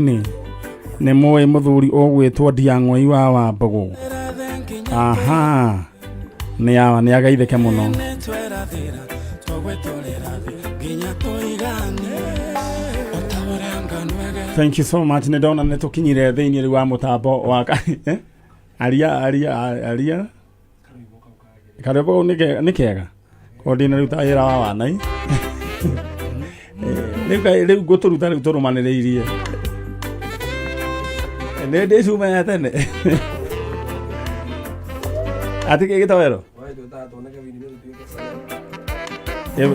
Nĩ mũĩ mũthuri ũgwĩtwo Ndiang'oi wa Wambũgũ? Aha, nĩ awa nĩ ageithĩke mũno. Thank you so much. Nĩ ndona nĩ tũkinyire thĩinĩ rĩu wa mũtambo wa eh? Aria aria aria karwĩmbo kau nĩ kega ko ndĩna rĩu ta wĩra wa wanai. Eh, rĩu rĩu ngũtũruta rĩu tũrũmanĩrĩirie nĩ ndĩ cuma ya tene atĩ gĩtoero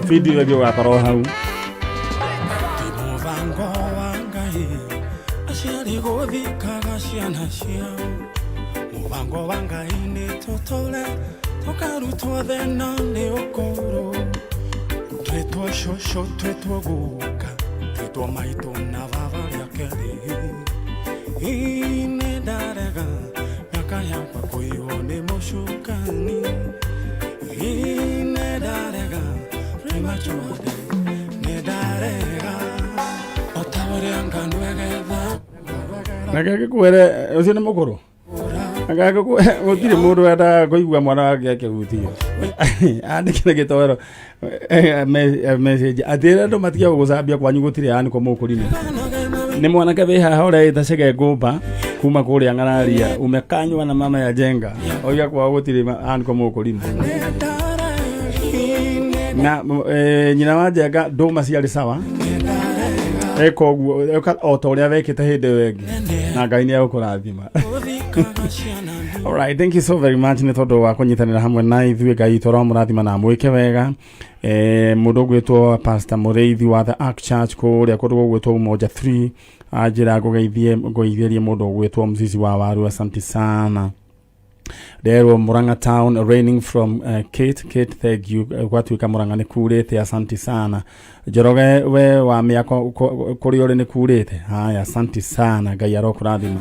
video ĩngĩ ũgakorwo hau. Ti mũbango wa Ngai aciari gũthikaga ciana ciao. Mũbango wa Ngai nĩ tũtũre tũkarutwo thĩna nĩ ũkũrũ, twĩtwo cũcũ, twĩtwo guka, twĩtwo maitũ na baba rĩa kerĩ. Ii, nĩ ndarega mĩaka yakwa kũiywo nĩ mũcukani. Ii, nĩ ndarega premature death, nĩ ndarega o ta ũrĩa ngano ĩgetha. Reke ngĩkwĩre, ũcio nĩ mũkũrũ. Reke ngĩkwĩre, gũtirĩ mũndũ wendaga kũigua mwana wake akĩhutio. Andĩkĩre gĩtoero message atĩra andũ matige gũgũcambia kwanyu gũtirĩ yani kwa mũkũrinĩ. Nĩ mwanake wĩ haha ũreĩta Chege Ngũmba kuma kũrĩa Ng'araria umekanywa na mama ya Jenga oiga kwao gũtirĩ yani kwa mũkũrinĩ. Na nyina wa Njenga ndũma ciarĩ sawa, eka ũguo, eka o ta ũrĩa wekĩte hĩndĩ ĩyo ĩngĩ na Ngai nĩ egũkũrathima. Alright, thank you so very much nĩ tondũ wa kũnyitanĩra hamwe na ithuĩ. Ngai witũ aramũrathima na amwĩke wega. Mũndũ ũgwĩtwo Pastor Mũrĩithi wa The Ark Church kũrĩa kũndũ gũgwĩtwo Umoja 3 anjĩra ngũgeithie, ngũgeithĩrie mũndũ ũgwĩtwo Mzizi wa Waru, asante sana. Nderwo Murang'a town raining from Kate. Kate, thank you. Gwatuĩka Murang'a nĩ kurĩte, asante sana. Njoroge we wa mĩako kũrĩa ũrĩ nĩ kurĩte? Haya, asante sana, Ngai arokũrathima.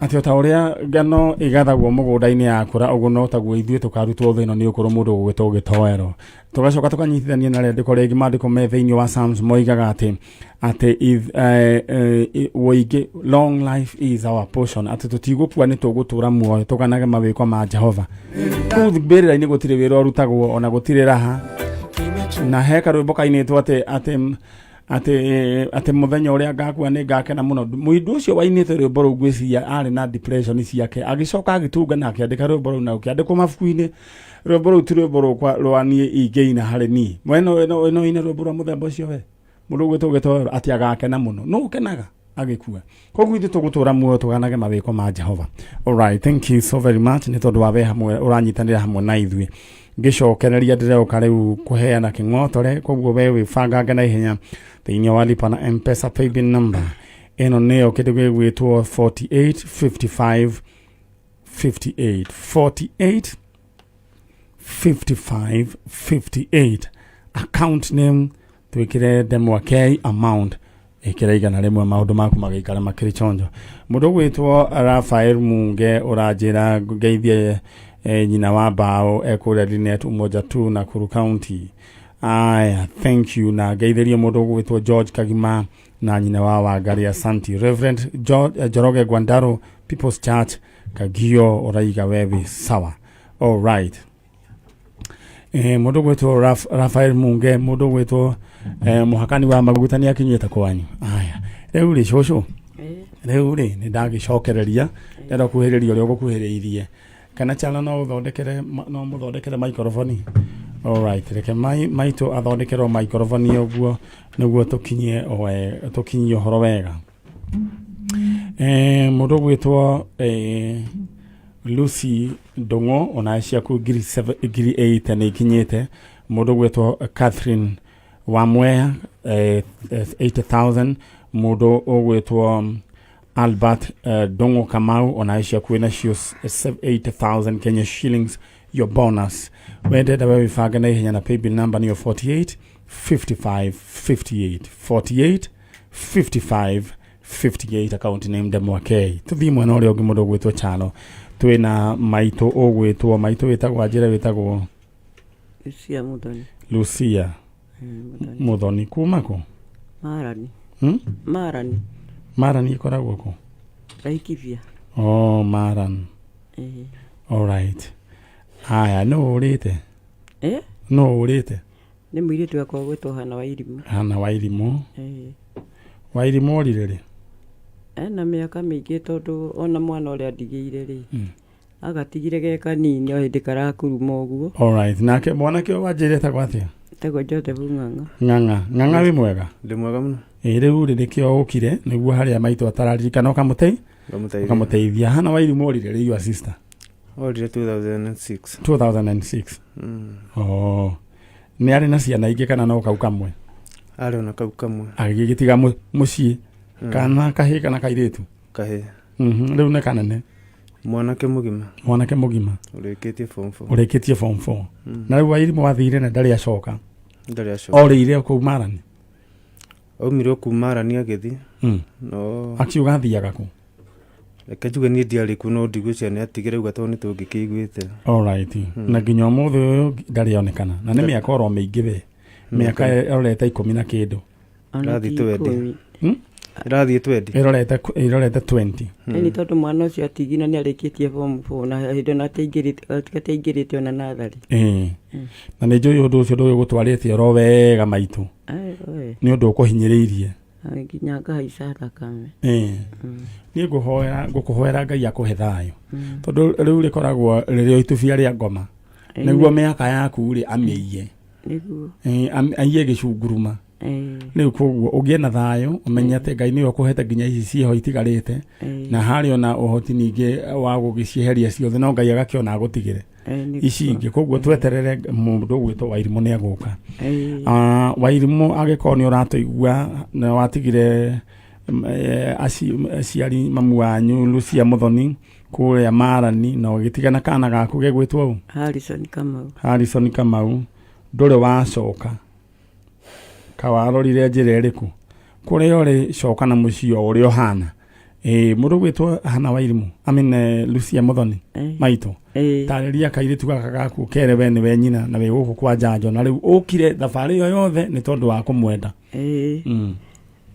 Atĩ o ta ũrĩa ngano ĩgathagwo mũgũnda-inĩ yakũra, ũguo no taguo ithuĩ tũkarutwo thĩ ĩno nĩ ũkũrũ. Mũndũ ũgwĩtwo gĩtoero tũgacoka tũkanyitithania na rĩandĩko rĩngĩ. Maandĩko me thĩinĩ wa Psalms moigaga atĩ ũingĩ, long life is our portion, atĩ tũtigũkua, nĩ tũgũtũra muoyo tũganage mawĩko ma Jehova. Kũu mbĩrĩra-inĩ gũtirĩ wĩra ũrutagwo ona gũtirĩ raha, na he karwĩmbo kainĩtwo atĩ mũthenya ũrĩa ngakua nĩ ngakena mũno. Mũndũ ũcio wainĩte rwĩmbo rũu ngwĩciria arĩ na depression ciake, agĩcoka agĩtunga na akĩandĩka rwĩmbo rũu na rũkĩandĩkwo mabuku-inĩ. Rwĩmbo rũu ti rwĩmbo rũkwa rwa niĩ ingĩina harĩ niĩ. We no ine rwĩmbo rwa mũthemba ũcio? We mũndũ ũgwĩtwo gĩtoero atĩ agakena mũno, no ũkenaga agĩkua. Koguo ithuĩ tũgũtũra muoyo tũganage mawĩko ma Jehova. Alright, thank you so very much nĩ tondũ wa we hamwe ũranyitanĩra hamwe na ithuĩ. Ngĩcokereria ndĩroka rĩu kũheana kĩng'otore, koguo we wĩbangange na ihenya thĩinĩ wa lipa na M-Pesa paybill number ĩno, nĩyo kĩndũ gĩgwĩtwo 48 55 58, 48 55 58. Account name twĩkĩre Ndemwa K, amount ĩkĩra 100, maũndũ maku magĩikara makĩrĩ chonjo. Mũndũ ũgwĩtwo Rafael Munge ũranjĩra ngeithie nyina wa mbaũ ekũrĩa Linet Umoja 2, Nakuru County. Aya, thank you. Na ngeithĩrie mũndũ ũgwĩtwo George Kagima na nyina wa Wangari, asanti. Reverend George, Njoroge Gwandaro, People's Church Kagio, ũraiga wewe sawa. All right. Mũndũ gwĩtwo Rafael Munge, mũndũ gwĩtwo mũhakani wa maguta nĩ akinyĩte kwanyu. Aya, rĩu rĩ cũcũ, rĩu rĩ nĩ ndagĩcokereria, ndenda kuhĩrĩria ũrĩa ũgũkuhĩrĩirie kana chana no ũthondekere no mũthondekere microphone. Alright, reke maitũ athondekerwo microphone ũguo nĩguo tũkinyie tũkinyie ũhoro wega. Mũndũ ũgwĩtwo Lucy Ndũng'ũ, ona ciaku 8,000 nĩ ikinyĩte. Mũndũ ũgwĩtwo Catherine Wamwea, 80,000. Mũndũ ũgwĩtwo Albert Ndũng'ũ Kamau, ona ciaku wĩna cio 80,000 Kenya shillings, your bonus. Wendenda we wĩbange na ihenya na paybill number nĩyo 48 55 58, 48 55 58, account name Ndemwa K. Tuthiĩ mwena ũrĩa ũngĩ, mũndũ ũgwĩtwo Chalo, twĩna maitũ ũgwĩtwo maitũ wĩtagwo anjĩre wĩtagwo Lucia Muthoni. Lucia Muthoni. Muthoni kuma kũ? Marani. Marani. Marani ĩkoragwo kũ? Laikipia. Oh, Maran. Ĩĩ. Alright. Haya, nũ ũrĩte? Eh? Nũ ũrĩte? Nĩ mũirĩtu wakwa gwĩtwo Hana Wairimũ. Hana Wairimũ. Ĩĩ. Wairimũ orire rĩ? Ena mĩaka mĩingĩ tondũ ona mwana ũrĩa andigĩire rĩ, agatigire ge kanini o hĩndĩ karakuruma ũguo. Alright. Nake mwanake ũyũ wanjĩra etagwo atĩa? Etagwo Joseph Ng'ang'a. Ng'ang'a. Ng'ang'a wĩ mwega? Ndĩ mwega mũno. Ĩ rĩu rĩ nĩkĩo ũkire nĩguo harĩa maitũ atararirikana ũkamũtei Ngamũteithia. ũkamũteithia. Hana Wairimũ orire rĩ your sister? Orire 2006. 2006. Oh. Nĩ arĩ na ciana ingĩ kana no kau kamwe? Arĩ ona kau kamwe. Agĩgĩtiga mũciĩ kana kahĩĩ kana kairĩtu? Kahĩĩ. Rĩu nĩ kanene. Mwanake mũgima. Mwanake mũgima. Ũrĩkĩtie form 4. Ũrĩkĩtie form 4. Na rĩu Wairimũ wathire na ndarĩ acoka. Ndarĩ acoka. Orĩire kũu Marani. Aumire kũu Marani agĩthiĩ. No. Akiuga athiaga kũ? Reke njuge niĩ ndiarĩ kuo no ndigwĩciria nĩ atigire auga tondũ nĩ tũngĩkĩiguĩte. Alright. Na nginya ũmũthĩ ũyũ ndarĩ onekana. Na nĩ mĩaka oro mĩingĩ we. Mĩaka ĩrorete ikũmi na kĩndũ. Ona ti Ĩrathiĩ twendi. ikũmi. Ĩrathiĩ twendi. Ĩrorete 20. Ĩni tondũ mwana ũcio atigina nĩ arĩkĩtie form 4 na hĩndĩ ona ataingĩrĩte ona natharĩ. Ĩĩ. Na nĩ njũĩ ũndũ ũcio ndũgĩgũtwarĩte oro wega maitũ. Nĩ ũndũ ũkũhinyĩrĩirie. Nginya ngahaica thakame. Ĩĩ. Niĩ ngũkũhoera Ngai akũhe thayũ. Tondũ rĩu rĩkoragwo rĩrĩ o itubia rĩa ngoma. Nĩguo mĩaka yaku rĩ amĩiye. Nĩguo. Aiye gĩcunguruma. Rĩu koguo ũgĩe na thayũ ũmenye atĩ Ngai nĩwe ũkũhete nginya ici ciĩho itigarĩte na harĩ ona ũhoti ningĩ wa gũgĩcieheria ciothe no Ngai agakĩona agũtigĩre ici ingĩ. Koguo tweterere mũndũ ũgwĩtwo Wairimũ nĩ egũka. Wairimũ angĩkorwo nĩ ũratũigua na watigire aciari mamu wanyu Lucia Muthoni kũrĩa Marani na ũgĩtigana kana gaku gegwĩtwo ũ? Harrison Kamau. Harrison Kamau ndũrĩ wacoka. Kawarorire njĩra ĩrĩkũ? Kũrĩa ũrĩ coka na mũciĩ o ũrĩa ũhana. Mũndũ ũgwĩtwo Hana Wairimũ, I mean, Lucia Muthoni maitũ. Tarĩria kairĩtu gaka gaku kere we nĩwe nyina na wĩ gũkũ kwa njanjo na rĩu ũkire thabarĩ ĩyo yothe nĩ tondũ wa kũmwenda.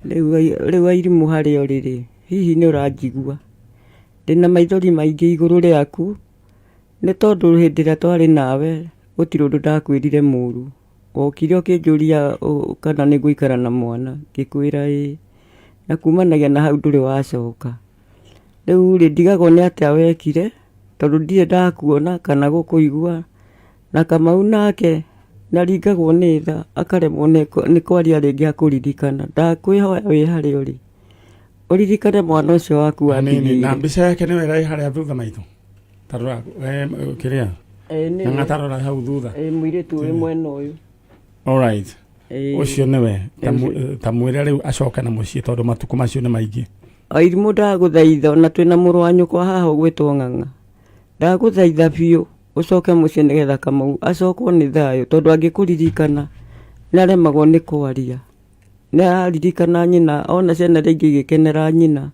Rĩu Wairimũ harĩa ũrĩ rĩ, hihi nĩ ũranjigua? Ndĩna maithori maingĩ igũrũ rĩaku nĩ tondũ hĩndĩ ĩrĩa twarĩ nawe gũtirĩ ũndũ ndakwĩrire mũru. Wokire ũkĩnjũria kana nĩ ngũikara na mwana, ngĩkwĩra ĩĩ. Na kumanagia na hau ndũrĩ wacoka. Rĩu rĩ ndigagwo nĩ atĩa wekire tondũ ndirĩ ndakuona kana gũkũigua. Na Kamau nake nĩaringagwo nĩ tha akaremwo nĩ kwaria rĩngĩ akũririkana. Ndakwĩhoya wĩ harĩa ũrĩ ũririkane mwana ũcio waku Hanini, na wandigĩire. mbica yake nĩwe ĩrĩ harĩa thutha maitũ. Tarora kĩrĩa? Ng'ang'a tarora hau thutha. Mũirĩtu ũyũ mwena ũyũ. Alright. Ũcio nĩwe. Ta mwĩre rĩu acoke na mũciĩ tondũ matukũ macio nĩ maingĩ. Wairimũ ndagũthaitha ona twĩna mũrũ wa nyũkwa haha ũgwĩtwo Ng'ang'a. Ndagũthaitha biũ ũcoke mũciĩ nĩgetha Kamau acokwo nĩ thayũ tondũ angĩkũririkana nĩaremagwo nĩ kwaria. Nĩararirikana nyina ona ciana iria ingĩ igĩkenera nyina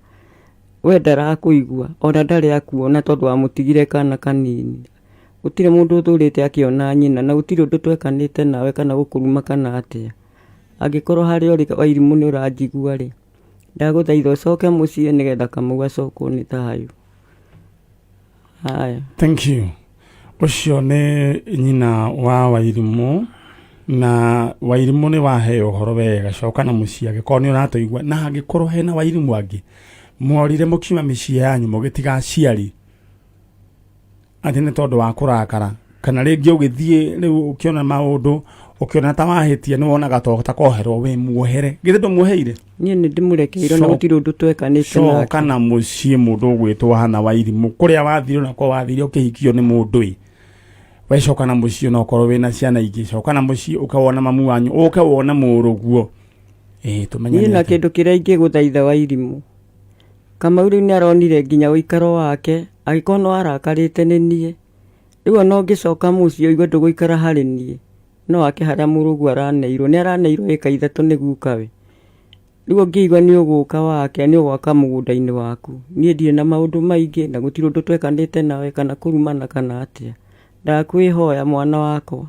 we ndarakũigua ona ndarĩ akuona tondũ wamũtigire kana kanini. Gũtirĩ mũndũ ũtũrĩte akĩona nyina na gũtirĩ ũndũ twekanĩte nawe kana gũkũruma kana atĩa. Angĩkorwo harĩa ũrĩ Wairimũ nĩ ũranjigua rĩ, ndagũthaitha ũcoke mũciĩ nĩgetha Kamau acokwo nĩ thayũ. Haya. Thank you. Ũcio nĩ nyina wa Wairimũ na Wairimũ nĩ waheo ũhoro wega coka na mũciĩ angĩkorwo nĩ ũratũigua na angĩkorwo hena Wairimũ angĩ mworire mũkiuma mĩciĩ yanyu mũgĩtiga aciari atĩ nĩ tondũ wa kũrakara kana rĩngĩ ũgĩthiĩ rĩu ũkĩona maũndũ ũkĩona ta wahĩtia nĩ wonaga ta koherwo wĩ muohere githĩ ndũmuoheire? Niĩ nĩ ndĩmũrekeire na gũtirĩ ũndũ twekanĩte nake. Coka na mũciĩ mũndũ ũgwĩtwo Hana Wairimũ kũrĩa wathire onako wathire ũkĩhikio nĩ mũndũ ĩ we coka na mũciĩ ona ũkorwo wĩna ciana ingĩ coka na mũciĩ ũke wone mamu wanyu ũke wone mũrũguo tũmenyane Niĩ na atĩa. kĩndũ kĩrĩa ingĩgũthaitha Wairimũ Kamau rĩu nĩaronire nginya ũikaro wake angĩkorwo no arakarĩte nĩ niĩ rĩu ona ũngĩcoka mũciĩ ũigue ndũgũikara harĩ niĩ no ake harĩa mũrũguo araneirwo nĩ araneirwo ĩka ithatũ nĩ gukawe. Rĩu ũngĩigua nĩ ũgũka wake nĩ ũgwaka mũgũnda-inĩ waku. Niĩ ndirĩ na maũndũ maingĩ na gũtirĩ ũndũ twekanĩte nawe kana kũrumana kana atĩa. Ndakwĩhoya mwana wakwa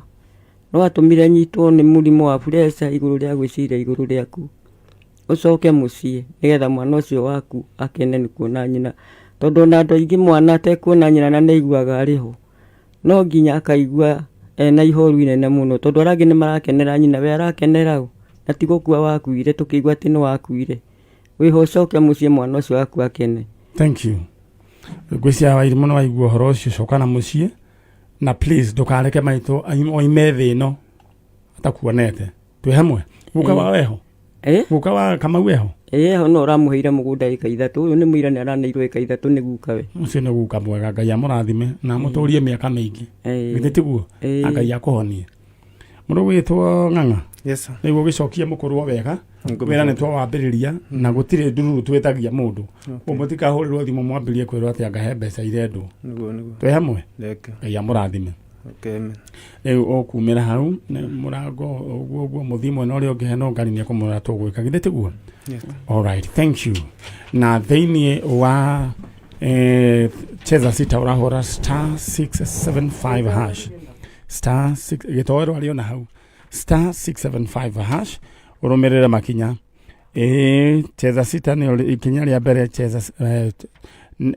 no atũmire nyitwo nĩ mũrimũ wa pressure igũrũ rĩa gwĩciria igũrũ rĩaku. Ũcoke mũciĩ nĩgetha mwana ũcio waku akene nĩ kuona nyina. Tondũ ona andũ aingĩ mwana atekuona nyina na nĩ aiguaga arĩ ho, no nginya akaigua ena ihoru inene mũno tondũ arĩa angĩ nĩ marakenera nyina, we arakenera ũ? Na ti gũkua wakuire tũkĩigua atĩ nĩ wakuire. Wĩho ũcoke mũciĩ mwana ũcio waku akene. Thank you. Ngwĩciria Wairimũ nĩ waigua ũhoro ũcio, coka na mũciĩ na please ndũkareke maitũ oime thĩ ĩno atakuonete. Twĩ hamwe? Guka wao eho? Eh? Guka wa Kamau eho? Ĩĩ eho no ũramũheire mũgũnda ĩka ithatũ. Ũyũ nĩ mũira nĩ araneirwo ĩka ithatũ nĩ gukawe. Ũcio nĩ guka mwega, Ngai amũrathime na amũtũrie mĩaka mĩingĩ. Githĩ tiguo? Na Ngai akũhonie. Mũndũ gwĩtwo Ng'ang'a. Yes sir. Nĩguo ũgĩcokie mũkũrwo wega. Ngũmĩcokia. Wĩra nĩ twawambĩrĩria na gũtirĩ ndururu twĩtagia mũndũ. Okay. Mũtikahũrĩrwo thimũ mwambĩrĩrie kwĩrwo atĩ anga he mbeca irendwo. Nĩguo nĩguo. Twĩ hamwe? Thank you. Ngai amũrathime. Okay, amen. Rĩu ũkumĩra hau nĩ mũrango ũguo ũguo mũthiĩ mwena ũrĩa ũngĩ hena ngari nĩ ekũmwĩra tũgwĩka githĩ tiguo? Yes. All right, thank you. Na thĩinĩ wa cheza sita ũrahũra star 675 hash star 6 gĩtoero arĩ ona hau star 675 hash ũrũmĩrĩre makinya ĩĩ cheza sita nĩ ikinya rĩa mbere cheza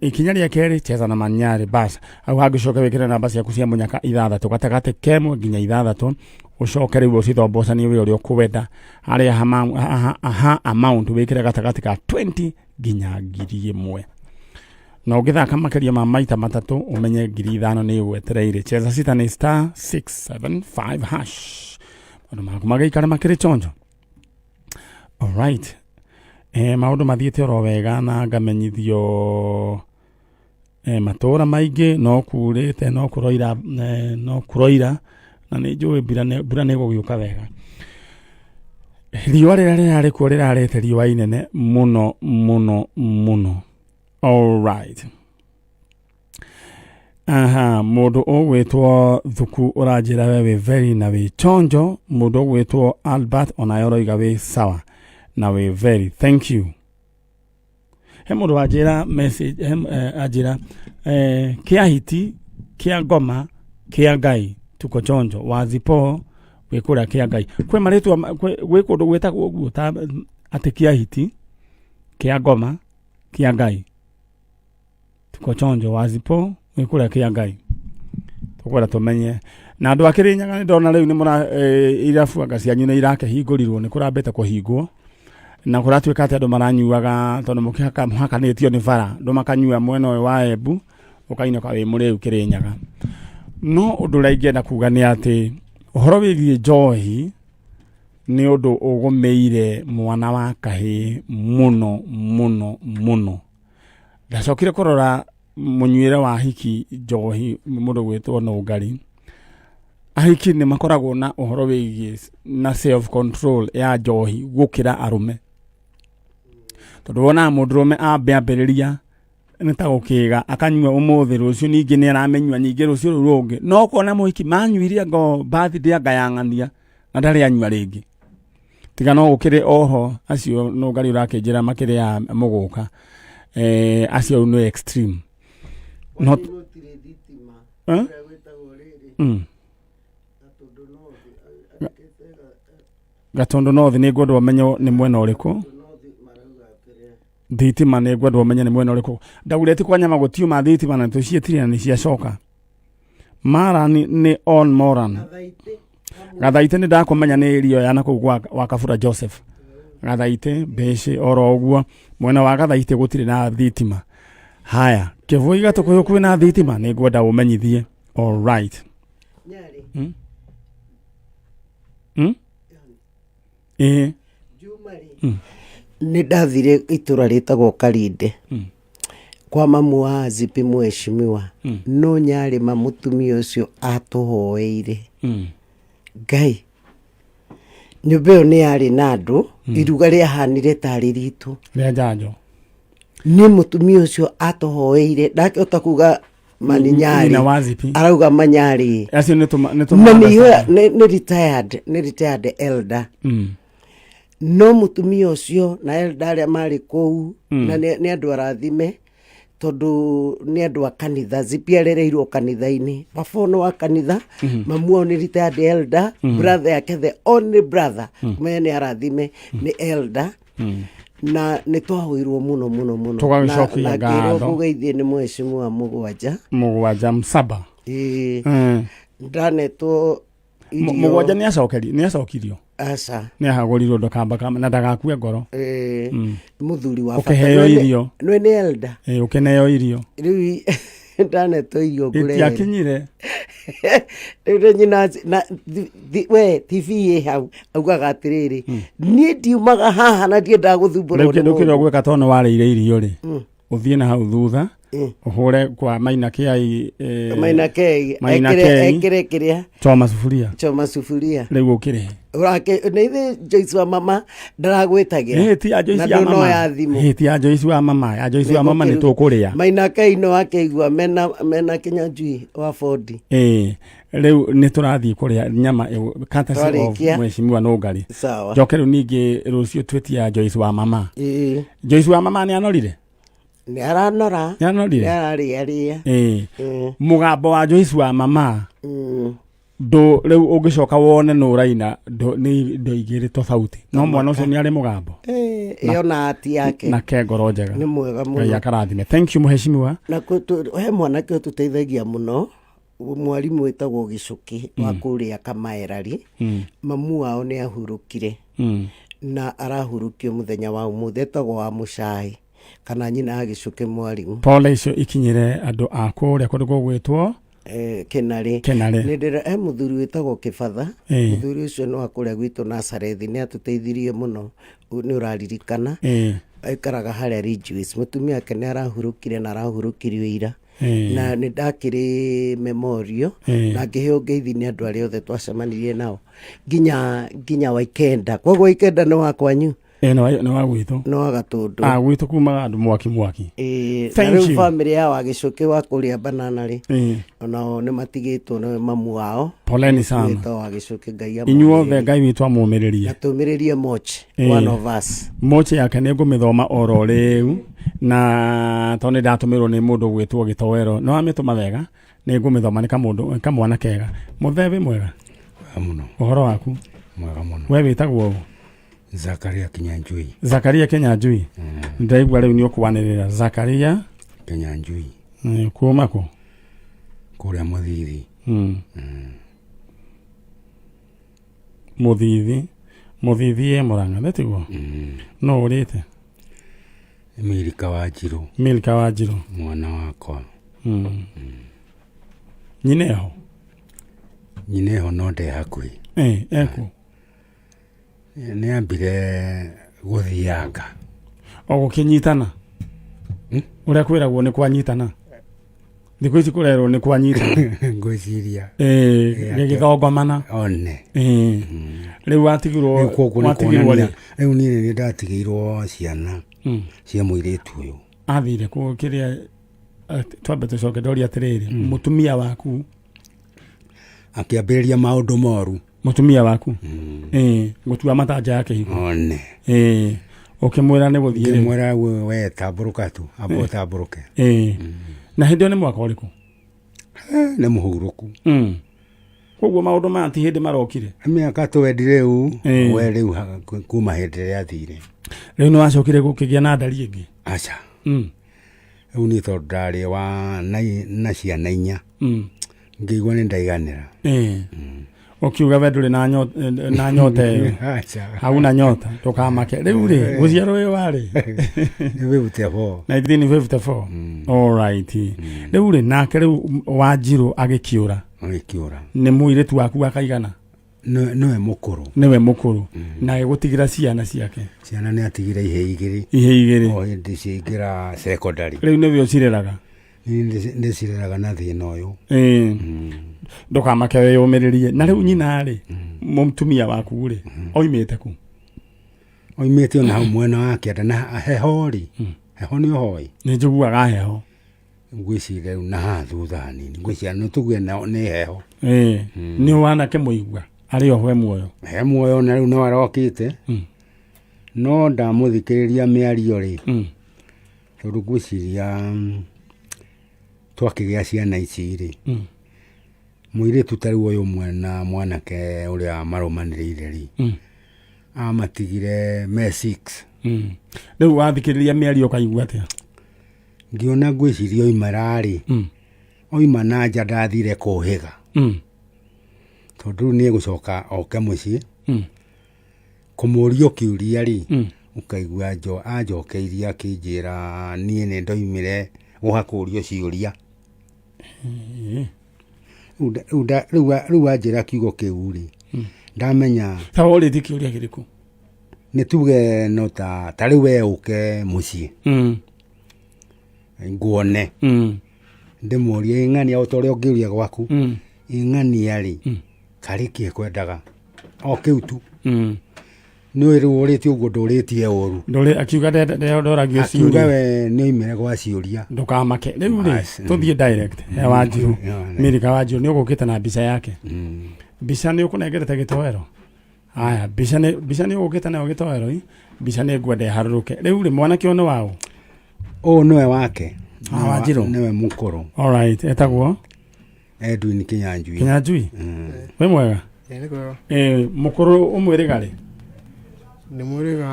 ikinya rĩa kerĩ cheza na manyarĩ bas hau hangĩcoke wĩkĩre namba ciaku cia mũnyaka ithathatũ gatagatĩ kemwe nginya ithathatũ ũcoke rĩu ũcithombocanie wĩ ũrĩa ũkwenda harĩa ha amount wĩkĩre gatagatĩ ka 20 nginya 1000 na ũngĩthaka makĩria ma maita matatũ ũmenye 5000 nĩ ũgwetereire. Cheza sita nĩ star 675 hash maũndũ maku magĩikare makĩrĩ chonjo. Alright. Maũndũ mathiĩte oro wega na ngamenyithio matũũra maingĩ no kurĩte no kũroira no kũroira na nĩ njũĩ mbura nĩ ĩgũgĩũka wega. Riũa rĩrĩa rĩrarĩ kuo rĩrarĩte riũa inene mũno mũno mũno. Alright. Aha, mũndũ ũgwĩtwo Thuku ũranjĩra we wĩ very na wĩ chonjo. Mũndũ ũgwĩtwo Albert onawe ũroiga wĩ sawa na wĩ very. Thank you. He mũndũ wanjĩra message, he, anjĩra kĩa hiti, kĩa ngoma, kĩa Ngai, tuko chonjo, wazipo wĩ kũrĩa kĩa Ngai. Kwĩ marĩtwa gwĩ kũndũ gwĩtagwo ũguo ta atĩ kĩa hiti, kĩa ngoma, kĩa Ngai. Tuko chonjo wazipo wĩ kũrĩa kĩa Ngai. Tũkwenda tũmenye. Na andũ a Kĩrĩnyaga nĩ ndona rĩu nĩ mũra irabu anga cianyu nĩ irakĩhingũrirwo, nĩ kũrambĩte kũhingwo. Na kũratuĩka atĩ andũ maranyuaga tondũ mũhakanĩtio nĩ bara, andũ makanyua mwena ũyũ wa Embu, ũkainũka wĩ mũrĩu Kĩrĩnyaga. No ũndũ ũrĩa ingĩenda kuga nĩ atĩ ũhoro wĩgiĩ njohi nĩ ũndũ ũgũmĩire mwana wa kahĩĩ mũno mũno mũno. Ndacokire kũrora mũnyuĩre wa hiki njohi mũndũ gwĩtwo Nũngari. Ahiki nĩ makoragwo na ũhoro wĩgiĩ na self control ya njohi gũkĩra arũme. Tondũ wonaga mũndũrũme ambĩambĩrĩria nĩ ta gũkĩga akanyua ũmũthĩ rũciũ ningĩ nĩ aramĩnyua ningĩ rũciũ rũu rũngĩ. No ũkona mũhiki manyuire anga birthday angayang'ania na ndarĩ anyua rĩngĩ. Tiga no gũkĩrĩ oho acio Nũngari ũrakĩnjĩra makĩrĩ a mũgũka. Acio nĩ extreme. Not Eh? Gatundu North nĩ ngwenda ũmenye nĩ mwena ũrĩkũ. Thitima nĩ ngwenda ũmenye nĩ mwena ũrĩkũ. Dagoretti kwa nyama gũtiuma thitima na tũciĩtire na nĩ ciacoka. Maran nĩ on Moran. Gathaitĩ nĩ ndakũmenya nĩ area ya nakũu gwa wa Kabura Joseph. Gathaitĩ Mbĩcĩ oro ũguo mwena wa Gathaitĩ gũtirĩ na thitima. Haya, Kĩbũi Gatũkũyũ kwĩna thitima nĩ ngwenda ũmenyithie. All right. Ĩĩ. Nĩ ndathire itũra rĩtagwo Karinde kwa mamu wa Zipi mheshimiwa no nyarĩ ma mũtumia ũcio atũhoeire Ngai nyũmba ĩyo nĩ yarĩ na andũ iruga rĩahanire tarĩ ritũ Rĩa njanjo. nĩ mũtumia ũcio atũhoeire ndakĩhota kuga mani nyarĩ Nyina wa Zipi. arauga manyarĩ Acio nĩ tũma nĩ tũma. na nĩ ihoya nĩ retired nĩ retired elder no mũtumia ũcio na elder arĩa marĩ kũu na nĩ andũ arathime tondũ nĩ andũ a kanitha Zipi arereirwo kanitha-inĩ baba nĩ wa kanitha mamu wao nĩ retired elder brother yake the only brother menya nĩ arathime nĩ elder. Na nĩ twahoirwo mũno mũno mũno. Tũgagĩcokia Na ngĩrwo ngatho. ngũgeithie nĩ mheshimiwa mũgwanja. Mũgwanja msaba. Ĩĩ. Ndanetwo irio. Mũgwanja nĩ acokeri nĩ acokirio. Aca. Nĩ ahagũrirwo ndakamba kama na ndagakue ngoro. Ĩĩ, mũthuri wa bata. Ũkĩheo irio. Nĩ nĩ elder. Ĩĩ, ũkĩneo irio. Rĩu ndanetwo irio ngũrehere. Itiakinyire. Rĩu nĩ nyina na we TV ĩ hau augaga atĩrĩrĩ, niĩ ndiumaga haha na ndiendaga gũthumbũrwo Rĩu nĩ kĩndũ kĩrĩa mũndũ. ũgwĩka tondũ nĩ warĩire irio rĩ, ũthiĩ na hau thutha ũhũre kwa Maina Kĩai, Maina Kei. Maina Ekĩre Kei. ekĩre kĩrĩa Choma sufuria. Choma sufuria. Rĩu ũkĩrĩhe. Ũrake nĩ ithe Joyce wa mama ndaragwĩtagĩra. Ĩ, ti ya Joyce Na ya mama. ndũnoya thimũ. Ĩ, ti ya Joyce wa mama. Ya Joyce wa mama nĩ tũkũrĩa. Maina Kei no akeigua mena Kinyanjui wa Ford. Ĩ, rĩu nĩ tũrathiĩ kũrĩa nyama ĩyo, courtesy of Twarĩkia. Mheshimiwa Nũngari. Sawa. Njoke rĩu ningĩ rũciũ twĩtie ya Joyce wa mama. Ĩĩ. Joyce wa mama nĩ anorire? Nĩ aranora. Nĩ anorire? Nĩ ararĩa rĩa. Ĩĩ. Mũgambo wa Joyce wa mama ndũ rĩu ũngĩcoka wone nũ ũraina nĩ indo igĩrĩ tofauti, no mwana ũcio nĩ arĩ mũgambo. Ĩyo na ati yake. Na ke ngoro njega. Nĩ mwega Ngai mũno. akarathime. Thank you, mheshimiwa. Na he mwanake ũtũteithagia mũno, mwarimũ wĩtagwo Gĩcũkĩ wa kũrĩa Kamaerari. Mamu wao nĩ ahurũkire. Na arahurũkio mũthenya wa ũmũthĩ, etagwo wa Mũcai kana nyina ya Gĩcũkĩ mwarimũ. Pole icio ikinyĩre andũ a kũrĩa kũndũ gũgwĩtwo Kĩnarĩ. Kĩnarĩ. Nĩ ndĩra he mũthuri wĩtagwo Kĩbatha. Mũthuri ũcio nĩ wa kũrĩa gwitũ Nazarethi, nĩ atũteithirie mũno, nĩ ũraririkana. Aikaraga harĩa Ridgeways. Mũtumia wake nĩ arahurũkire na arahurũkirio ira. Na nĩ ndakĩrĩ memorial na ngĩheo ngeithi nĩ andũ arĩa othe twacemanirie nao nginya Waikenda. Koguo Waikenda nĩ wa kwanyu? Ĩ, nĩ wa gwitũ. Nĩ wa Gatũndũ. Ah, gwitũ kumaga andũ mwaki mwaki. Ĩĩ, na Thank rĩu you. bamĩrĩ ya Wagĩcũkĩ wa kũrĩa Banana rĩ, onao nĩ matigĩtwo nĩ mamu wao. Poleni sana. Wĩtagwo Wagĩcũkĩ, Ngai Inyuothe amũmĩrĩrie. Ngai witũ amũmĩrĩrie. Na tũmĩrĩrie Moch, one of us. Mochi yake nĩ ngũmĩthoma oro rĩu, na tondũ nĩ ndatũmĩrwo nĩ mũndũ gwĩtwo Gĩtoero, nĩ wamĩtũma wega, nĩ ngũmĩthoma. Nĩ kamũndũ kamwana kega. Mũthee, wĩ mwega? Mwega mũno. Ũhoro waku? Mwega mũno. We wĩtagwo ũ? Zakaria Kinyanjui. Zakaria Kinyanjui. Ndaigua rĩu nĩ ũkwanĩrĩra Zakaria Kinyanjui. Kuma kũ? Kũrĩa Mũthithi. Mũthithi. Mũthithi ĩ Mũrang'a, nĩ tiguo? No ũrĩte? Milika wa Njirũ. Milika wa Njirũ. Mwana wakwa. Nyina eho? Nyina eho no nde hakuhĩ. Eku? Nĩ ambire gũthianga. O gũkĩnyitana? Ũrĩa kwĩragwo nĩ kwanyitana, thikũ ici kũrerwo nĩ kwanyitana. Ngwĩciria. Gĩgĩthongomana. One. Rĩu watigirwo? Rĩu koguo nĩ Watigirwo rĩ? kuonania rĩu niĩ nĩ ndatigĩirwo ciana cia mũirĩtu ũyũ. Athire kũ kĩrĩa? Twambe tũcoke ndoria atĩrĩrĩ, mũtumia waku Akĩambĩrĩria maũndũ moru. Mũtumia waku, gũtua matanja ya kĩhiko? One. Ũkĩmwĩra nĩ gũthiĩ rĩu? Ngĩmwĩra we tambũrũka tu, amba ũtambũrũke. Na hĩndĩ ĩyo nĩ mwaka ũrĩkũ? Nĩ mũhurũku. Koguo maũndũ maya ti hĩndĩ marokire? Mĩaka twendi rĩu. We rĩu kuma hĩndĩ ĩrĩa athire. Rĩu nĩ wacokire gũkĩgĩa na ndari ĩngĩ? Aca. Rĩu niĩ tondũ ndarĩ wa na ciana inya, ngĩigua nĩ ndaiganĩra. Ũkiuga we ndũrĩ na nyota ĩyo. Aca. Hauna nyota, ndũkamake. Rĩu rĩ, gũciarwo wĩ warĩ? Nĩ 54. 1954, all right. Rĩu rĩ, nake rĩu Wanjirũ agĩkĩũra? Agĩkĩũra. Nĩ mũirĩtu waku akaigana? Nĩwe mũkũrũ. Nĩwe mũkũrũ. Na agĩgũtigĩra ciana ciake? Ciana nĩ atigire ihĩ igĩrĩ. Ihĩ igĩrĩ. O hĩndĩ ciaingĩra secondary. Rĩu nĩwe ũcireraga? Niĩ ndĩcireraga na thĩna ũyũ. Ndũkamake, wĩyũmĩrĩrie. Na rĩu nyina rĩ, mũtumia waku rĩ, oimĩte kũ? Oimĩte ona hau mwena wa kĩanda na heho rĩ, heho nĩ ũhoĩ? Nĩ njiguaga heho. Ngwĩciria rĩu na haha thutha hanini, ngwĩciria nĩ tuge nĩ heho. Nĩ wanake mũigua arĩ oho e muoyo? He muoyo, na rĩu no arokĩte, no ndamũthikĩrĩria mĩario rĩ, tondũ ngwĩciria twakĩgĩa ciana ici rĩ, mũirĩtu ta rĩu ũyũ ũmwe na mwanake ũrĩa marũmanĩrĩire rĩ, amatigire me six. Rĩu wathikĩrĩria mĩario ũkaigua atĩa? Ngĩona ngwĩciria oima rarĩ oima na nja ndathire kũhĩga tondũ rĩu nĩ egũcoka oke mũciĩ kũmũria kĩũria rĩ ũkaigua anjokeirie akĩnjĩra niĩ nĩ ndoimire gũgakũrio ciũria. Rĩu wanjĩra kiugo kĩu rĩ ndamenya Ta worĩtie kĩũria kĩrĩkũ? Nĩ tuge no ta rĩu we ũke mũciĩ nguone ndĩmũrie ing'ania o ta ũrĩa ũngĩũria gwaku ing'ania rĩ karĩ kĩ kwendaga o kĩu tu nĩ ũĩ rĩu ũrĩtie ũguo ndũrĩtie ũru. Ndũrĩ akiuga ndoragio akiuga ciũria. We nĩ oimire gwa ciũria. Ndũkamake rĩu rĩ. Bas, Tũthiĩ direct he Wanjiru. Yeah, Milika Wanjiru nĩ ũgũkĩte na mbica yake. Mbica nĩ ũkũnengerete gĩtoero. Aya, mbica nĩ ũgũkĩte nayo gĩtoero i mbica nĩ ngwenda ĩharũrũke. Rĩu rĩ, mwanake ũyũ nĩ waũ? Ũyũ nĩwe wake. Ah, Wanjiru. Nĩwe mũkũrũ. Alright, etagwo Edwin Kinyanjui. Kinyanjui. Wĩ mwega? Ĩĩ, nĩ kwega. Mũkũrũ ũmwĩrĩga rĩ? Nĩ mwĩrĩga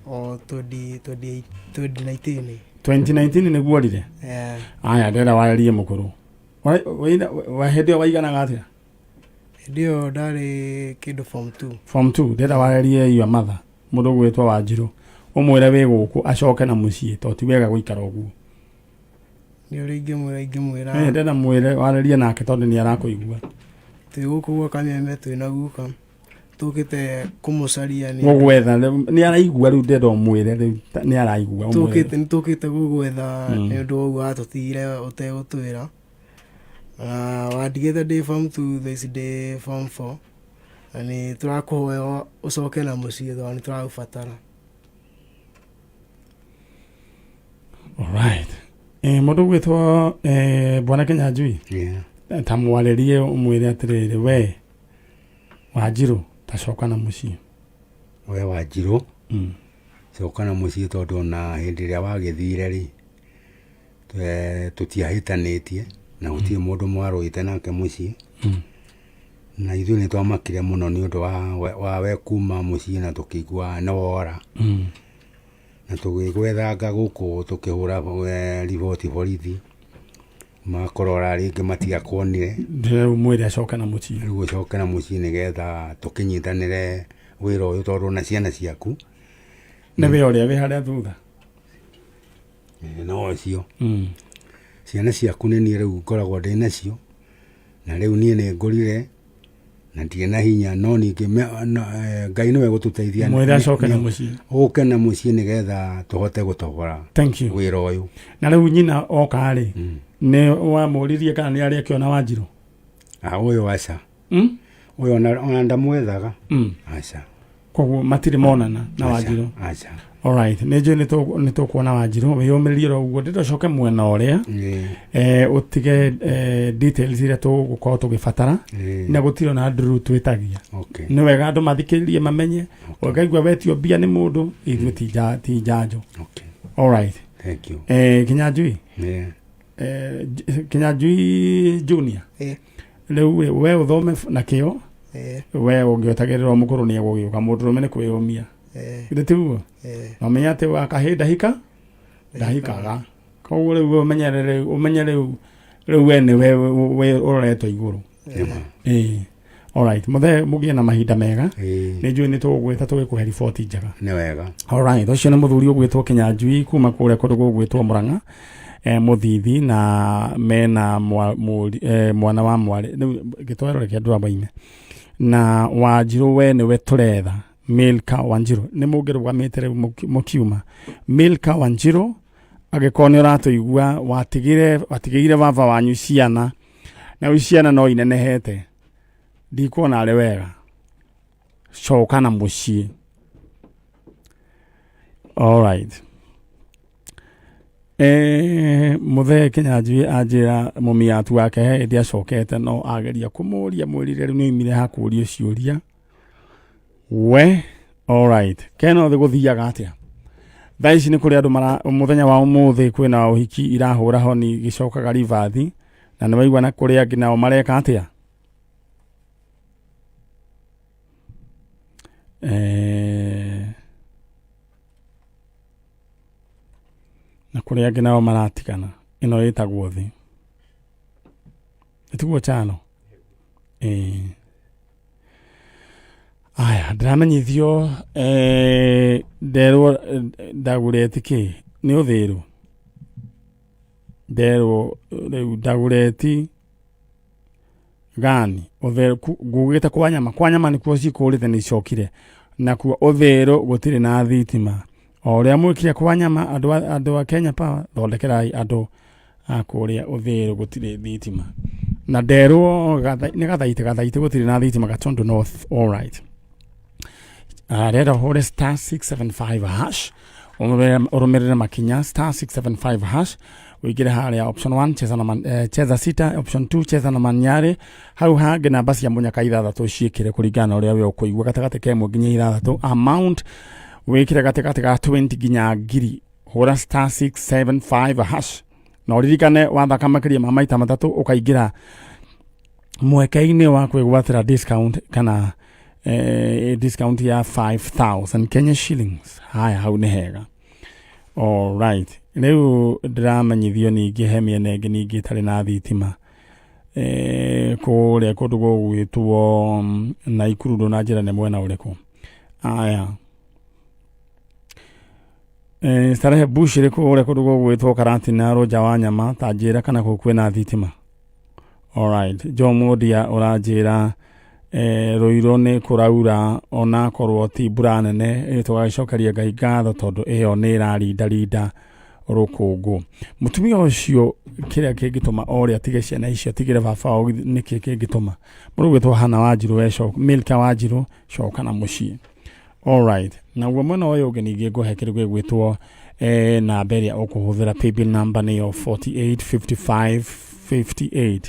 o 20 20 2019. 2019 nĩguo orire? Eh. Aya, ndĩrenda warĩrie mũkũrũ. Hĩndĩ ĩyo waiganaga atĩa? Hĩndĩ ĩyo ndarĩ kĩndũ form 2. Form 2. Ndĩrenda warĩrie your mother, mũndũ ũgwĩtwo Wanjirũ, ũmwĩre wĩ gũkũ acoke na mũciĩ to ti wega gũikara ũguo. Nĩ ũrĩa ingĩmwĩra. Ndĩrenda mwĩre warĩrie nake tondũ nĩ arakũigua. Twĩ gũkũ gwa Kameme twĩ na guka tũkĩte kũmũcaria nĩ gũgwetha rĩu nĩ araigua. Rĩu ndĩrenda ũmwĩre rĩu nĩ araigua, ũmwĩre. Tũkĩte nĩ tũkĩte gũgwetha nĩ ũndũ wa ũguo watũtigire ũtegũtwĩra na wandigĩte ndĩ form 2, thaa ici ndĩ form 4, na nĩ tũrakũhoya ũcoke na mũciĩ tondũ nĩ tũragũbatara. Alright. Mũndũ ũgwĩtwo bwana Kinyanjui. Yeah. Ta mwarĩrie ũmwĩre atĩrĩrĩ, we Wanjirũ, tacoka na mũciĩ. We Wanjirũ, coka na mũciĩ tondũ ona hĩndĩ ĩrĩa wagĩthire rĩ tũtiahĩtanĩtie na gũtirĩ mũndũ mwarũĩte nake mũciĩ na ithuĩ nĩ twamakire mũno nĩ ũndũ wa we kuma mũciĩ na tũkĩigua nĩ wora na tũgĩgwethanga gũkũ tũkĩhũra riboti borithi makũrora rĩngĩ matiakuonire. Rĩu mwĩre acoke na mũciĩ. Rĩu ũcoke na mũciĩ nĩgetha tũkĩnyitanĩre wĩra ũyũ tondũ na ciana ciaku. Nĩ we ũrĩa wĩ harĩa thutha. No ũcio ciana ciaku nĩ niĩ rĩu ngoragwo ndĩ nacio na rĩu niĩ nĩ ngũrire na ndirĩ na hinya no ningĩ Ngai nĩwe gũtũteithia. Mwĩre acoke na mũciĩ. Ũke na mũciĩ nĩgetha tũhote gũtobora Thank you. wĩra ũyũ. Na rĩu nyina oka rĩ, nĩ wamũririe kana nĩ arĩ akĩona Wanjirũ? Ah, ũyũ aca. Ũyũ ona ndamwethaga. Aca. Koguo matirĩ monana na Wanjirũ? Aca. Alright, nĩ njũĩ nĩ tũkuona Wanjirũ. Wĩyũmĩrĩrie oro ũguo, ndĩrenda ũcoke mwena ũrĩa ũtige details iria tũgũkorwo tũgĩbatara na gũtirĩ ona nduru twĩtagia. Nĩ wega andũ mathikĩrĩrie mamenye ũkaigua wetio mbia nĩ mũndũ, ithuĩ ti njanjo. Alright. Thank you. Kinyanjui. Kinyanjui Junior. Rĩu rĩ, we ũthome na kĩo. We ũngĩetagĩrĩra mũkũrũ nĩ egũgĩũka, mũndũrũme nĩ kwĩyũmia. Githĩ tiguo? Na ũmenye atĩ wakahĩ ndahika ndahikaga, koguo rĩu ũmenyere rĩu ũmenye rĩu we nĩwe we ũroretwo igũrũ. Ĩĩ, alright, mũthee, mũgĩe na mahinda mega. Nĩ njũĩ nĩ tũgũgwĩta tũgĩkũhe riboti njega. Nĩ wega. Alright, ũcio nĩ mũthuri ũgwĩtwo Kinyanjui kuma kũrĩa kũndũ gũgwĩtwo Mũrang'a, Mũthithi, na mena mwana wa mwarĩ. Rĩu gĩtoero reke andũ aya na Wanjirũ, we nĩwe tũretha. Milka Wanjirũ nĩ mũngĩrũgamĩte rĩu mũkiuma. Milka Wanjirũ, angĩkorwo nĩ ũratũigua, watigĩire baba wanyu ciana na rĩu ciana no inenehete, ndikuona arĩ wega, coka na mũciĩ. Alright. Mũthee Kinyanjui anjĩra mũmiatu wake he hĩndĩ acokete no ageria kũmũria mwĩrire rĩu nĩ oimire hakũrio ciũria we. Alright, keno thĩ gũthiaga atĩa thaa ici? Nĩ kũrĩ andũ mara mũthenya wa ũmũthĩ kwĩna ũhiki irahũra honi gĩcokaga rivathi na nĩ waigua na kũrĩ angĩ nao mareka atĩa. Na kũrĩ angĩ nao maratigana. Ĩno ĩtagwo thĩ. Ĩtiguo chano? Ĩĩ. Aya, ndĩramenyithio eh, nderwo eh, ndagũreti kĩ nĩ ũthĩrũ nderwo rĩu ndagũreti gani ũtherũ ngugĩte kwa nyama kwa nyama nĩkuo cikũrĩte nĩ icokire nakuo ũthĩrũ gũtirĩ na thitima o ũrĩa mwĩkire kwa nyama andũ a- andũ a Kenya Power thondekerai andũ a kũrĩa ũthĩrũ gũtirĩ thitima na nderwo Gatha- nĩ gathaitĩ gathaitĩ gũtirĩ na thitima Gatundu North all right arenda ũhũre star 675 hash ũrũmĩrĩre makinya star 675 hash ũingĩre harĩa option 1 cheza na man, eh, cheza sita option 2 cheza na manyarĩ hau hangĩ namba cia mũnyaka ithathatũ ciĩkĩre kũringana na ũrĩa we ũkũigua gatagatĩ ka ĩmwe nginya ithathatũ amount wĩkĩre gatagatĩ ga 20 nginya ngiri hũra star 675 hash na ũririkane wathaka makĩria ma maita matatũ ũkaingĩra mweke-inĩ wa kwĩgwatĩra discount kana eh, discount ya 5000 Kenya shillings haya hau nĩ hega alright rĩu ndĩramenyithio ningĩ he mĩena ĩngĩ ningĩ ĩtarĩ na thitima eh, kũrĩa kũndũ gũgwĩtwo mm, Naikuru ndũnanjĩra nĩ mwena ũrĩkũ aya eh, Starehe Bush ĩrĩ kũrĩa kũndũ gũgwĩtwo Karatina Rũnja wa nyama ta njĩra kana kũu kwĩna thitima Alright, Joe Mũndia ũranjĩra eh, Rũirũ nĩ kũraura onakorwo ti mbura nene eh, tũgagĩcokeria Ngai ngatho tondũ ĩyo nĩ ĩrarindarinda rũkũngũ. Mũtumia ũcio kĩrĩa kĩngĩtũma ore atige ciana icio atigĩre baba wao nĩkĩ kĩngĩtũma? Mũndũ ũgwĩtwo Hana Wanjirũ we coka, Milka Wanjirũ coka na mũciĩ. Alright, naguo mwena ũyũ ũngĩ ningĩ ngũhe kĩndũ gĩgwĩtwo eh, namba ĩrĩa ũkũhũthĩra paybill number nĩyo 485558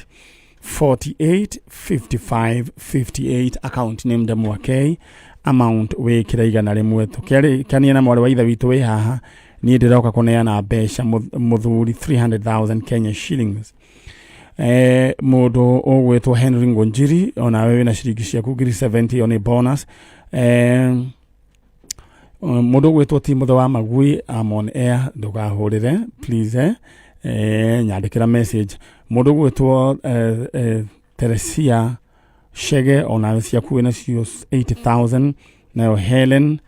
485558 account name Ndemwa K amount wĩkĩre igana rĩmwe tũkĩarĩkania na mwarĩ wa ithe witũ wĩ haha niĩ ndĩroka kũneana mbeca mũthuri 300,000 Kenya shillings eh, mũndũ ũgwĩtwo Henry Ngunjiri onawe wĩna ciringi ciaku ngiri 70 ĩyo nĩ bonus eh, mũndũ ũgwĩtwo Timothy wa Magui I'm on air ndũkahũrĩre please eh, eh, nyandĩkĩra message mũndũ ũgwĩtwo eh, eh, Teresia Shege onawe ciaku wĩna cio 80,000 nayo Helen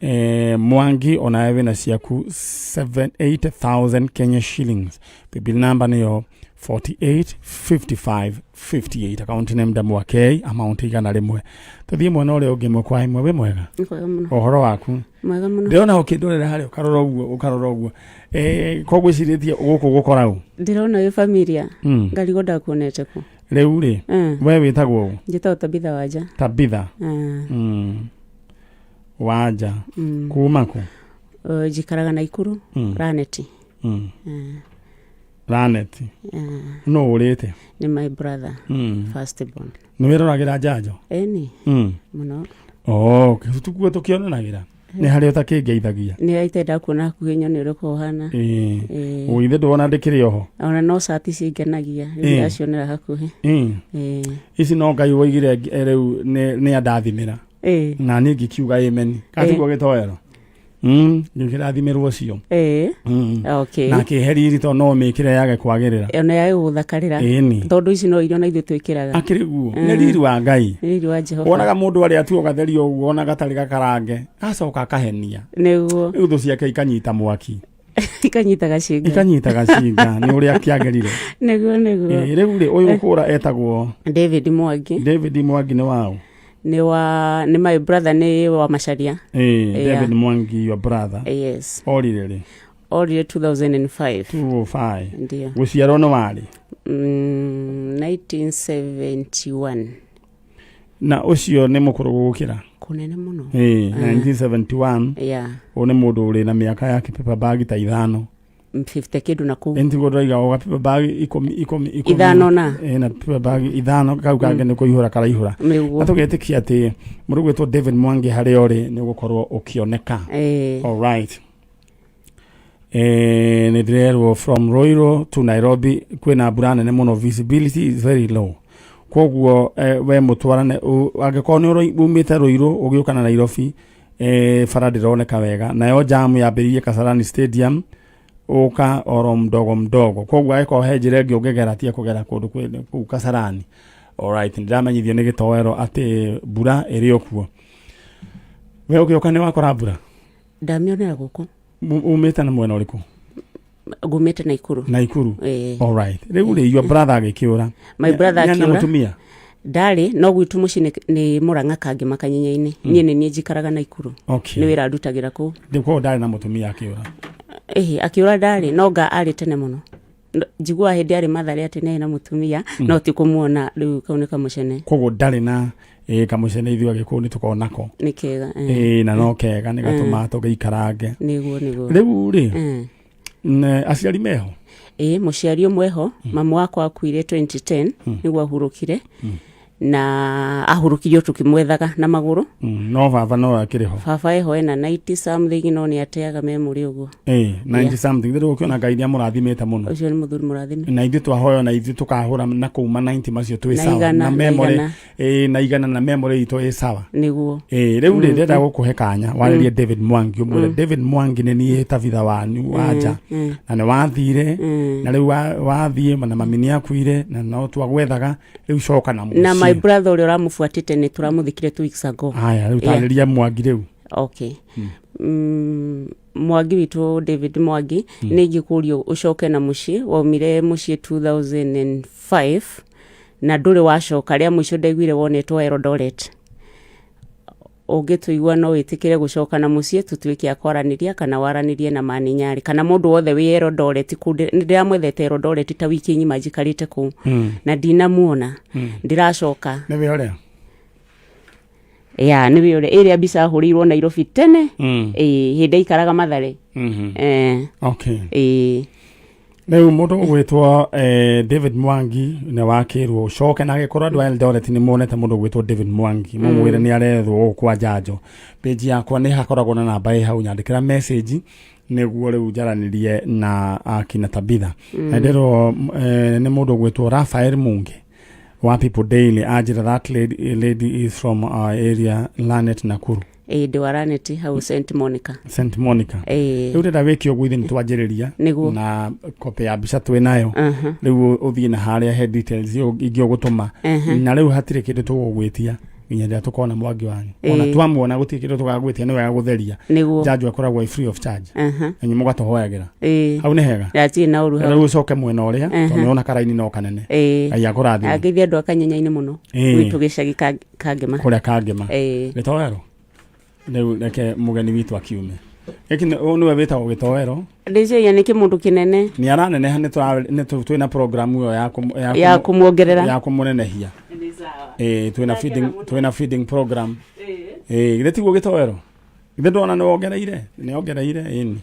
eh, Mwangi onawe wĩna ciaku 8000 Kenya shillings paybill number nĩyo 48 55 58 account name Ndamwa K amount igana rĩmwe tũthiĩ mwena ũrĩa ũngĩ ĩmwe kwa ĩmwe wĩ mwega Nĩ kwega mũno. ũhoro waku Mwega mũno. ndĩrona ũkĩndorera harĩa ũkarora ũguo ũkarora ũguo eh, koguo ĩcirĩtie gũkũ gũkora ũ Ndĩrona wĩ familia. Mm. Ngarigwo ndakuonete kũ. rĩu rĩ Mm. we wĩtagwo ũ Njĩtagwo Tabitha Wanja. Tabitha Mm. mm. Wanja Mm. kuma kũ Njikaraga Naikuru Mm. Raneti. mm. Mm. Raneti Mm. nũ ũrĩte Nĩ my brother mm. first born. nĩ wĩroragĩra njanjo Eni mm. mũno. oh, tukuo tũkĩonanagĩra nĩ harĩa ũtakĩngeithagia Nĩ aite ndakuona hakuhĩ nyone ũrĩa ũhana. Ĩĩ. Ĩĩ. Ũ, ithe ndwona ndĩkĩrĩ oho Ona no cati cingenagia rĩu Ĩĩ. ndĩracionera hakuhĩ. Ĩĩ. Ĩĩ. ici no ngai woigire eh, rĩu nĩ nĩ andathimĩra Ĩĩ. na niĩ ngĩkiuga amen katiguo gĩtoero Mm, ngĩkĩrathimĩrwo cio Ĩĩ. Mm. Okay. na kĩhe riri tondũ no mĩkĩre yage kwagĩrĩra Ona yage gũgũthakarĩra. Ĩni. Tondũ ici no irio na ithuĩ twĩkĩraga. akĩrĩ guo nĩ riri wa ngai Nĩ riri wa Jehova. wonaga mũndũ arĩa atuo gatherio ũguo ona gatarĩ gakarange acoka akahenia Nĩguo. rĩu thũ ciake ikanyita mwaki Ikanyita gacinga. ikanyita gacinga nĩ ũrĩa kĩagĩrire Nĩguo nĩguo. Ĩĩ, rĩu rĩ ũyũ ũkũra etagwo David Mwangi. David Mwangi nĩ waũ Nĩ wa nĩ my brother nĩ wa Macharia. Ĩĩ, Yeah. David Mwangi your brother Yes. orire rĩ Orire 2005. 205 Ndio. gũciarwo nĩ warĩ 1971. na ũcio nĩ mũkũrũ gũgũkĩra Kũnene mũno. Ĩĩ, 1971 Yeah. ũyũ nĩ mũndũ ũrĩ na mĩaka ya kĩpaper bag ta ithano 50 kĩndũ na kũu. ntiguo ndĩroiga o gapaper bag ikũmi ikũmi ikũmi Ithano na. Ĩĩ, na paper bag ithano kau kangĩ nĩ kũihũra karaihũra Nĩguo. na tũgetĩkia atĩ mũndũ ũgwĩtwo David Mwangi harĩa ũrĩ nĩ ũgũkorwo ũkĩoneka Ĩĩ. Alright. Eh, nĩ ndĩrerwo from Ruiru to Nairobi kwĩna mbura nene mũno visibility is very low koguo eh, we mũtwarane angĩkorwo nĩ umĩte Ruiru ũgĩũka na Nairobi eh, bara ndĩroneka wega nayo jam yambĩrĩirie Kasarani Stadium Ũka oro mdogo mdogo. Koguo angĩkorwo he njĩra ĩngĩ ũngĩgera tiga kũgera kũndũ kũu Kasarani. Alright, nĩndĩramenyithio nĩ gĩtoero atĩ mbura ĩrĩ o kuo. We ũgĩũka nĩ wakora mbura? Ndamĩonera gũkũ. Umĩte na mwena ũrĩkũ? Ngumĩte Naikuru. Naikuru. Ĩĩ. Alright. Rĩu rĩ, your brother agĩkĩũra. My brother Nĩ- nĩ akĩũra. mũtumia? Ndarĩ no gwitũ mũciĩ nĩ Mũrang'a Kangema Kanyenya-inĩ. Niĩ nĩ niĩ njikaraga Naikuru. Okay. Nĩ wĩra ndutagĩra kũu. Rĩu koguo ndarĩ na mũtumia akĩũra. Ĩhĩ, akĩũra ndarĩ no nga arĩ tene mũno. Njiguaga hĩndĩ arĩ Mathare atĩ nĩ na mũtumia no ti kũmuona rĩu kau nĩ kamũcene. Koguo ndarĩ na ĩ kamũcene ithuĩ agĩkũyũ nĩ tũkoragwo nako. Nĩ kega. Ĩ na no kega nĩ gatũmaga tũgĩikarange. Nĩguo nĩguo. Rĩu rĩ, aciari meho? Ĩ mũciari ũmwe ho, mamu wakwa akuire 2010 nĩguo ahurũkire. Na ahurũkirio tũkĩmwethaga na magũrũ. No baba no akĩrĩ ho? Baba eho ena 90 something no nĩ ateaga memory ũguo. Ĩ 90 something rĩu ũkĩona Ngai nĩ amũrathimĩte mũno. Ũcio nĩ mũthuri mũrathime. Na ithuĩ twahoya na ithuĩ tũkahũra na kũu ma 90 macio twĩ Na sawa. igana, Na na memory igana. ĩ na igana na memory itũ ĩ sawa. Nĩguo. Ĩ rĩu rĩ ndĩrenda gũkũhe kanya warĩrie David Mwangi ũmwĩre David Mwangi nĩ niĩ Tabitha wanyu wa nja na nĩ wathire na rĩu wathiĩ na mami nĩ akuire na no twagwethaga rĩu coka na Na my mũciĩ. brother ũrĩa ũramũbuatĩte nĩ tũramũthikire 2 weeks ago. Haya rĩu Yeah. tarĩria Mwangi rĩu. Okay. Mwangi witũ David Mwangi nĩ ingĩkũrio ũcoke na mũciĩ waumire mũciĩ 2005 na ndũrĩ wacoka rĩa mũico ndaiguire wonetwo Eldoret. Ũngĩtũigua no wĩtĩkĩre gũcoka na mũciĩ tũtuĩke a kwaranĩria kana waranĩrie na Mani Nyarĩ kana mũndũ wothe wĩ Eldoret kũu nĩ ndĩramwethete Eldoret ta wiki ng'ima njikarĩte kũu na ndinamuona ndĩracoka. Nĩ we ũrĩa? Ya nĩwe ũrĩa ĩrĩa mbica ahũrĩirwo Nairobi tene. Ĩĩ hĩndĩ aikaraga Mathare. Okay. Ĩĩ. Rĩu mũndũ ũgwĩtwo David Mwangi nĩ wakĩrwo ũcoke na agĩkorwo andũ a Eldoret nĩ monete mũndũ ũgwĩtwo David Mwangi mũmwĩre nĩ arethwo gũkũ kwa njanjo. Page yakwa nĩ hakoragwo na namba ĩ hau nyandĩkĩra message nĩguo rĩu njaranĩrie na akina Tabitha. Na ndĩrwo nĩ mũndũ ũgwĩtwo Raphael Munge wa People Daily anjĩra that lady is from our area Lanet Nakuru. Ĩĩ ndĩ wa Lanet hau St Monica. St Monica. Ĩĩ. Rĩu ndĩrenda wĩke ũguo ithuĩ nĩ twanjĩrĩria Nĩguo. na kopi ya mbica twĩ nayo. Rĩu ũthiĩ na harĩa he details ingĩ ũgũtũma. Na rĩu hatirĩ kĩndũ tũgũgwĩtia nginya rĩrĩa tũkona Mwangi wanyu. Ona twamuona gũtirĩ kĩndũ tũgagwĩtia nĩ wega gũtheria. Nĩguo. Njanjo ĩkoragwo ĩ free of charge. Na inyuĩ mũgatũhoyagĩra. Ĩĩ. Hau nĩ hega. Hatirĩ na ũru hau. Rĩu ũcoke mwena ũrĩa tondũ nĩwona karaini no kanene. Ĩĩ. Ngai akũrathime. Angeithia andũ a Kanyenya-inĩ mũno. Ĩĩ. Gwitũ gĩcagi Kangema. Kũrĩa Kangema. Ĩĩ. Gĩtoero. Rĩu reke mũgeni witũ akiume. Gĩkĩ ũyũ nĩwe wĩtagwo gĩtoero. Ndĩciria nĩ kĩmũndũ kĩnene. Nĩ araneneha nĩ twĩna program ĩyo ya kũmuongerera. Ya kũmũnenehia. Ĩĩ twĩna feeding program. Ĩĩ githĩ tiguo gĩtoero? Githĩ ndwona nĩ wongereire? Nĩ ongereire ĩni.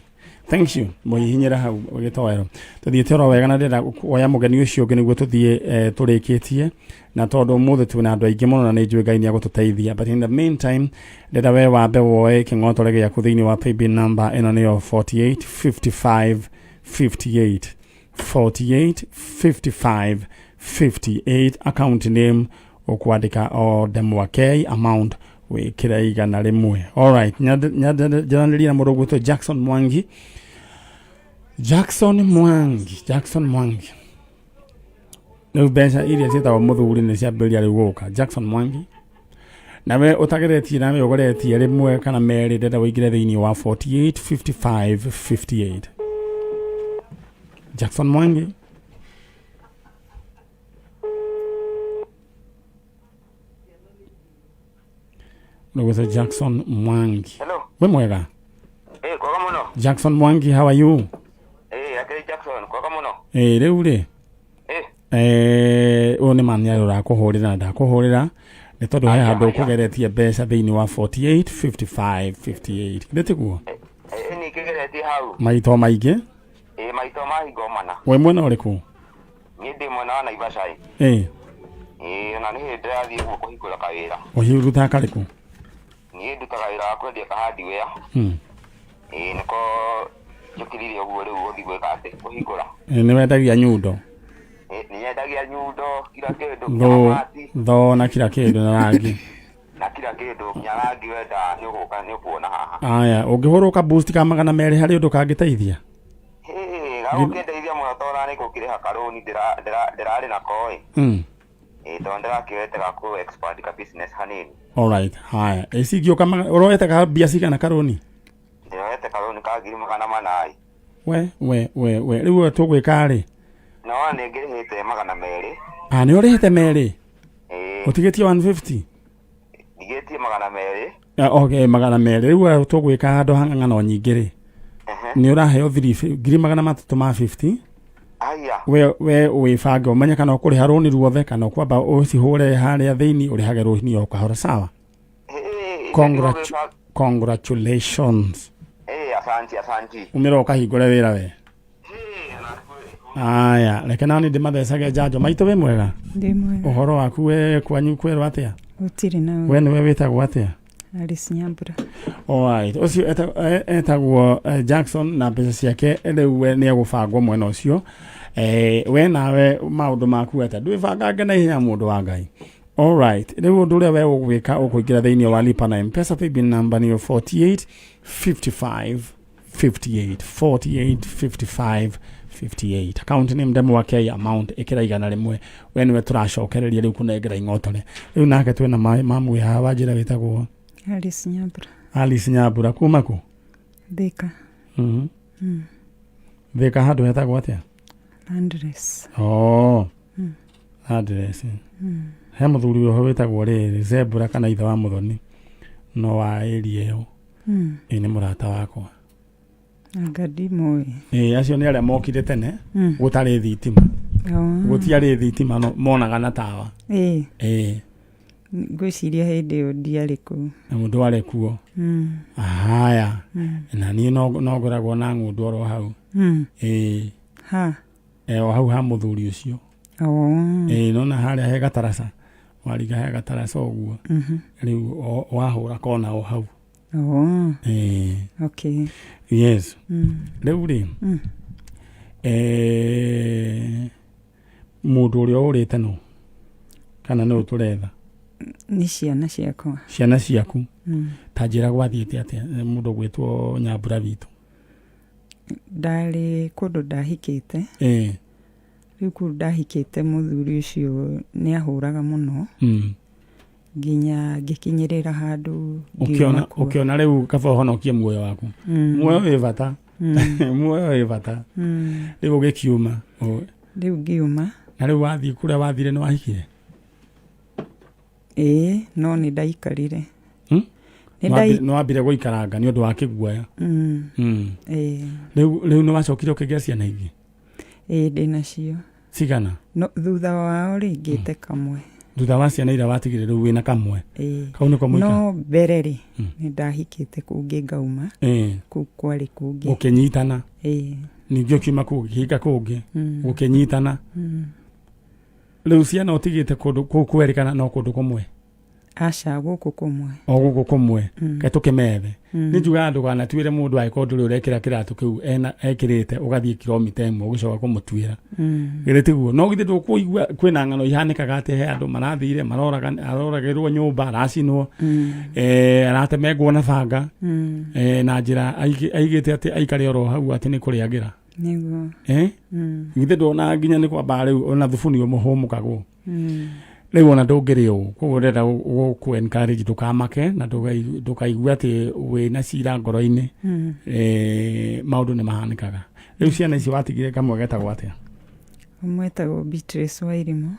Thank you. Mũhihinyĩra hau gĩtoero. Tũthiĩte oro wega na ndĩrenda kuoya mũgeni ũcio ũngĩ nĩguo tũthiĩ tũrĩkĩtie na tondũ ũmũthĩ twĩna andũ aingĩ mũno na nĩ njũĩ Ngai nĩ agũtũteithia. But in the meantime ndĩrenda we wambe woe kĩng'otore gĩaku thĩinĩ wa paybill number ĩno nĩyo 48 55 58 48 55 58 account name ũkwandĩka o Ndemwa K amount wĩkĩre 100. Alright, nyaranĩria na mũndũ ũgwĩtwo Jackson Mwangi. Jackson Mwangi, Jackson Mwangi. Rĩu mbeca iria ciĩtagwo mũthuri nĩ ciambĩrĩria rĩu gũka. Jackson Mwangi. Nawe ũtageretie nawe ũgeretie rĩmwe kana merĩ ndĩrenda ũingĩre thĩinĩ wa 48 55 58. Jackson Mwangi. Nũgwĩtwo Jackson Mwangi. Hello. Wĩ mwega? Kwega mũno. Jackson Mwangi, how are you? Akĩrĩ Jackson, kwega mũno. Rĩu rĩ ũyũ nĩ mani arĩa ũrakũhũrĩra na ndakũhũrĩra nĩ tondũ he handũ ũkũgeretie mbeca thĩinĩ wa 48 55 58 githĩ tiguo? Nĩ kĩgeretie hau. Maito maingĩ. Maito mahingo mana. Wĩ mwena ũrĩkũ? Niĩ ndĩ mwena wa Naivasha. Ona nĩ hĩndĩ ndĩrathiĩ ũguo kũhingũra kawĩra. Ũhirutaga karĩkũ? Niĩ ndutaga wĩra wa kwendia ka hardware. Nĩko njũkĩrire ũguo rĩu gũthiĩ gwĩka atĩ kũhingũra. Nĩ wendagia nyundo? Nĩ nyendagia nyundo, kila kĩndũ, nginya mabati. Thoo na kila kĩndũ na rangi. Na kila kĩndũ, nginya rangi wenda nĩ ũgũka nĩ ũkuona haha. Aya, ũngĩhũrwo ka boost ka 200 harĩ ũndũ kangĩteithia? Agũkĩndeithia mũno tondũ nĩ gũkĩrĩha karũni ndĩrarĩ nako ĩ. Ĩ tondũ ndĩrakĩoete ga kũ expand ka business hanini. Alright, haya ĩcingĩũka ũroete ka mbia cigana karũni? Ndĩroete karũni ka 400,000 ĩ. We we we we rĩu we tũgwĩka rĩ? Na wona nĩ ngĩrĩhĩte 200. Ah, nĩ ũrĩhĩte merĩ? Ĩ. Ũtigĩtie 150? Ndigĩtie 200. Okay, 200. Rĩu we tũgwĩka handũ ha ng'ano nyingĩ rĩ, nĩ ũraheo 350,000. Aya. We wĩbange ũmenye kana ũkũrĩha rũni ruothe kana ũkwamba ũcihũre harĩa thĩinĩ ũrĩhage rũni o kahora, sawa? Congratulations. Asanti, asanti. Umĩra ũkahingũre wĩra we. Aya, reke nani ndĩmathecage njanjo. Maitũ wĩ mwega? Ndĩ mwega. Ũhoro waku we kwanyu kwerwo atĩa? Gũtirĩ na We nĩwe wĩtagwo atĩa? Alice Nyambura. Alright, ũcio etagwo Jackson na mbeca ciake rĩu we nĩ egũbangwo mwena ũcio. We nawe maũndũ maku atĩa? Ndwĩbangange na ihenya mũndũ wa Ngai. Alright, rĩu ũndũ ũrĩa we ũgwĩka ũkũingĩra thĩinĩ wa Lipa na M-Pesa, paybill number nĩyo 48 55 58 48 55 58, account name ndemwa K, amount ĩkĩra 100. We nĩwe tũracokereria rĩu kũnengera ing'otore rĩu. Nake twĩna mamu haha wa njĩra wĩtagwo Alice Nyambura. Alice Nyambura kuma kũ? Thika. Thika handũ hetagwo atĩa? Landress. Oh. Address. He mũthuri wĩho wĩtagwo rĩrĩ Zebra kana ithe wa Mũthoni no wa area ĩyo. Ĩ nĩ mũrata wakwa. Anga ndimũĩ. Ĩ acio nĩ arĩa mokire tene gũtarĩ thitima. Gũtiarĩ thitima no monaga na tawa. Ĩ. Ngwĩciria hĩndĩ ĩyo ndiarĩ kũu. Na mũndũ warĩ kuo. Haya. Na niĩ no ngoragwo na ng'ũndũ oro hau. Ĩ. Ha. O hau ha mũthuri ũcio. Ĩ nona harĩa he gataraca. Waringa he gataraca ũguo. Rĩu wahũra kona o hau. Okay. Yes. Rĩu rĩ, mũndũ ũrĩa ũrĩte no kana nĩ ũtũretha? Nĩ ciana ciakwa. Ciana ciaku. Ta njĩra gwathiĩte atĩa mũndũ gwĩtwo Nyambura witũ? Ndarĩ kũndũ ndahikĩte. Rĩu kũu ndahikĩte mũthuri ũcio nĩ ahũraga mũno. Nginya ngĩkinyĩrĩra handũ ngiuma kuo. Ũkĩona rĩu kaba ũhonokie muoyo waku. Muoyo wĩ bata. Muoyo wĩ bata. Rĩu ũgĩkiuma. Rĩu ngiuma. Na rĩu wathiĩ kũrĩa wathire nĩ wahikire? Ĩĩ, no nĩ ndaikarire. Nĩ wambire gũikaranga nĩ ũndũ wa kĩguoya. Rĩu nĩ wacokire ũkĩgĩa ciana ingĩ? Ĩĩ, ndĩ nacio. Cigana? No, thutha wao rĩ ngĩte kamwe. Thutha wa ciana iria watigire rĩu wĩna kamwe? Ĩĩ. Kau nĩko mũika? No mbere rĩ, nĩ ndahikĩte kũngĩ ngauma. Kũu kwarĩ kũngĩ. Gũkĩnyitana. Ĩĩ. Ningĩ ũkiuma kũu ũkĩhinga kũngĩ. Gũkĩnyitana. Rĩu ciana ũtigĩte kũndũ kũu kwerĩ kana no kũndũ kũmwe? Aca, gũkũ kũmwe. O gũkũ kũmwe. Kaĩ tũkĩmethe. Nĩ njugaga ndũkanatuĩre mũndũ angĩkorwo ndũrĩ ũrekĩra kĩratũ kĩu ekĩrĩte ũgathiĩ kilomita ĩmwe ũgĩcoka kũmũtuĩra. Githĩ tiguo? No githĩ ndũkũigua kwĩna ng'ano ihanĩkaga atĩ he andũ marathire aroragĩrwo nyũmba, aracinwo, aratemengwo na banga, na njĩra aigĩte atĩ aikare oro hau atĩ nĩ kũrĩagĩra. Nĩguo. Githĩ ndwona nginya nĩ kwamba rĩu ona thubuni ũmũhũmũkagwo. Rĩu ona ndũngĩrĩ ũũ, koguo ndĩrenda gũkũ encourage ndũkamake na ndũkaigue atĩ wĩna cira ngoro-inĩ. Maũndũ nĩ mahanĩkaga. Rĩu ciana icio watigire kamwe getagwo atĩa? Ũmwe etagwo Beatrice Wairimu.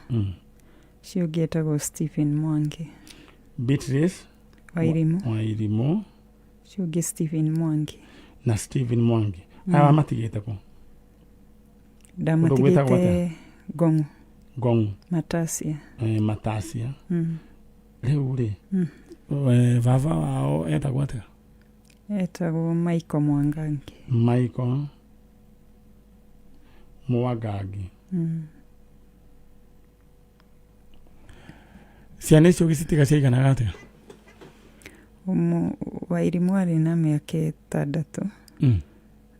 Ũcio ũngĩ etagwo Stephen Mwangi. Beatrice Wairimu. Wairimu. Ũcio ũngĩ Stephen Mwangi. Na Stephen Mwangi. Aya matigĩte kũ? Ndamatigĩte Ngong'u. Ngong'u. Matasia. Matasia. Rĩu rĩ, baba wao etagwo atĩa? Etagwo Michael Mwangangi. Michael Mwangangi. Ciana icio ũgĩcitiga ciaiganaga atĩa? Wairimu arĩ na mĩaka 6.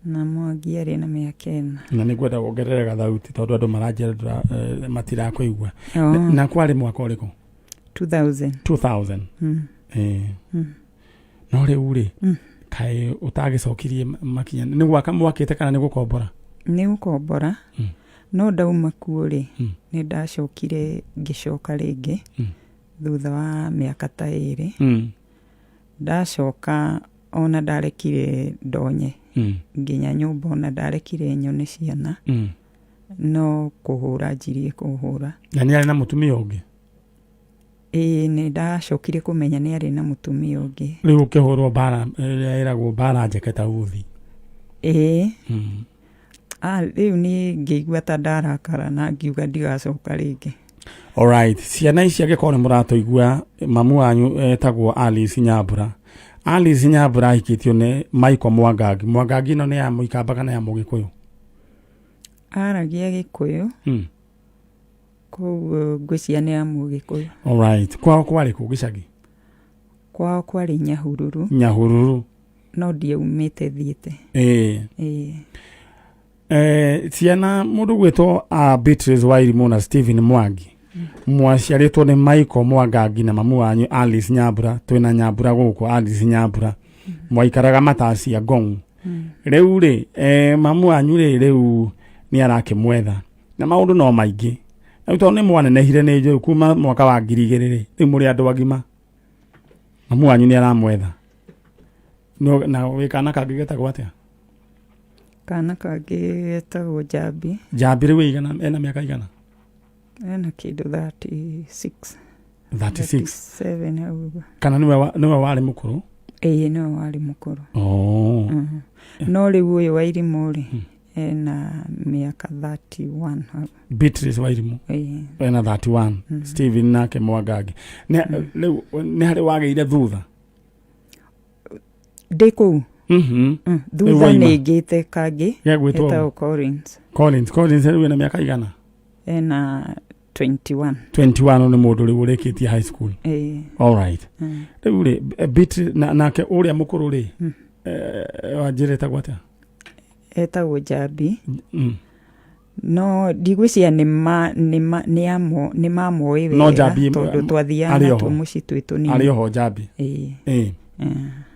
Na Mwangi arĩ na mĩaka 4. Na nĩ ngwenda wongerere gathauti tondũ andũ maranjĩra matirakũigua. Na kwarĩ mwaka ũrĩkũ? 2000. 2000. No rĩu rĩ, kaĩ ũtagĩcokirie makinya nĩ gwaka mwakĩte kana nĩ gũkombora? Nĩ gũkombora. No ndauma kuo rĩ, nĩ ndacokire ngĩcoka rĩngĩ thutha wa mĩaka ta ĩrĩ. Ndacoka ona ndarekire ndonye nginya nyũmba, ona ndarekire nyone ciana, no kũhũra njirie kũhũra. Na nĩ arĩ na mũtumia ũngĩ? Ĩĩ, nĩ ndacokire kũmenya nĩ arĩ na mũtumia ũngĩ. Rĩu ũkĩhũrwo mbara ĩrĩa ĩragwo mbara njeke ta uthi. Ĩĩ. Ah, rĩu niĩ ngĩigua ta ndarakara na ngiuga ndigacoka rĩngĩ. Alright, ciana ici angĩkorwo nĩ mũratũigua, mamu wanyu etagwo Alice Nyambura. Alice Nyambura ahikĩtio nĩ Michael Mwangangi. Mwangangi ĩno nĩ ya Mũikamba kana ya Mũgĩkũyũ? Aragia Gĩkũyũ. Koguo ngwĩciria nĩ ya Mũgĩkũyũ. Alright. Kwao kwarĩ kũ gĩcagi? Kwao kwarĩ Nyahururu. Nyahururu. No ndiaumĩte thiĩte. Ĩĩ. Ĩĩ. Ciana mũndũ gwĩtwo Beatrice Wairimũ na Stephen Mwangi mwaciarĩtwo nĩ Michael Mwangangi na mamu wanyu Alice Nyambura. Twĩna Nyambura gũkũ, Alice Nyambura. Mwaikaraga Matacia Ngong. Rĩu rĩ, mamu wanyu rĩ, rĩu nĩ arakĩmwetha na maũndũ no maingĩ. Rĩu tondũ nĩ mwanenehire nĩ njũĩ kuma mwaka wa 2000 rĩ, rĩu mũrĩ andũ agima, mamu wanyu nĩ aramwetha. Na wĩ kana kangĩ getagwo atĩa? Kana kangĩ getagwo Njambi. Njambi rĩu ĩigana, ena mĩaka igana? Ena kĩndũ 36. 36. 37 hau ũguo. Kana nĩwe warĩ mũkũrũ? Ĩĩ, nĩwe warĩ mũkũrũ. Oh. No rĩu ũyũ wa irimũ rĩ, ena mĩaka 31 hau. Beatrice Wairimũ. Ĩĩ. Ena 31. Stephen nake Mwangangi. Rĩu nĩ harĩ wagĩire thutha? Ndĩ kũu. Rĩu Thutha waima. nĩ ngĩte kangĩ. Gegwĩtwo? Etagwo Collins. Collins. Collins rĩu ena mĩaka igana? Ena 21. 21 nĩ mũndũ rĩu ũrĩkĩtie high school. Ĩĩ. All right. Rĩu rĩ, Beatrice nake ũrĩa mũkũrũ rĩ, wanjĩra etagwo atĩa? Etagwo Njambi. No ndigwĩciria nĩ mamoĩ No wega Njambi, tondũ twathiaga arĩ natuo oho. mũciĩ twĩ tũnini. Arĩ oho Njambi? Ĩĩ. Ĩĩ.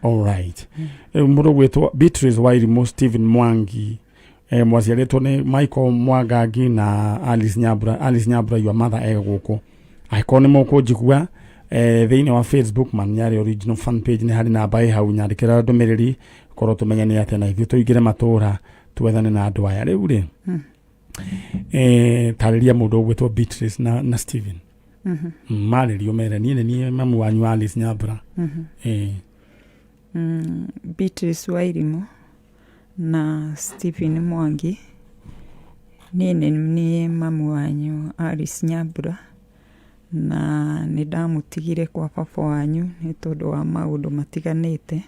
All right. Rĩu mũndũ gwĩtwo Beatrice Wairimũ Stephen Mwangi, mwaciarĩtwo nĩ Michael Mwangangi na Alice Nyambura. Alice Nyambura your mother e gũkũ. Angĩkorwo nĩ mũkũnjigua thĩinĩ wa Facebook Man Nyarĩ original fan page, nĩ harĩ namba ĩ hau, nyandĩkĩra ndũmĩrĩri korwo tũmenye nĩ atĩa na ithuĩ tũingĩre matũra twethane na andũ aya. Rĩu rĩ, tarĩria mũndũ ũgwĩtwo Beatrice na Stephen. Marĩrio mere niĩ nĩ niĩ mamu wanyu Alice Nyambura. Beatrice Wairimũ na Stephen Mwangi, niĩ nĩ niĩ mamu wanyu Alice Nyambura, na nĩ ndamũtigire kwa baba wanyu nĩ tondũ wa maũndũ matiganĩte,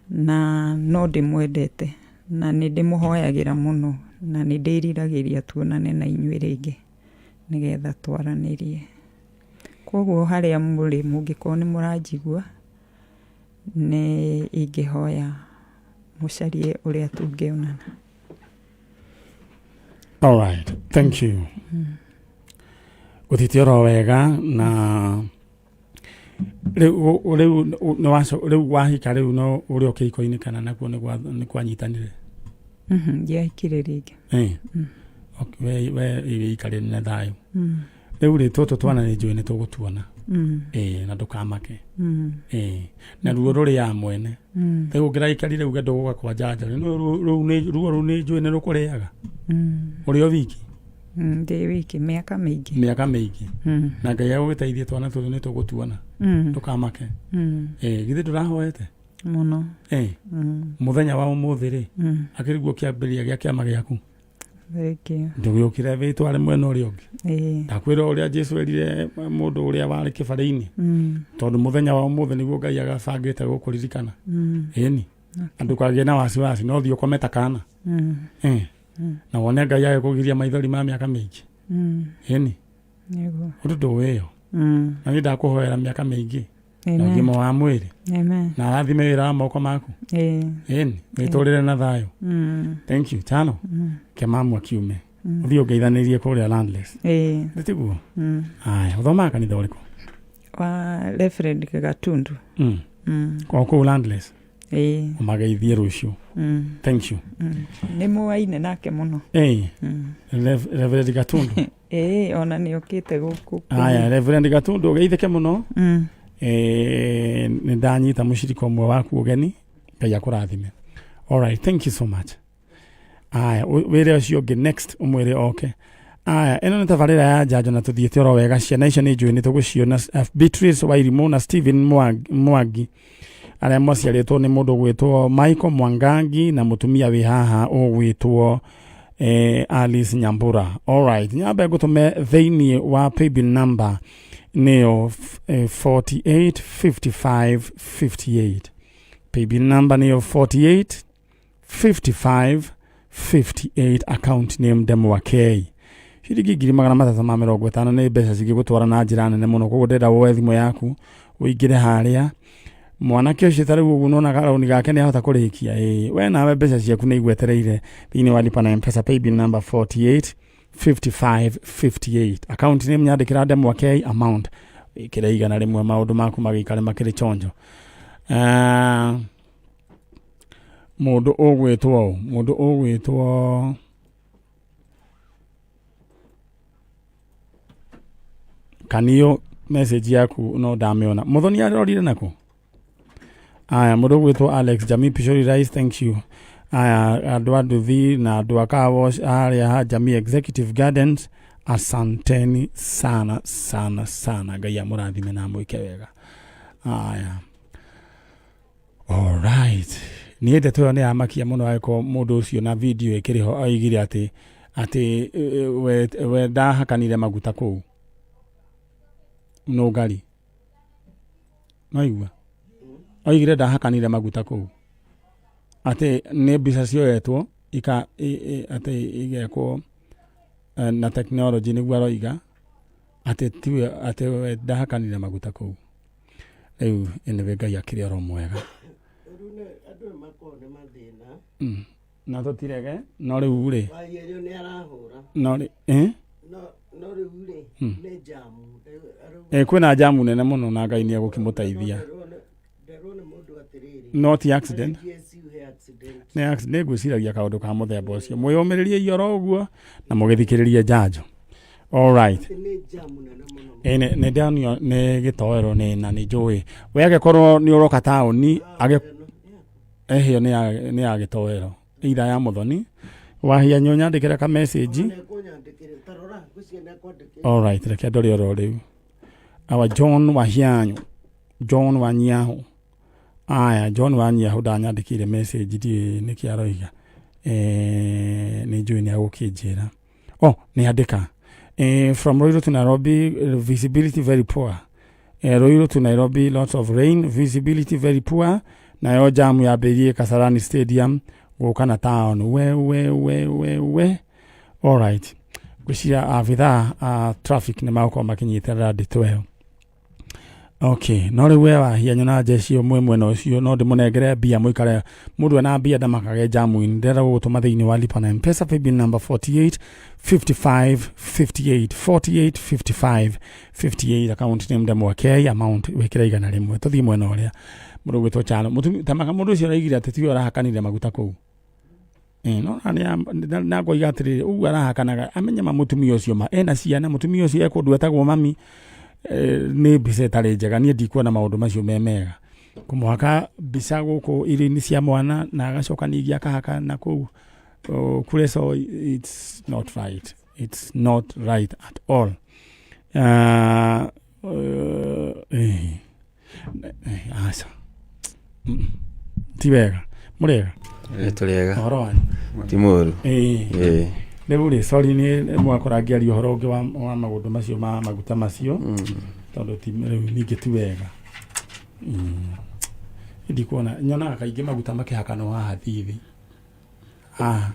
na no ndĩmwendete na nĩ ndĩmũhoyagĩra mũno, na nĩ ndĩriragĩria tuonane na inyuĩ rĩngĩ nĩgetha twaranĩrie. Koguo harĩa mũrĩ mũngĩkorwo nĩ mũranjigua, nĩ ingĩhoya mũcarie ũrĩa tũngĩonana. All right, thank you. Gũthiĩte oro wega na rĩu rĩu nĩ waco rĩu wahika rĩu no ũrĩ o kĩhiko-inĩ kana nakuo nĩ kwanyitanire? Ndiahikire rĩngĩ. Okay, we wĩikarĩre na thayũ. Rĩu rĩ, tũtũ twana nĩ njũĩ nĩ tũgũtuona. Ĩĩ, na ndũkamake. Ĩĩ, na ruo rũrĩ ya mwene. Rĩu ũngĩraikarire uge ndũgũka kwa njanja rĩ, no ruo rũu nĩ njũĩ nĩ rũkũrĩaga. Ũrĩ o wiki? Ndĩ wiki mĩaka mĩingĩ. Mĩaka mĩingĩ. Na Ngai agũgĩteithie twana tũtũ nĩ tũgũtuona. Ndũkamake. Ĩĩ, githĩ ndũrahoete? Mũno. Ĩĩ. Mũthenya wa ũmũthĩ rĩ, akĩriguo kĩambĩrĩria gĩa kĩama gĩaku. Thank you. Ndũgĩũkĩre wĩtware mwena ũrĩa ũngĩ. Ĩĩ. Ndakwĩra ũrĩa Jesu erire mũndũ ũrĩa warĩ kĩbarĩ-inĩ. Tondũ mũthenya wa ũmũthĩ nĩguo Ngai agabangĩte gũkũririkana. Ĩni. Na ndũkagĩe na wasiwasi, no thiĩ ũkome ta kana. Na wone Ngai agĩkũgiria maithori ma mĩaka mĩingĩ. Ĩni. Nĩguo. Ũndũ ndũĩ ĩyo. Na niĩ ndakũhoera mĩaka mĩingĩ. Na Amen. ũgima wa mwĩrĩ. Amen. Na arathime wĩra wa moko maku. Ĩĩ. Ĩni. Wĩtũrĩre na thayũ. Thank you. Tano. Kemamu akiume. Ũthiĩ ũngeithanĩrie kũrĩa Landless. Ĩĩ. Nĩ tiguo? Aya, ũthomaga kanitha ũrĩkũ? Wa Reverend Gatundu. O kũu Landless? Ĩĩ. Ũmageithie rũciũ. Thank you. Nĩ mũaine nake mũno. Ĩĩ. Reverend Gatundu. Ĩĩ, ona nĩ okĩte gũkũ. Aya, Reverend Gatundu, ũgeithĩke mũno. Eh, nĩ ndanyita mũcirika ũmwe waku ũgeni. Ngai akũrathime. All right, thank you so much. Aya, wĩre ũcio ũngĩ next ũmwĩre oke. Aya, ĩno nĩ tabarĩra ya njanjo na tũthiĩte oro wega. Ciana icio nĩ njũĩ nĩ tũgũciona. Beatrice Wairimũ na Stephen Mwangi arĩa maciarĩtwo nĩ mũndũ ũgwĩtwo Michael Mwangangi na mũtumia wĩ haha ũgwĩtwo Alice Nyambura. Alright, nyambe ngũtũme thĩinĩ wa paybill number nĩyo 485558. Paybill number nĩyo 485558, account name Ndemwa K. Ciringi 350,000 nĩ mbeca cingĩgũtwara na njĩra nene mũno, koguo ndĩrenda woe thimũ yaku ũingĩre harĩa mwanake ũcio ta rĩu ũguo nona karaũni gake nĩ ahota kũrĩkia. Ĩĩ, we nawe mbeca ciaku nĩ igwetereire thĩinĩ wa lipa na M-Pesa paybill number 485558, account name nyandĩkĩra Ndemwa K, amount ĩkĩre 100, maũndũ maku magĩikare makĩrĩ chonjo. Mũndũ ũgwĩtwo ũ? Mũndũ ũgwĩtwo Kanio, message yaku no ndamĩona. Mũthoni arorire naku. Aya, mũndũ ũgwĩtwo Alex Jamii Pishori Rice, thank you. Aya, andũ a nduthi na andũ a car wash harĩa ha Jamii Executive Gardens, asanteni sana sana sana. Ngai amũrathime na amwĩke wega. Aya, alright, niĩ ndeto ĩyo nĩ yamakia mũno, angĩkorwo mũndũ ũcio na video ĩkĩrĩ ho oigire atĩ we ndahakanire maguta kũu nũngari noigua oigire ndahakanire maguta kũu, atĩ nĩ mbica cioetwo ika atĩ igekwo na technology, nĩguo aroiga atĩ tiwe, atĩ we ndahakanire maguta kũu. Rĩu anyway, Ngai akĩrĩ oro mwega. Rĩu andũ nĩ makoragwo nĩ mathĩna. Na tũtirege, no rĩu rĩ Wagerio nĩ arahũra. No rĩ eh? No rĩu rĩ nĩ jamu. Kwĩna jamu nene mũno na Ngai nĩ egũkĩmũteithia. Nderwo nĩ mũndũ atĩrĩrĩ. No ti accident. GSU he accident. Nĩ accident, nĩ ngwĩciragia kaũndũ ka mũthemba ũcio. Mwĩyũmĩrĩrie oro ũguo na mũgĩthikĩrĩrie njanjo. All right. Nĩ jamu nene mũno. Ĩ, nĩ ndonio nĩ gĩtoero nĩ na nĩ njũĩ we angĩkorwo nĩ ũroka taũni ĩyo nĩ ya gĩtoero either ya mũthoni wahianyũ, nyandĩkĩre ka message. Nĩekũnyandĩkĩre ta rora ngwĩciria nĩekwandĩkĩra. All right, reke ndore oro rĩu awa John Wahianyu, John Wanyiahu. Aya, John Wanyiahu ndanyandĩkĩire message, ndiũĩ nĩkĩ aroiga. Nĩ njũĩ nĩ agũkĩnjĩra. Oh, nĩ andĩka. From Ruiru to Nairobi, visibility very poor. Ruiru to Nairobi, lots of rain, visibility very poor. Nayo jamu yambĩrĩirie Kasarani Stadium gũka na town. We we we we we. All right. Ngwĩciria abithaa a traffic nĩ magũkorwo makĩnyitĩrĩra ndeto ĩyo. Okay, no rĩu we wahianyũ na njeci ũmwe mwena ũcio no ndĩmũnengere mbia mũikare mũndũ ena mbia ndamakage jamu-inĩ. Ndĩrenda gũgũtũma thĩinĩ wa lipa na M-Pesa paybill number 48 55 58, 48 55 58, account name Ndemwa K, amount wĩkĩre 100. Tũthiĩ mwena ũrĩa mũndũ ũgwĩtwo Chalo mũtumia tamaka mũndũ ũcio araigire atĩ tiwe ũrahakanire maguta kũu. No na na ngoiga atĩrĩrĩ, ũguo arahakanaga amenye ma mũtumia ũcio ma ena ciana, mũtumia ũcio e kũndũ etagwo mami. Nĩ mbica ĩtarĩ njega, niĩ ndikuona maũndũ macio me mega kũmũhaka mbica gũkũ irio-inĩ cia mwana na agacoka ningĩ akahaka na kũu kure, so it's not right, it's not right at all. Aca, ti wega. Mũrĩega? Tũrĩega. Ũhoro wanyu? Ti mũru. Ĩĩ. Rĩu rĩ, sorry, nĩ mwakora ngĩaria ũhoro ũngĩ wa maũndũ macio ma maguta macio, tondũ ti rĩu ningĩ ti wega. Ndikuona nyonaga kaingĩ maguta makĩhakanwo haha thithi haha.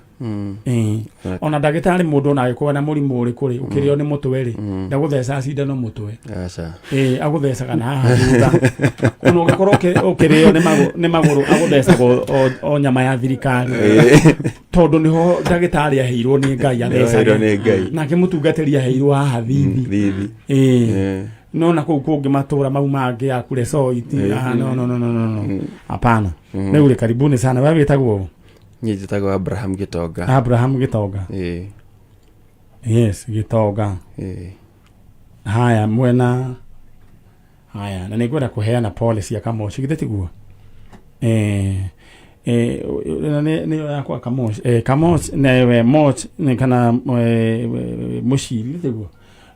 Ĩĩ. Ona ndagĩtarĩ, mũndũ ona angĩkorwo na mũrimũ ũrĩkũ rĩ, ũkĩrĩo nĩ mũtwe rĩ, ndagũthecaga cindano mũtwe. Aca. Ĩĩ, agũthecaga na haha thutha. Ona ũngĩkorwo ũkĩrĩo nĩ magũrũ, agũthecaga o nyama ya thirikari, tondũ nĩho ndagĩtarĩ aheirwo nĩ Ngai aheirwo nĩ Ngai. Nake mũtungatĩri aheirwo haha thithi. Thithi. Ĩĩ. No na kũu kũngĩ matũra mau mangĩ ya kure soit. Ah, no no no no no no, hapana. Rĩu rĩ, karibuni sana. We wĩtagwo ũ? Niĩ njĩtagwo Abraham Gĩtonga. Abraham Gĩtonga. Ĩĩ. Yes, Gĩtonga. Ĩĩ. Haya, mwena haya, na nĩngwenda kũheana pole cia Kamochi, githĩ tiguo? Eh, eh, na nĩ nĩyo yakwa Kamochi, eh, Kamochi newe Moch nĩ kana eh, Mũciri, githĩ tiguo?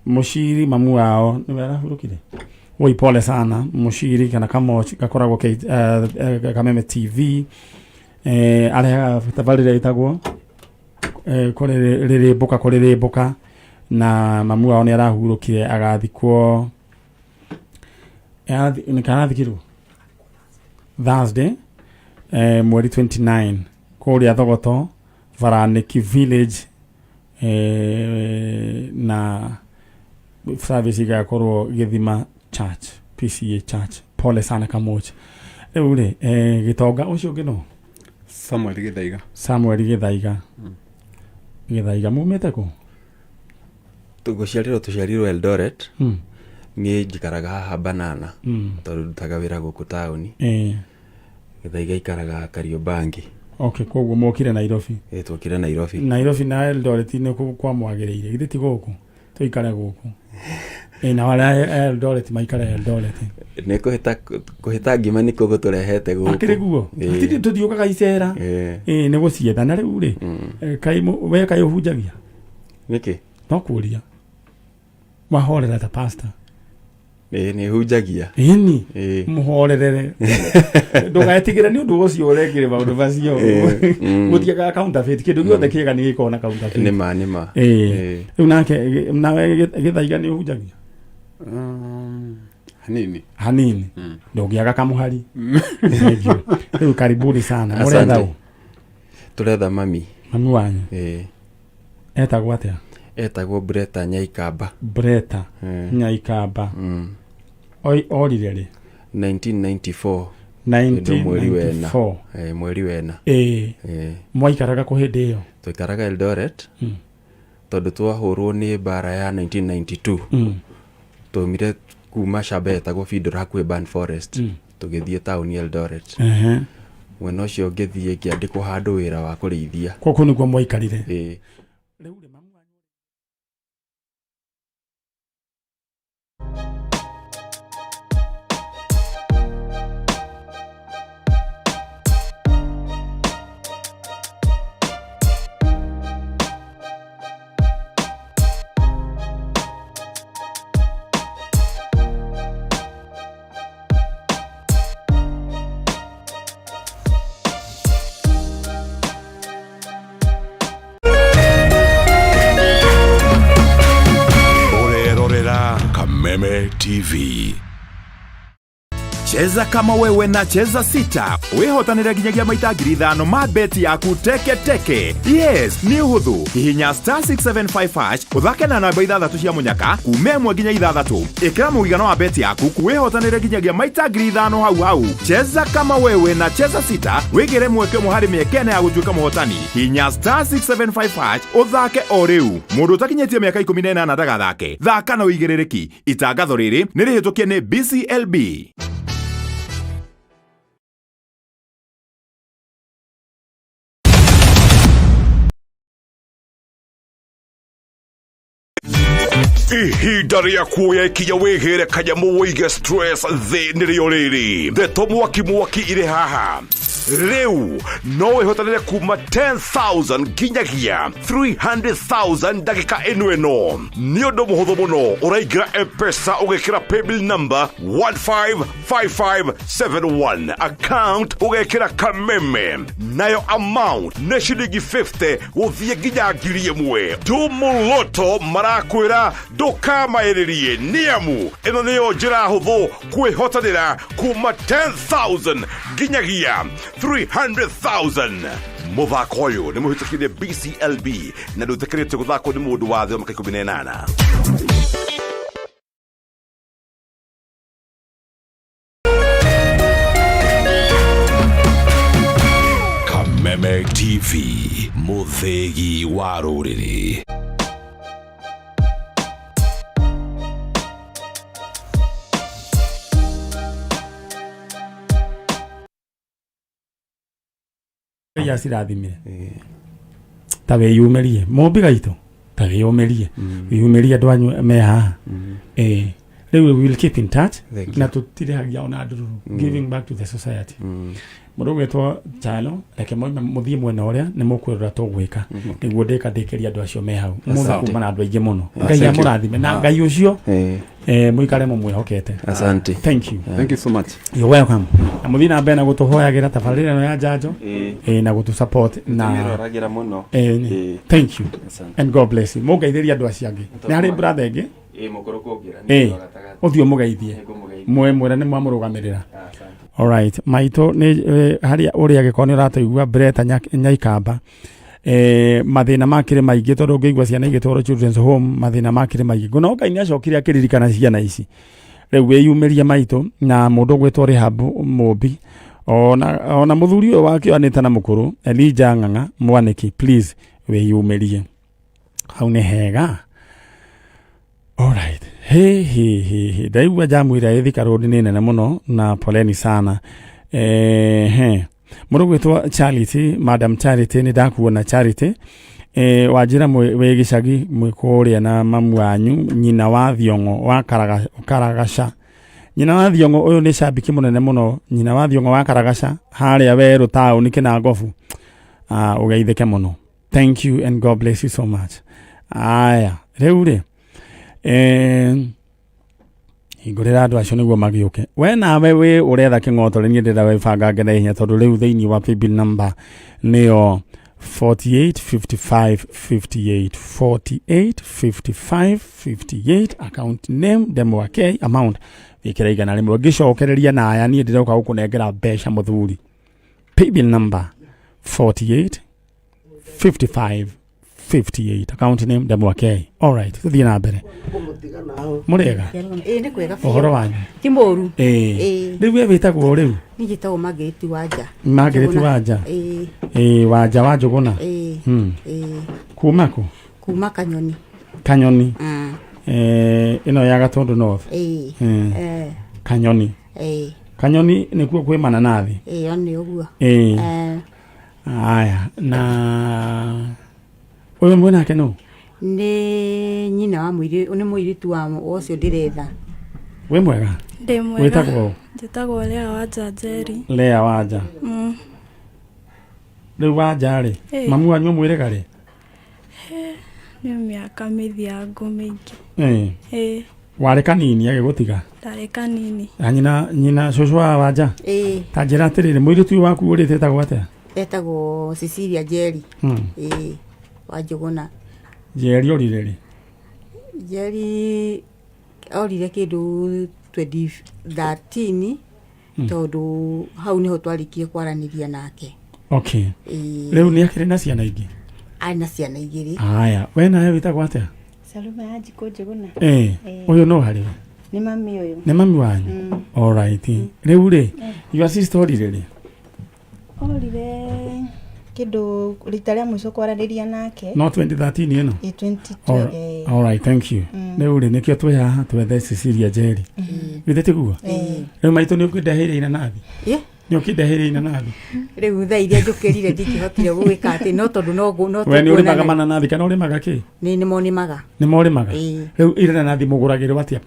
Mũciri mamu wao nĩwe arahurũkire. Woi, pole sana Mũciri kana Kamochi, gakoragwo ke eh, Kameme TV, eh, arehaga tabarĩra ĩtagwo eh, kũrĩrĩmbũka kũrĩrĩmbũka, na mamu wao nĩ arahurũkire agathikwo nĩ karathikirwo Thursday eh, mweri 29 kũrĩa Thogoto Varaniki village eh, na service igakorwo Gĩthima Church, PCA Church. Pole sana Kamoch. Rĩu rĩ eh, Gĩtonga ũcio ũngĩ no Samuel Gĩthaiga. Samuel Gĩthaiga. Gĩthaiga mumĩte kũ? Gũciarĩrwo tũciarirwo Eldoret. Niĩ njikaraga haha Banana tondũ ndutaga wĩra gũkũ taũni. Gĩthaiga ikaraga Kariobangi. Okay, koguo mokire Nairobi. Ĩ, twokire Nairobi. Nairobi na Eldoret nĩ kwamwagĩrĩire, githĩ ti gũkũ tũikare gũkũ? Ĩ, na arĩa Eldoret maikare Eldoret. Nĩ kũhĩta kũhĩta ngima nĩkuo gũtũrehete gũkũ. Akĩrĩ guo. Ĩ. Tithĩ tũthiũkaga icera. Ĩ. Ĩ, nĩ gũcietha. Na rĩu rĩ eh, kaĩ we kaĩ ũhunjagia? Nĩkĩ? No kũria wahorera ta pastor. Ĩ, nĩ hunjagia. Ĩni. Ĩ. Mũhorerere, ndũgetigĩre nĩ ũndũ ũcio ũrekire maũndũ macio. Ĩ, Gũtiagaga counterfeit, kĩndũ gĩothe kĩega nĩ gĩkoragwo na counterfeit. Nĩ ma, nĩ ma. Ĩ. Ĩ. Rĩu nake nawe Gĩthaiga nĩ ũhunjagia? Hanini. Hanini. Ndũngĩaga kamũhari. Thank you. Rĩu karibuni sana. Mũretha Asante. ũ? Tũretha mami. Mami wanyu? Ĩ. Etagwo atĩa? Etagwo Breta Nyaikamba. Breta Nyaikamba. Orire rĩ? 1994. Hĩndĩ mweri wena. 1994. Ĩ, mweri wena. Ĩ. Ĩ. Mwaikaraga kũ hĩndĩ ĩyo? Twaikaraga Eldoret. Tondũ twahũrwo nĩ mbara ya 1992. Twaumire kuma shamba yetagwo Fidor hakuhĩ Burnt Forest. Tũgĩthiĩ taũni Eldoret. Mwena ũcio ngĩthiĩ ngĩandĩkwo handũ wĩra wa kũrĩithia. Kũu nĩkuo mwaikarire? Ĩ. Ũrerorera Kameme TV. Cheza kama wewe na Cheza Sita wĩhotanĩre nginyagia maita 5,000 ma beti yaku teke teke. Yes, nĩ ũhũthũ. Hihinya star 675 hash ũthake na namba ithathatũ cia mũnyaka kuma 1 nginya 6. Ĩkĩra mũigana wa beti yaku wĩhotanĩre nginyagia maita 5,000 hau hau. Cheza kama wewe na Cheza Sita wĩgĩre mweke ũmwe harĩ mĩeke ĩna ya gũtuĩka mũhotani. Hihinya star 675 hash ũthake o rĩu. Mũndũ ũtakinyĩtie mĩaka 18 ndagathake. Thaka na ũigĩrĩrĩki. Itangatho rĩrĩ nĩ rĩhĩtũkie nĩ BCLB. Ihinda rĩa kuoya ikinya wĩgĩre kanyamũ wĩige stress thĩ nĩrĩo rĩrĩ. Ndeto mwaki mwaki irĩ haha. Rĩu no wĩhotanĩre kuma 10,000 nginyagia 300,000 ndagĩka ĩno ĩno. Nĩ ũndũ mũhũthũ mũno, ũraingĩra M-Pesa ũgekĩra paybill number 155571, account ũgekĩra Kameme, nayo amount nĩ ciringi 50 gũthiĩ nginya 1,000. Tumuloto marakwĩra ndũkamaĩrĩrie, nĩamu ĩno nĩyo njĩra hũthũ kwĩhotanĩra kuma 10,000 nginyagia 300,000. Mũthako ũyũ nĩ mũhĩtũkie nĩ BCLB na ndũtĩkĩrĩtio gũthakwo nĩ mũndũ wa thĩ wa mĩaka 18. Kameme TV, mũthĩgi wa rũrĩrĩ. Ngai acirathimire. Ta wĩyumĩrie mũmbi gaitũ, ta wĩyumĩrie, wĩyumĩrie andũ anyu me haha. Ĩĩ, rĩu we will keep in touch. Thank you. Na tũtirĩhagia ona ndururu, giving back to the society. Mũndũ ũgwĩtwo Chalo, reke moime mũthiĩ mwena ũrĩa nĩ mũkwĩrora tũgwĩka nĩguo ndĩka ndĩkĩria andũ acio me hau mũthĩ Asante. kuma na andũ aingĩ mũno. Ah, Ngai thank you. amũrathime na Ah. Ngai ũcio mũikare mũmwĩhokete. Asante. Thank you. Thank you so much. You're welcome. Na mũthiĩ na mbere na gũtũhoyagĩra tabarĩra ĩno ya njanjo na gũtũ support na Tũmĩroragĩra mũno. Thank you. Asante. And God bless you. Mũngeithĩrie andũ acio angĩ. Nĩ harĩ brother ĩngĩ. Ĩĩ, mũkũrũ kũngĩra nĩ wa gatagatĩ. Ũthiĩ ũmũgeithie. Nĩngũmũgeithia. Mwe mwĩre nĩ mwamũrũgamĩrĩra. Alright, maitũ nĩ harĩa ũrĩa angĩkorwo nĩ ũratũigua Breta Nyaikamba, mathĩna makĩrĩ maingĩ tondũ ũngĩigua ciana igĩtwarwo children's home, mathĩna makĩrĩ maingĩ, no Ngai nĩ acokire akĩririkana ciana ici. Rĩu wĩyumĩrie maitũ na mũndũ ũgwĩtwo Rehab Mũmbi, ona mũthuri ũyũ wakĩoanĩte na mũkũrũ Elijah Ng'ang'a Mwanĩki, please wĩyumĩrie hau nĩ hega. Alright. He he he he. Ndaigua jamu ĩrĩa ĩ Thika Road nĩ nene mũno na poleni sana. He. Mũndũ gwĩtwo Charity, Madam Charity, nĩ ndakuona Charity. Wanjĩra wĩ gĩcagi mwĩ kũrĩa na mamu wanyu, nyina wa Thiong'o wa Karagaca. Nyina wa Thiong'o ũyũ nĩ cambiki mũnene mũno, nyina wa Thiong'o wa Karagaca harĩa werũ taũni Kĩnangobu. Ũgeithĩke mũno. Thank you and God bless you so much. Aya, rĩu rĩ, hingũrĩra andũ acio nĩguo magĩũke. We nawe wĩ ũretha kĩng'otore, niĩ ndĩrenda wĩbangange na ihenya tondũ rĩu thĩinĩ wa paybill number nĩyo 48 55 58, 48 55 58, account name Ndemwa K, amount wĩkĩra 100. Ngĩcokereria na aya niĩ ndĩroka gũkũnengera mbeca mũthuri. Paybill number 48 55 58, account name Ndemwa K. Alright, tuthiĩ na mbere. Mũrĩega? Ĩĩ, nĩ kwega biũ. Ũhoro wanyu? Ti mũru. Ĩĩ. Rĩu we wĩtagwo rĩu? Niĩ njĩtagwo Margaret Wanja. Margaret Njũgũna. Wanja. Ĩĩ. Ĩĩ, Wanja wa Njũgũna. Ĩĩ. Ĩĩ. Kuma kũ? Kuma Kanyoni. Kanyoni. Ĩno ya Gatũndũ North. Ĩĩ. Kanyoni. Ĩĩ. Kanyoni nĩkuo kwĩ mananathi. Ĩĩ, o nĩ ũguo. Ĩĩ. Aya, na ũyũ mwĩ nake nũ? Nĩ nyina wa mũirĩtu, nĩ mũirĩtu wa ũcio ndĩretha. Wĩ mwega? Ndĩ mwega. Wĩtagwo ũ? Njĩtagwo Lea Wanja Njeri. Lea Wanja. Rĩu Wanja rĩ, Ĩĩ. mamu wanyu ũmwĩrĩga rĩ? Nĩ mĩaka mĩthiangu mĩingĩ. Ĩĩ. Ĩĩ. Warĩ kanini agĩgũtiga? Ndarĩ kanini. Na nyina cũcũ wa Wanja? Ĩĩ. Ta njĩra atĩrĩrĩ, mũirĩtu ũyũ waku ũrĩte etagwo atĩa? Etagwo Cecilia Njeri. Ĩĩ, wa Njũgũna. Njeri orire rĩ? Njeri orire kĩndũ 2013, tondũ hau nĩho twarĩkirie kwaranĩria nake. Okay. Ĩĩ. Rĩu nĩ akĩrĩ na ciana ingĩ? Arĩ na ciana igĩrĩ. Aya, we nawe wĩtagwo atĩa? Salome ya Njikũ Njũgũna. Ĩĩ. Ũyũ no harĩ we? Nĩ mami ũyũ. Nĩ mami wanyu? Alright. Rĩu rĩ, your sister orire rĩ? Orire kĩndũ rita rĩa mũico kwaranĩria nake. No 2013 ĩno? Ĩ, 2012. Alright, thank you. Rĩu rĩ, nĩkĩo twĩ haha twethe Cecilia Njeri. Githĩ tiguo? Ĩĩ. Rĩu maitũ nĩ ũkĩndeheire inanathi? Ĩ? Nĩ ũkĩndeheire inanathi? Rĩu thaa iria njũkĩrire ndingĩhotire gũgĩka atĩ no tondũ no no We nĩ ũrĩmaga tũkuonana. mananathi kana ũrĩmaga kĩ? Nĩ nĩmo nĩmaga. Nĩ morĩmaga? Ĩĩ. Rĩu inanathi mũgũragĩrwo atĩa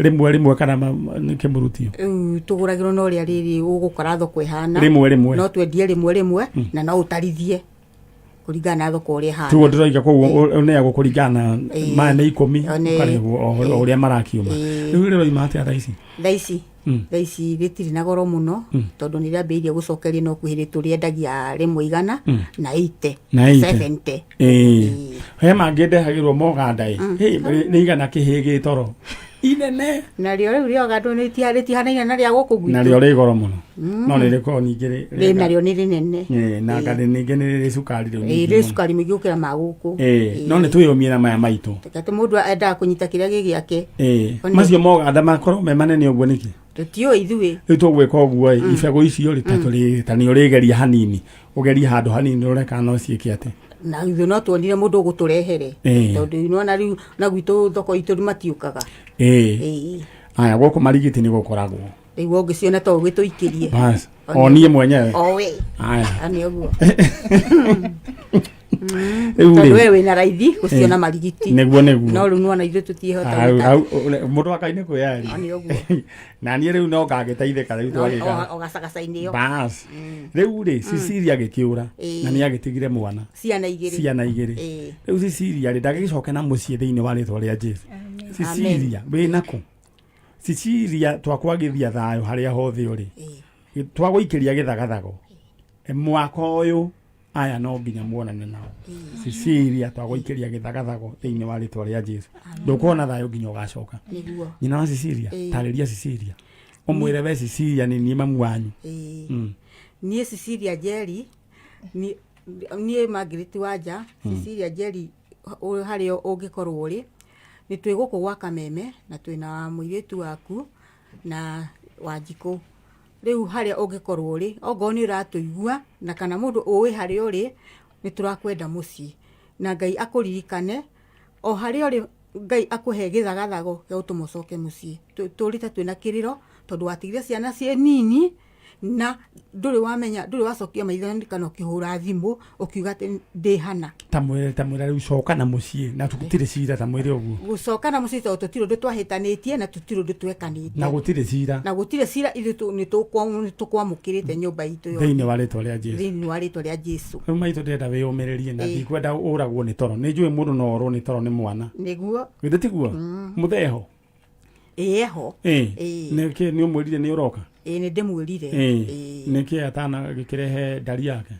rĩmwe rĩmwe kana nĩ kĩmũrutio? Rĩu tũgũragĩrwo na ũrĩa rĩrĩ ũgũkora thoko ĩhana. Rĩmwe rĩmwe. No twendie rĩmwe rĩmwe na no ũtarithie kũringana na thoko ũrĩa ĩhana. Tiguo ndĩroiga, koguo ũneagwo kũringana na Ĩĩ. maya nĩ 10, ũkarĩhwo o ũrĩa marakiuma. Rĩu rĩroima atĩa thaa ici? Thaa ici? Thaa ici rĩtirĩ na goro mũno, tondũ nĩ rĩambĩrĩirie gũcokeria no kwĩhĩrĩ tũrĩendagia rĩmwe 100 na 80. Na 80. 70. Ĩĩ. He mangĩ ndehagĩrwo moganda ĩ. Hĩ, nĩ 100 kĩhĩ gĩtoro. Inene. Narĩo rĩu rĩa Ũganda rĩtihanaine na rĩa gũkũ gwitũ. Narĩo rĩ goro mũno. No nĩ rĩkoragwo ningĩ Rĩ narĩo nĩ rĩnene. Ĩĩ, na anga ningĩ nĩ rĩrĩ cukari rĩu Ĩĩ, ningĩ rĩ mũno. cukari mũingĩ gũkĩra ma gũkũ. Ĩĩ, no nĩ twĩyũmie na maya maitũ. Atĩ mũndũ endaga kũnyita kĩrĩa gĩ gĩake. Ĩĩ. One- Macio moganda makorwo me manene ũguo nĩkĩ? Tũtiũĩ ithuĩ. Rĩu tũgwĩka ũguo ĩ, ibegũ icio rĩ, ta nĩ ũrĩgeria hanini, ũgerie handũ hanini ũrore kana no ciĩke atĩ. Na ithuĩ no tuonire mũndũ ũgũtũrehere. Tondũ nĩwona rĩu na gwitũ thoko itũ matiũkaga. Ĩĩ. Aya, gũkũ marigiti nĩ gũkoragwo. Rĩu ũngĩciona to ũgĩtũikĩrie. Bas, o niĩ mwenyewe. O we. Aya. Nĩ ũguo. Rĩu Tondũ rĩ, we wĩna raithi gũciona Eh, marigiti. nĩguo, nĩguo. No rĩu nĩwona ithuĩ tũtiĩhota Hau- gwĩka. hau, mũndũ wa Ngai nĩ kwĩyaria. O nĩ ũguo. Na niĩ rĩu no ngagĩteithĩka rĩu No, twagĩka. o gacagaca-inĩ ĩyo. Bas. Rĩu rĩ, Cecilia agĩkĩũra Ĩĩ. na nĩ agĩtigire mwana. Ciana igĩrĩ. Ciana igĩrĩ. Ĩĩ. Rĩu Cecilia rĩ, ndagĩgĩcoke na mũciĩ thĩinĩ wa rĩtwa rĩa Jesu. Cecilia, wĩ nakũ? Cecilia twakwagithia thayũ harĩa hothe ũrĩ. Twagũikĩria gĩthagathago. Mwaka ũyũ aya no nginya muonane nao. Cecilia twagũikĩria gĩthagathago thĩinĩ wa rĩtwa rĩa Jesu. Ndũkuona thayũ nginya ũgacoka. Nĩguo. Nyina wa Cecilia, Ĩĩ. tarĩria Cecilia. Ũmwĩre we Cecilia nĩ niĩ mamu wanyu. Ĩĩ. Niĩ Cecilia Njeri, niĩ Margaret Wanja, Cecilia Njeri harĩa ũngĩkorwo ũrĩ, nĩ twĩ gũkũ gwa Kameme na twĩna mũirĩtu waku na Wanjikũ. Rĩu harĩa ũngĩkorwo ũrĩ, ongorwo nĩ ũratũigua na kana mũndũ ũĩ harĩa ũrĩ, nĩ tũrakwenda mũciĩ. Na Ngai akũririkane, o harĩa ũrĩ Ngai akũhe gĩthagathago gĩa gũtũma ũcoke mũciĩ. Tũrĩte twĩna kĩrĩro tondũ watigire ciana ciĩ nini na ndũrĩ wamenya, ndũrĩ wacokia maitho kana ũkĩhũra thimũ ũkiuga atĩ ndĩ hana. Tamwĩre, tamwĩre rĩu coka na mũciĩ na tũtirĩ cira, tamwĩre ũguo. Gũcoka na mũciĩ tondũ tũtirĩ ũndũ twahĩtanĩtie na tũtirĩ ũndũ twekanĩte. Na gũtirĩ cira. Na gũtirĩ cira, ithuĩ nĩ tũkwamũkĩrĩte nyũmba itũ yothe. Thĩinĩ wa rĩtwa rĩa Jesu. Thĩinĩ wa rĩtwa rĩa Jesu. Rĩu maitũ ndĩrenda wĩyũmĩrĩrie na Ĩĩ. ndikwenda ũragwo nĩ toro. Nĩ njũĩ mũndũ no orwo nĩ toro nĩ mwana. Nĩguo. Githĩ tiguo? Mũtheho. Ĩĩ eho. Ĩĩ. Ĩĩ. Nĩkĩ nĩ ũmwĩrire nĩ ũroka? Ĩĩ nĩ ndĩmwĩrire. Ĩĩ. Ĩĩ. Nĩkĩ atanagĩkĩrehe ndari yake?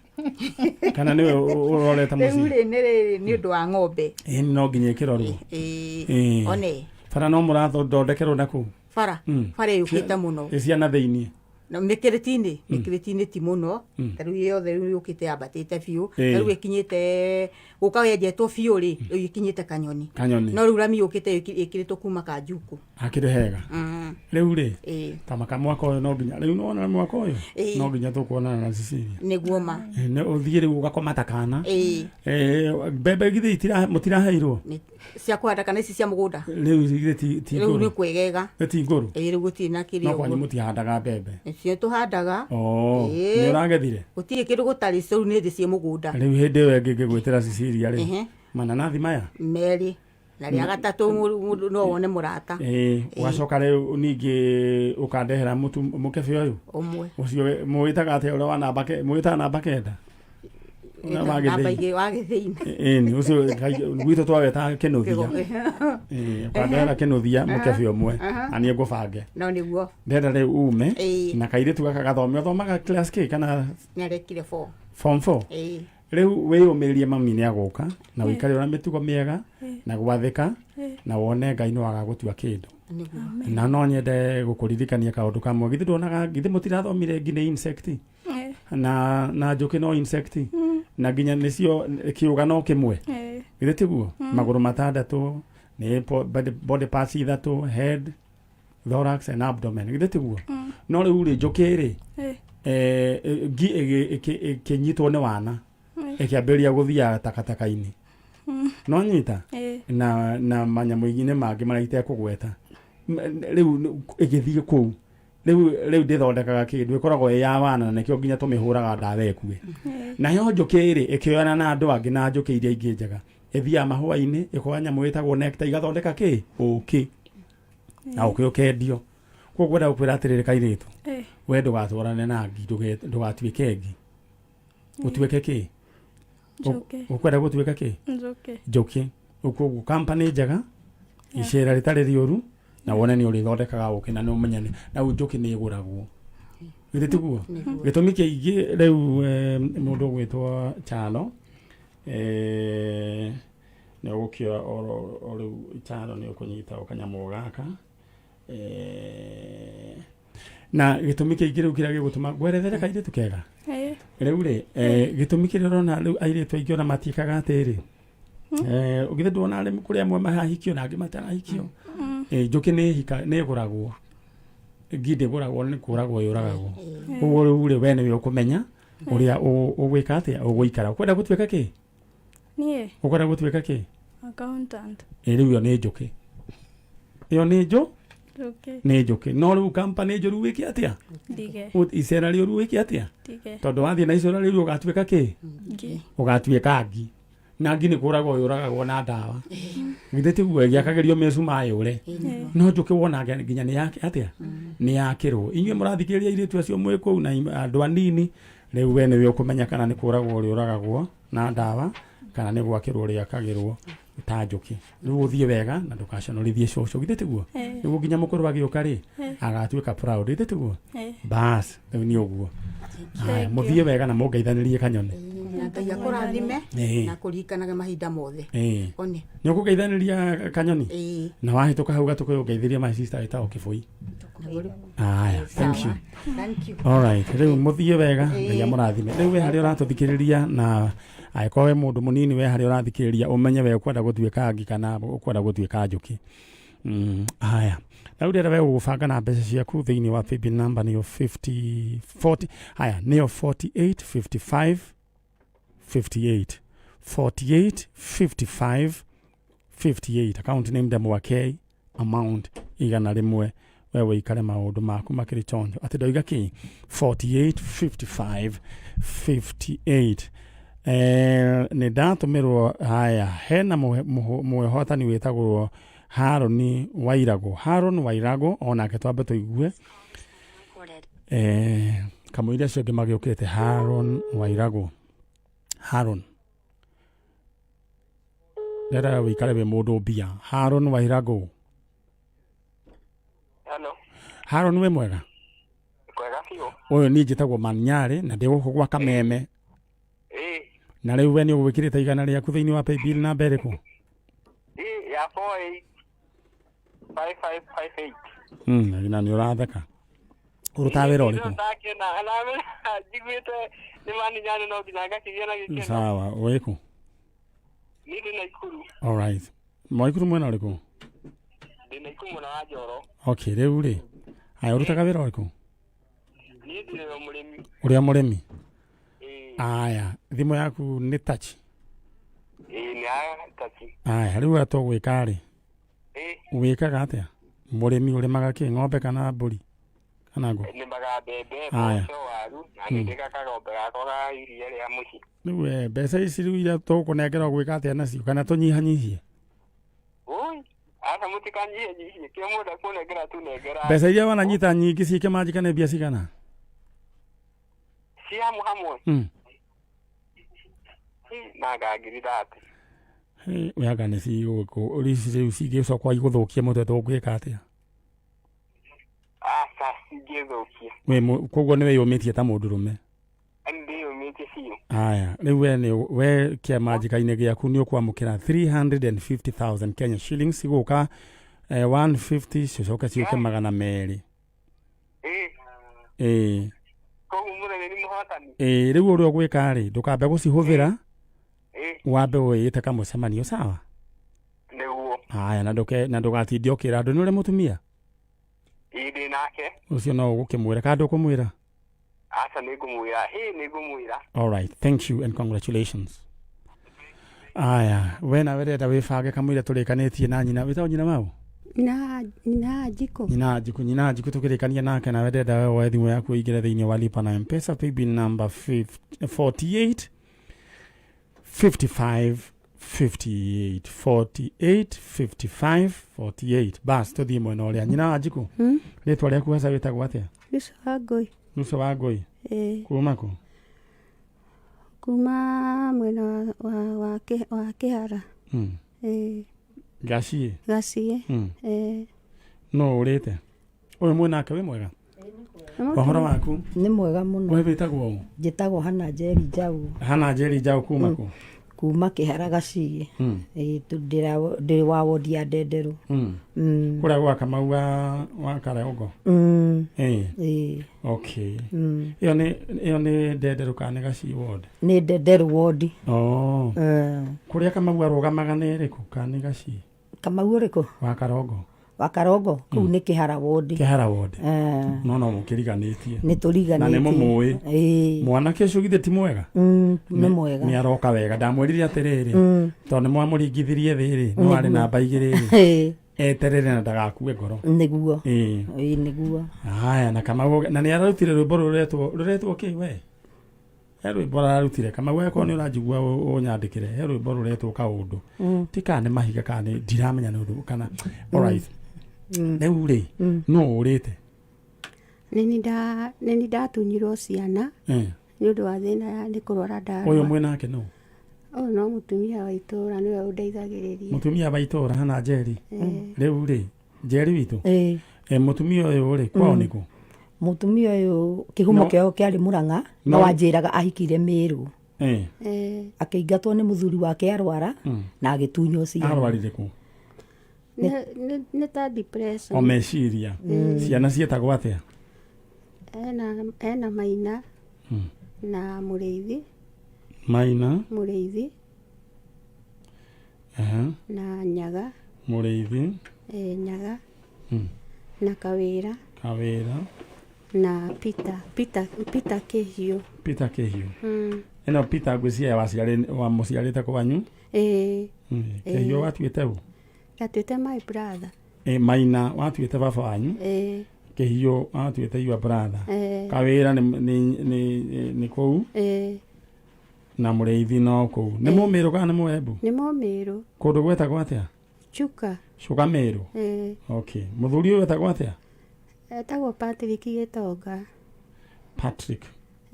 Kana nĩwe ũrorete Rĩu mũciĩ? rĩ nĩ rĩrĩ nĩ ũndũ wa ng'ombe. Ĩĩ no nginya ĩkĩrorwo. Ĩĩ. Ĩĩ. One. Bara no mũrathondekerwo na kũu? Bara. Bara yũkĩte mũno. Ĩ ciana thĩiniĩ. Na mĩkĩrĩti-inĩ, mĩkĩrĩti-inĩ ti mũno. Ta rĩu yothe rĩu yũkĩte yambatĩte biũ. Ta rĩu ĩkinyĩte gũka yenjetwo biũ rĩ, rĩu ĩkinyĩte kanyoni. Kanyoni. No rĩu rami yũkĩte ĩkĩrĩtwo kuma Kanjuku. Hakĩrĩ hega. Rĩu rĩ, Ĩĩ. tamaka mwaka ũyũ no nginya rĩu nĩwona mwaka ũyũ Ĩĩ. no nginya tũkuonana na Cecilia. Nĩguo ma. Ĩ, nĩ ũthiĩ rĩu ũgakoma ta kana. Ĩĩ. Mbembe githĩ mũtiraheirwo? Cia kũhanda kana ici cia mũgũnda? Rĩu githĩ ti Rĩu nĩ ngũrũ? kwegega. Nĩ ti ngũrũ? Ĩĩ rĩu gũtirĩ na kĩrĩa No kwanyu ũguo. mũtihandaga mbembe. Nĩcio tũhandaga. Oo, Ĩĩ. nĩ ũragethire? Gũtirĩ kĩndũ gũtarĩ rĩu nĩ thĩ ciĩ mũgũnda. Rĩu hĩndĩ ĩyo ĩngĩ ngĩgwĩtĩra Cecilia rĩ, Ehe. mananathi maya? Merĩ. Na rĩa gatatũ mũndũ no wone mũrata. Ĩĩ, ũgacoka rĩu ningĩ ũkandehera mũtu mũkebe ũyũ. Ũmwe. Ũcio mũwĩtaga atĩa ũrĩa wa namba mũwĩtaga namba kenda? Ũrĩa wa Namba gĩthĩi. igĩrĩ wa gĩthĩi. Ĩni, ũcio gwitũ twawetaga kĩnũthia. Ĩĩ, ũkandehera kĩnũthia mũkebe ũmwe na niĩ ngũbange. No nĩguo. Ndĩrenda rĩu ume Ĩĩ. na kairĩtu gaka gathome ũthomaga class K kana Nĩarekire four. form 4? Ĩĩ. Rĩu wĩyũmĩrĩrie mami nĩ agũka na ũikare na mĩtugo mĩega na gwathĩka na wone Ngai no agagũtua kĩndũ. Nĩguo. Na no nyende gũkũririkania kaũndũ kamwe. Githĩ nduonaga githĩ mũtirathomire ngi nĩ insect? Na njũkĩ no insect? Na nginya nĩcio kĩũga no kĩmwe. Githĩ tiguo? Magũrũ matandatũ nĩ body parts ithatũ, head, thorax and abdomen. Githĩ tiguo? No rĩu rĩ njũkĩ rĩ ngi ĩkĩnyitwo nĩ wana ĩkĩambĩrĩria gũthiaga takataka-inĩ. No nyita na manyamũ-inĩ mangĩ marĩa itekũgweta. Rĩu ĩgĩthiĩ kũu. Rĩu ndĩthondekaga kĩndũ ĩkoragwo ĩ ya wana na nĩkĩo nginya tũmĩhũraga ndawa ĩkue. Nayo njũkĩ rĩ ĩkĩoyana na andũ angĩ na njũkĩ iria ingĩ njega. Ĩthiaga mahũa-inĩ ĩkoya nyamũ ĩtagwo nectar igathondeka kĩ? Ũkĩ. Na ũkĩ ũkendio. Koguo ngwenda gũkwĩra atĩrĩrĩ kairĩtu. We ndũgatwarane na ngi, ndũgatuĩke ngi. Ũtuĩke kĩ? Njũkĩ. Ũkwenda gũtuĩka kĩ? Njũkĩ. Njũkĩ. Koguo company njega, icera rĩtarĩ rĩũru, na wone nĩ ũrĩthondekaga ũkĩ na nĩ ũmenye na rĩu njũkĩ nĩ ĩgũragwo. Githĩ tiguo? Gĩtũmi kĩingĩ rĩu mũndũ ũgwĩtwo Chalo, nĩ ũgũkĩoya o rĩu Chalo nĩ ũkũnyita o kanyamũ gaka. Na gĩtũmi kĩingĩ rĩu kĩrĩa gĩgũtũma ngwerethere kairĩtu kega. Rĩu rĩ, gĩtũmi kĩrĩa ũrona rĩu airĩtu aingĩ ona matiĩkaga atĩrĩ. Githĩ nduona arĩmi kũrĩ amwe marahikio na angĩ matarahikio. Njũkĩ nĩ ĩhika, nĩ ĩgũragwo. Ngi ndĩgũragwo nĩ kũragwo yũragagwo. Koguo rĩu rĩ we nĩwe ũkũmenya ũrĩa ũgwĩka atĩa ũgũikara. Ũkwenda gũtuĩka kĩ? Niĩ. Ũkwenda gũtuĩka kĩ? Accountant. Rĩu ĩyo nĩ njũkĩ. Ĩyo nĩ Njũkĩ. Njũkĩ. Nĩ njũkĩ. No rĩu kampani njũru wĩke atĩa? Ndige. Icera rĩũru wĩke atĩa? Ndige. Tondũ wathiĩ na icera rĩũru ũgatuĩka kĩ? Ngi. Ũgatuĩka ngi. Na ngi nĩ kũragwo yũragagwo na ndawa. Githĩ tiguo ĩgĩakagĩrio mĩcumaa yũre? No njũkĩ wona nginya nĩ yake atĩa? Nĩ yakĩrwo. Inyuĩ mũrathikĩrĩria airĩtu acio mwĩ kũu na andũ anini, rĩu we nĩwe ũkũmenya kana nĩ kũragwo rĩũragagwo na ndawa kana nĩ gwakĩrwo rĩakagĩrwo ta njũkĩ. Rĩu ũthiĩ wega na ndũgaconorithie cũcũ, githĩ tiguo? Nĩguo nginya mũkũrũ agĩũka rĩ, agatuĩka proud, githĩ tiguo? Bas, rĩu nĩ ũguo. Haya, Thank you. mũthiĩ wega na mũngeithanĩrie kanyone. Na Ngai akũrathime na kũririkanage mahinda mothe. One. Nĩ ũkũngeithanĩria kanyoni? Ĩĩ. Na wahĩtũka hau gatũkũyũ ũngeithĩrie my sister ĩtagwo Kĩbũi. Haya, thank you. Thank you. All right, rĩu mũthiĩ wega, Ngai amũrathime. Rĩu we harĩa ũratũthikĩrĩria na angĩkorwo wĩ mũndũ mũnini we harĩa ũrathikĩrĩria ũmenye we ũkwenda gũtuĩka ngi kana ũkwenda gũtuĩka njũkĩ. Haya, na rĩu ndĩrenda we ũgũbanga na mbeca ciaku thĩinĩ wa paybill number nĩyo 50 40, haya nĩyo 48 55 58 48 55 58, account name Ndemwa K, amount 100, we wĩikare maũndũ maku makĩrĩ chonjo. Atĩ ndoiga kĩ? 48 55 58. Nĩ ndatũmĩrwo haya, hena mwĩhotani wĩtagwo Haroni Wairagũ, Haron Wairagũ, onake twambe tũigue kamũira acio angĩ magĩũkĩte. Haron Wairagũ, Haron, ndĩrenda wĩikare wĩ mũndũ mbia. Haron Wairagũ. Hello. Haron, wĩ mwega? Kwega biũ. Ũyũ niĩ njĩtagwo Manyarĩ na ndĩ gũkũ gwa Kameme. Na rĩu we nĩ ũgwĩkĩrĩte 100 rĩaku thĩinĩ wa paybill namba ĩrĩkũ? Ĩĩ, ya 485558. Na nĩ ũratheka. Ũrutaga wĩra ũrĩkũ? Ndakena na njiguĩte nĩ maninyane no nginya ngakĩgĩa na gĩkeno. Sawa, wĩkũ? Niĩ ndĩ Naikuru. All right, Mwaikuru mwena ũrĩkũ? Ndĩ Naikuru mwena wa Njoro. Okay, rĩu rĩ, haya, ũrutaga wĩra ũrĩkũ? Niĩ ndĩ o mũrĩmi. Ũrĩa mũrĩmi? Aya, thimũ yaku nĩ touch? Ĩĩ, nĩ ya touch. Aya, rĩu ũrĩa tũgwĩka rĩ, wĩkaga atĩa? Mũrĩmi ũrĩmaga kĩ, ng'ombe kana mbũri kana ngũ? Nĩmaga mbembe, Aya. mboco, waru na nĩ ndĩ gakagombe gakwa ga iria rĩa mũciĩ. Rĩu we, mbeca ici rĩu iria tũgũkũnengera ũgwĩka atĩa nacio, kana tũnyihanyihie? Oi, aca mũtikanyihanyihie, kĩo mũndũ akũnengera tu nengera. Mbeca iria wananyita nyingĩ ciĩke manjika nĩ mbia cigana? Ci hamwe hamwe? Nanga 30,000. Hey, we anga nĩ cigũkũ ici rĩu cingĩcoka igũthũkie mũtwe tũngĩka atĩa? Aca, cingĩthũkia. We koguo nĩ wĩyũmĩtie ta mũndũrũme? Ndĩyũmĩtie biũ. Aya, rĩu we nĩ we kĩamanjĩka-inĩ gĩaku nĩ ũkwamũkĩra 350,000 Kenya shillings, igũka 150 cicoke ciũke 200. Ĩĩ. Koguo mũthenya nĩ mũhotani. Ĩĩ, rĩu ũrĩa ũgwĩka rĩ, ndũkambe gũcihũthĩra, wambe wĩĩte kamũcemanio, sawa? Nĩguo. Haya, na ndũke na ndũgatinde ũkĩra andũ nĩ ũrĩa mũtumia. Ĩĩ, ndĩ nake. Ũcio no ũgũkĩmwĩra kana ndũkũmwĩra? Aca, nĩ ngũmwĩra, hĩ, nĩ ngũmwĩra. All right, thank you and congratulations. Aya, we nawe renda wĩbange kamũira tũrĩkanĩtie na nyina, wĩtagwo nyina waũ? Nyina Njikũ. Nyina Njikũ, nyina Njikũ tũkĩrĩkania nake, nawe ndenda we woe thimũ yaku ũingĩre thĩinĩ wa lipa na Mpesa paybill number 48 55 58, 48 55 48. Bas, tũthiĩ mwena ũrĩa nyina wa Njikũ. Rĩtwa rĩaku haca wĩtagwo atĩa? Lucy wa Ngũi. Lucy wa Ngũi. Ĩĩ. Kuma kũ? Kuma mwena wa Kĩhara. Ĩĩ. Gaciĩ? Gaciĩ. Ĩĩ. No ũrĩte ũyũ mwenake wĩ mwega? Ũhoro waku? Nĩ mwega mũno. We wĩtagwo ũ? Njĩtagwo Hana Njeri Njaũ. Hana Njeri Njaũ, kuma kũ? Kuma Kĩhara Gaciĩ. Ĩĩ, ndĩ wa wodi ya Ndenderũ. Kũrĩa gwa Kamau wa Karongo? Ĩĩ. Ĩĩ. Okay. Ĩyo nĩ Ndenderũ kana nĩ Gaciĩ ward? Nĩ Ndenderũ wodi. Oh. Kũrĩa Kamau arũgamaga nĩ ĩrĩkũ, kana nĩ Gaciĩ? Kamau ũrĩkũ? Wa Karongo. Wa Karongo kũu nĩ Kĩhara wodi. Kĩhara ward. No mũkĩriganĩtie. Nĩ tũriganĩtie. Na nĩ mũmũĩ. Ĩĩ. Mwanake ũcio githĩ ti mwega? Nĩ mwega. Nĩ aroka wega. Ndamwĩrire atĩrĩrĩ, tondũ nĩ mwamũringithirie thĩ rĩ, no arĩ namba 2 rĩ. Ĩĩ. Eterere na ndagakue ngoro. Nĩguo. Ĩĩ. Ĩĩ, nĩguo. Haya, na Kamau na nĩ ararutire rwĩmbo rũretwo kĩ we? He rwĩmbo ararutire. Kamau, akorwo nĩ ũranjigua ũnyandĩkĩre, he rwĩmbo rũretwo kaũndũ. Ti kana nĩ mahiga kana nĩ ndiramenya nĩ ũndũ kana. Alright. Rĩu rĩ, nũ ũrĩte? Nĩ niĩ ndatunyirwo ciana nĩ ũndũ wa thĩna ya nĩ kũrwara Ũyũ ndarwara. mwĩ nake nũ? Ũyũ no mũtumia wa itũũra, nĩwe ũndeithagĩrĩria. Mũtumia wa itũũra hana Njeri. Rĩu rĩ, Njeri witũ. Ĩĩ. Mũtumia ũyũ rĩ, kwao nĩkũ? Mũtumia ũyũ kĩhumo kĩao kĩarĩ Mũrang'a, no wanjĩraga ahikire Mĩrũ. Akĩingatwo nĩ mũthuri wake arwara na agĩtunywo ciana. Arwarire kũ? Nĩ ta depression. O meciria. Ciana ciĩtagwo atĩa? Ena Maina na Mũrĩithi. Maina. Mũrĩithi. Na Nyaga. Mũrĩithi. Nyaga. Na Kawĩra. Kawĩra. Na Peter Kĩhiũ. Peter Kĩhiũ. Ĩno Peter ngwĩciria wamũciarĩte kwanyu? Ĩĩ. Kĩhiũ watuĩte ũ? Ndatuĩte my brother. Maina watuĩte baba wanyu? Ĩĩ. Kĩhiũ watuĩte your brother? Ĩĩ. Kawĩra nĩ kũu? Ĩĩ. Na Mũrĩithi no kũu. Nĩ Mũmĩrũ kana nĩ Mũembu? Nĩ Mũmĩrũ. Kũndũ gwetagwo atĩa? Chuka. Cuka Mĩrũ. Ĩĩ. Okay. Mũthuri ũyũ wetagwo atĩa? Etagwo Patrick Gĩtonga. Patrick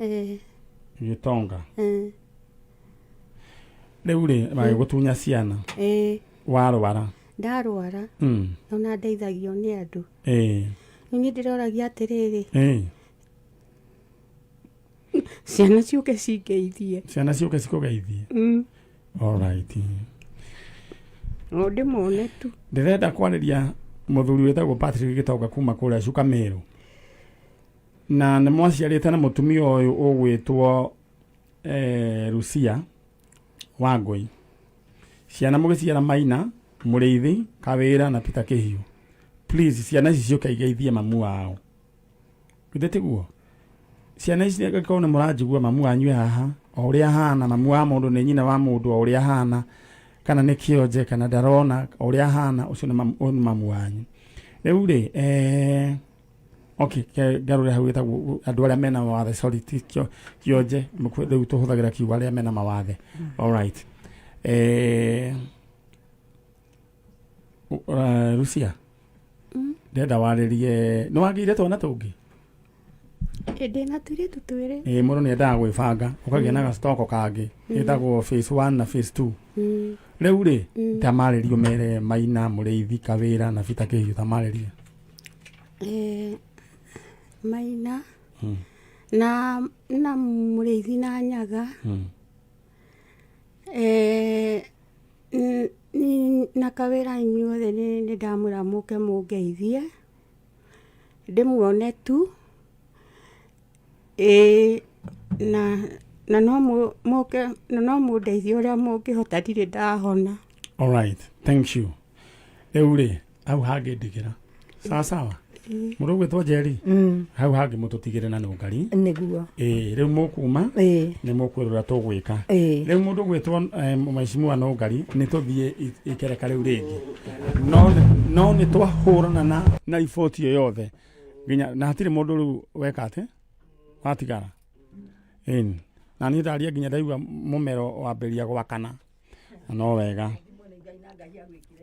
Ĩĩ. Gĩtonga. Ĩĩ. Rĩu rĩ, magĩgũtunya ciana? Ĩĩ. Warwara? Ndarwara. Ona ndeithagio nĩ andũ. Rĩu niĩ ndĩroragia atĩrĩrĩ. Ciana ciũke cingeithie. Ciana ciũke cikũgeithie. Alright. O ndĩmone tu. Ndĩrenda kwarĩria mũthuri wĩtagwo Patrick Gĩtonga kuma kũrĩa Cuka Mĩrũ. Na nĩ mwaciarĩte na mũtumia ũyũ ũgwĩtwo Lucia Wangũi. Ciana mũgĩciara Maina, Mũrĩithi, Kawĩra na Peter Kĩhiũ. Please, ciana ici ciũke igeithie mamu wao. Githĩ tiguo? Ciana ici angĩkorwo nĩ mũranjigua, mamu wanyu e haha, o ũrĩa ahana, mamu wa mũndũ nĩ nyina wa mũndũ o ũrĩa ahana, kana nĩ kĩonje kana ndarona, o ũrĩa ahana, ũcio nĩ mamu wanyu. Rĩu rĩ, okay, ngarũre hau ĩtagwo andũ arĩa mena mawathe, sorry, ti kĩonje, rĩu tũhũthagĩra kiugo arĩa mena mawathe. Alright. Lucia, ndĩrenda warĩrie, nĩ wagĩire twana tũngĩ? Ndĩ na tũirĩtu twĩrĩ. Ĩĩ, mũndũ nĩ endaga gwĩbanga, ũkagĩa na gacitoko kangĩ ĩtagwo phase 1 na phase 2. Rĩu rĩ, tamarĩrie mere Maina, Mũrĩithi, Kawĩra na Peter Kĩhiũ, tamarĩrie. Maina na Mũrĩithi na Nyaga. Na Kawĩra, inyuothe nĩ ndamwĩra mũke mũngeithie, ndĩmuone tu. Ĩĩ, na no mũke na no mũndeithie ũrĩa mũngĩhota, ndirĩ ndahona. Alright, thank you. Rĩu rĩ, hau hangĩ ndigĩra sawa sawa. Mũndũ ũgwĩtwo Njeri, hau hangĩ mũtũtigĩre na nũngari. Nĩguo. Ĩĩ, rĩu mũkuma nĩ mũkwĩrora tũgwĩka. Rĩu mũndũ ũgwĩtwo mheshimiwa Nũngari, nĩ tũthiĩ ikereka rĩu rĩngĩ, no nĩ twahũrana na riboti ĩyo yothe nginya na hatirĩ mũndũ rĩu weka atĩ watigara. Ĩni na niĩ ndaria nginya ndaigua mũmero wambĩrĩria gwakana, na no wega.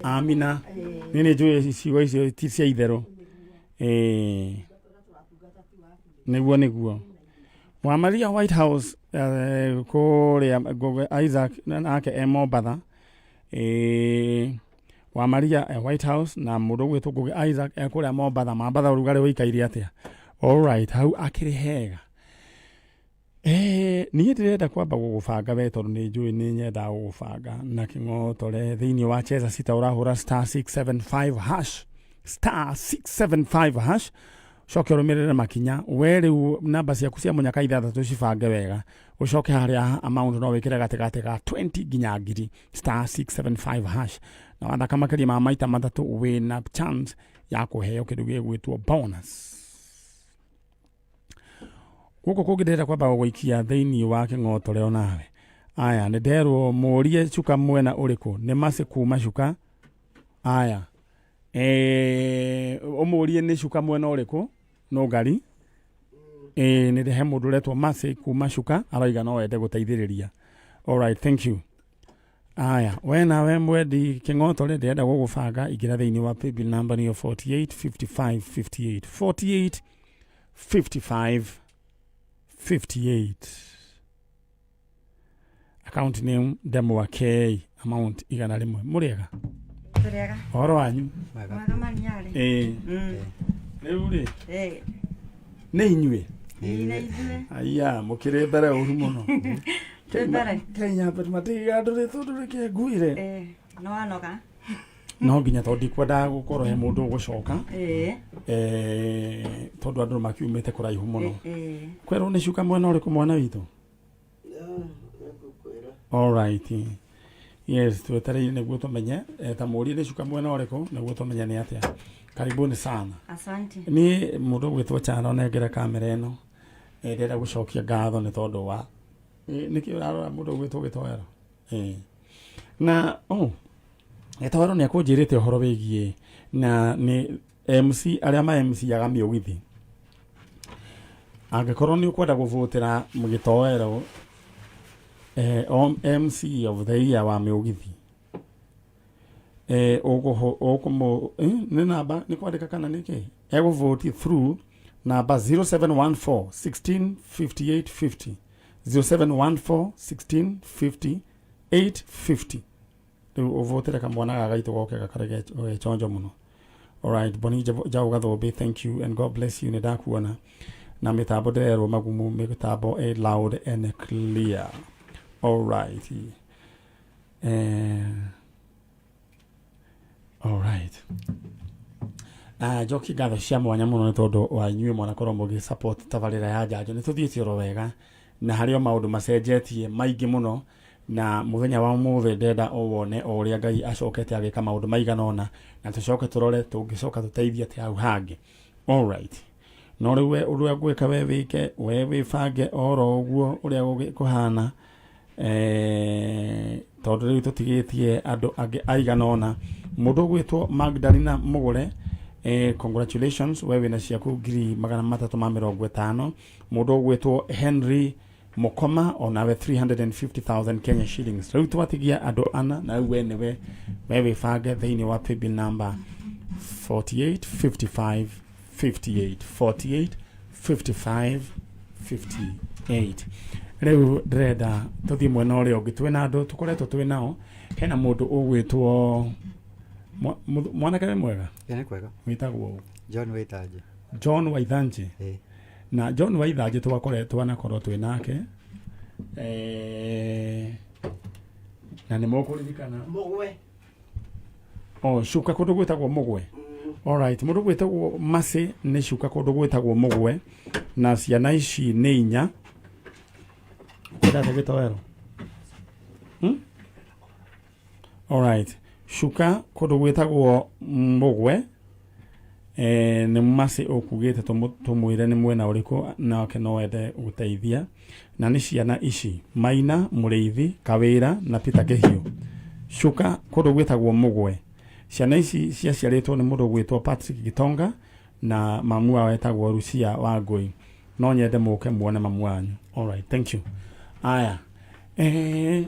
Amina. Niĩ nĩ njũĩ ciugo icio ti cia itherũ. Ĩĩ, nĩguo wa Maria White House, kũrĩa Ngũgĩ Isaac nake e Mombatha. Wa Maria e White House na mũndũ ũgwĩtwo Ngũgĩ Isaac e kũrĩa Mombatha. Mambatha ũrugarĩ ũikaire atĩa? Alright, hau akĩrĩ hega. Niĩ ndĩrenda kwamba gũgũbanga we, tondũ nĩ njũĩ nĩ nyendaga gũgũbanga na kĩng'otore thĩinĩ wa Cheza Sita. Ũrahũra star 675 hash, star 675 hash, ũcoke ũrũmĩrĩre makinya. We rĩu namba ciaku cia mũnyaka ithathatũ cibange wega, ũcoke harĩa amount no wĩkĩre gatagatĩ ga 20 nginya ngiri, star 675 hash, na wathaka makĩria ma maita matatũ wĩna chance ya kũheo kĩndũ gĩgwĩtwo bonus. Gũkũ kũngĩ ndĩrenda kwamba gũgũikia thĩinĩ wa kĩng'otore onawe. Aya nĩ nderwo mũrie cuka mwena ũrĩkũ, nĩ macĩ kuma cuka. Aya. Eh, ũmũrie nĩ cuka mwena ũrĩkũ no ngari ĩĩ nĩ he mũndũ ũretwo Mercy kuma cuka arauga no ende gũteithĩrĩria alright thank you aya we nawe mwendi kĩng'oto rĩ ndĩrenda gũgũbanga ingĩra thĩinĩ wa paybill number nĩyo 48 55 58 48 55 58 account name ndemwa k amount 100 mũrĩega Tũrĩega. ũhoro wanyu Mwega maniarĩ. ĩĩ rĩu rĩ Ĩĩ. nĩ inyuĩ Ĩĩ nĩ ithuĩ. aya mũkĩrĩ mbere ũru mũno Twĩ mbere. kenya matiga ndũrĩ tondũ rĩke nguire Ĩĩ. Nĩ wanoga. no nginya tondũ ndikwendaga gũkorwo he mũndũ ũgũcoka Ĩĩ. eh, tondũ andũ makiumĩte kũraihu mũno Ĩĩ. kwerwo nĩ cuka mwena ũrĩkũ mwana witũ alright yes twetereire nĩguo tũmenye eh, ta mũrie nĩ cuka mwena ũrĩkũ nĩguo tũmenye nĩ atĩa karibuni sana Asante. niĩ mũndũ ũgwĩtwo Charo nengere kamera ĩno eh, ndĩrenda gũcokia ngatho nĩ tondũ wa eh, nĩkĩ ũrarora mũndũ ũgwĩtwo gĩtoero Eh. na oh, gĩtoero nĩ akũnjĩrĩte ũhoro wĩgiĩ na nĩ MC arĩa ma MC yaga mĩũgithi angĩkorwo nĩ ũkwenda gũvũtĩra gĩtoero eh, MC of the year wa mĩũgithi eh, ũkũhũ- ũkũmũ eh, nĩ namba nĩ kwandĩka kana nĩ kĩ egũvũti through namba 0714 16 58 50 0714 16 58 50 rĩu ũvũtĩre kamwana gaka gaitũ goke gakore gechonjo mũno alright boni jau gathũmbĩ thank you and god bless you nĩ ndakuona na mĩtambo ndĩrerwo magumu mĩtambo ĩ loud and clear alright eh, alright Uh, njoki ngatho cia mwanya mũno nĩ tondũ wa inyuĩ mwanakorwo mũgĩ support tabarĩra ya njanjo nĩ tũthiĩte oro wega na harĩ o maũndũ macenjetie maingĩ mũno na mũthenya wa ũmũthĩ ndenda o wone o ũrĩa Ngai acokete agĩka maũndũ maigana ũna na tũcoke tũrore tũngĩcoka tũteithie atĩa hau hangĩ alright no rĩu we ũrĩa ngwĩka we wĩke we wĩbange oro ũguo ũrĩa kũhana eh, tondũ rĩu tũtigĩtie andũ angĩ aigana ũna mũndũ ũgwĩtwo Magdalena Mũgũre eh, congratulations we wĩna ciaku 350,000 mũndũ ũgwĩtwo Henry Mukoma onawe 350,000 Kenya shillings rĩu twatigia andũ ana na rĩu we nĩwe we wĩbange thĩinĩ wa paybill number 48 55 58 48 55 58 rĩu ndĩrenda tũthiĩ mwena ũrĩa ũngĩ twĩna andũ tũkoretwo twĩ nao hena mũndũ ũgwĩtwo mwanake wĩ mwega Ĩ, nĩ kwega. wĩtagwo ũ John Waithanjĩ. John Waithanjĩ Ĩ. na John Waithanjĩ twakoretwo twanakorwo twĩ nake eh, na nĩ mũkũririkana Mũgwe. oh, cuka kũndũ gwĩtagwo mũgwe alright mũndũ gwĩtagwo Mercy nĩ cuka kũndũ gwĩtagwo mũgwe na ciana ici nĩ inya kwendete gĩtoero hmm? alright cuka kũndũ gwĩtagwo mũgwe eh, nĩ Mercy ũkugĩte tũmwĩre nĩ mwena ũrĩkũ nake no ende gũteithia na nĩ ciana ici Maina Mũrĩithi Kawĩra na Peter Kĩhiũ cuka kũndũ gwĩtagwo mũgwe ciana ici ciaciarĩtwo nĩ mũndũ gwĩtwo Patrick Gitonga na mamu wao etagwo Lucia Wangũi no nyende mũke muone mamu wanyu alright thank you aya eh,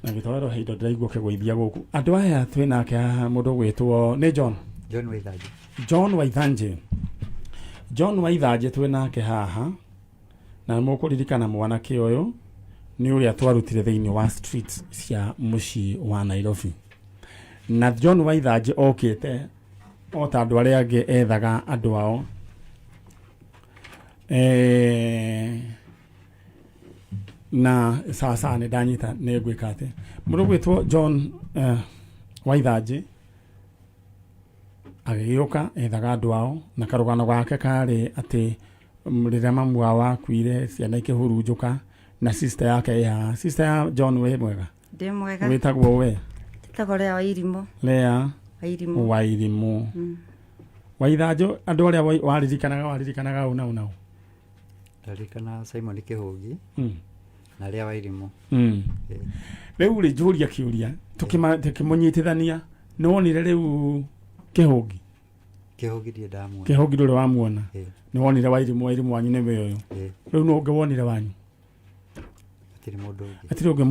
na gĩtoero he indo ndĩraigua ũkĩgũithia gũkũ andũ aya twĩ nake haha mũndũ ũgwĩtwo nĩ John John Waithanjĩ. John Waithanjĩ John Waithanjĩ twĩ nake haha na mũkũririkana mwanake ũyũ nĩ ũrĩa twarutire thĩinĩ wa streets cia mũciĩ wa Nairobi na John Waithanjĩ okĩte o ta andũ arĩa angĩ ethaga andũ ao eh, na sawa sawa nĩ ndanyita nĩ ngwĩka atĩ mũndũ gwĩtwo John eh, Waithanjĩ agĩgĩũka ethaga andũ ao na karũgano gake karĩ atĩ rĩrĩa mamu wao akuire ciana ikĩhurunjũka na sister yake ĩ haha sister ya John wĩ mwega Ndĩ mwega. wĩtagwo we Njĩtagwo Lea Wairimũ. Lea Wairimũ. Wairimũ Waithanjũ andũ arĩa waririkanaga waririkanaga ũ na ũ na ũ Ndarikana Simon Kĩhũngi na Lea Wairimũ. Rĩu rĩ njũria kĩũria tũkĩmũnyitithania Nĩ wonire rĩu Kĩhũngi? Kĩhũngi ndirĩ ndamuona. Kĩhũngi ndũrĩ wamuona? Ĩĩ. Nĩ wonire Wairimũ? Wairimũ wanyu nĩwe ũyũ. Ĩĩ. Rĩu nũ ũngĩ wonire wanyu? Hatirĩ mũndũ ũngĩ. Hatirĩ ũngĩ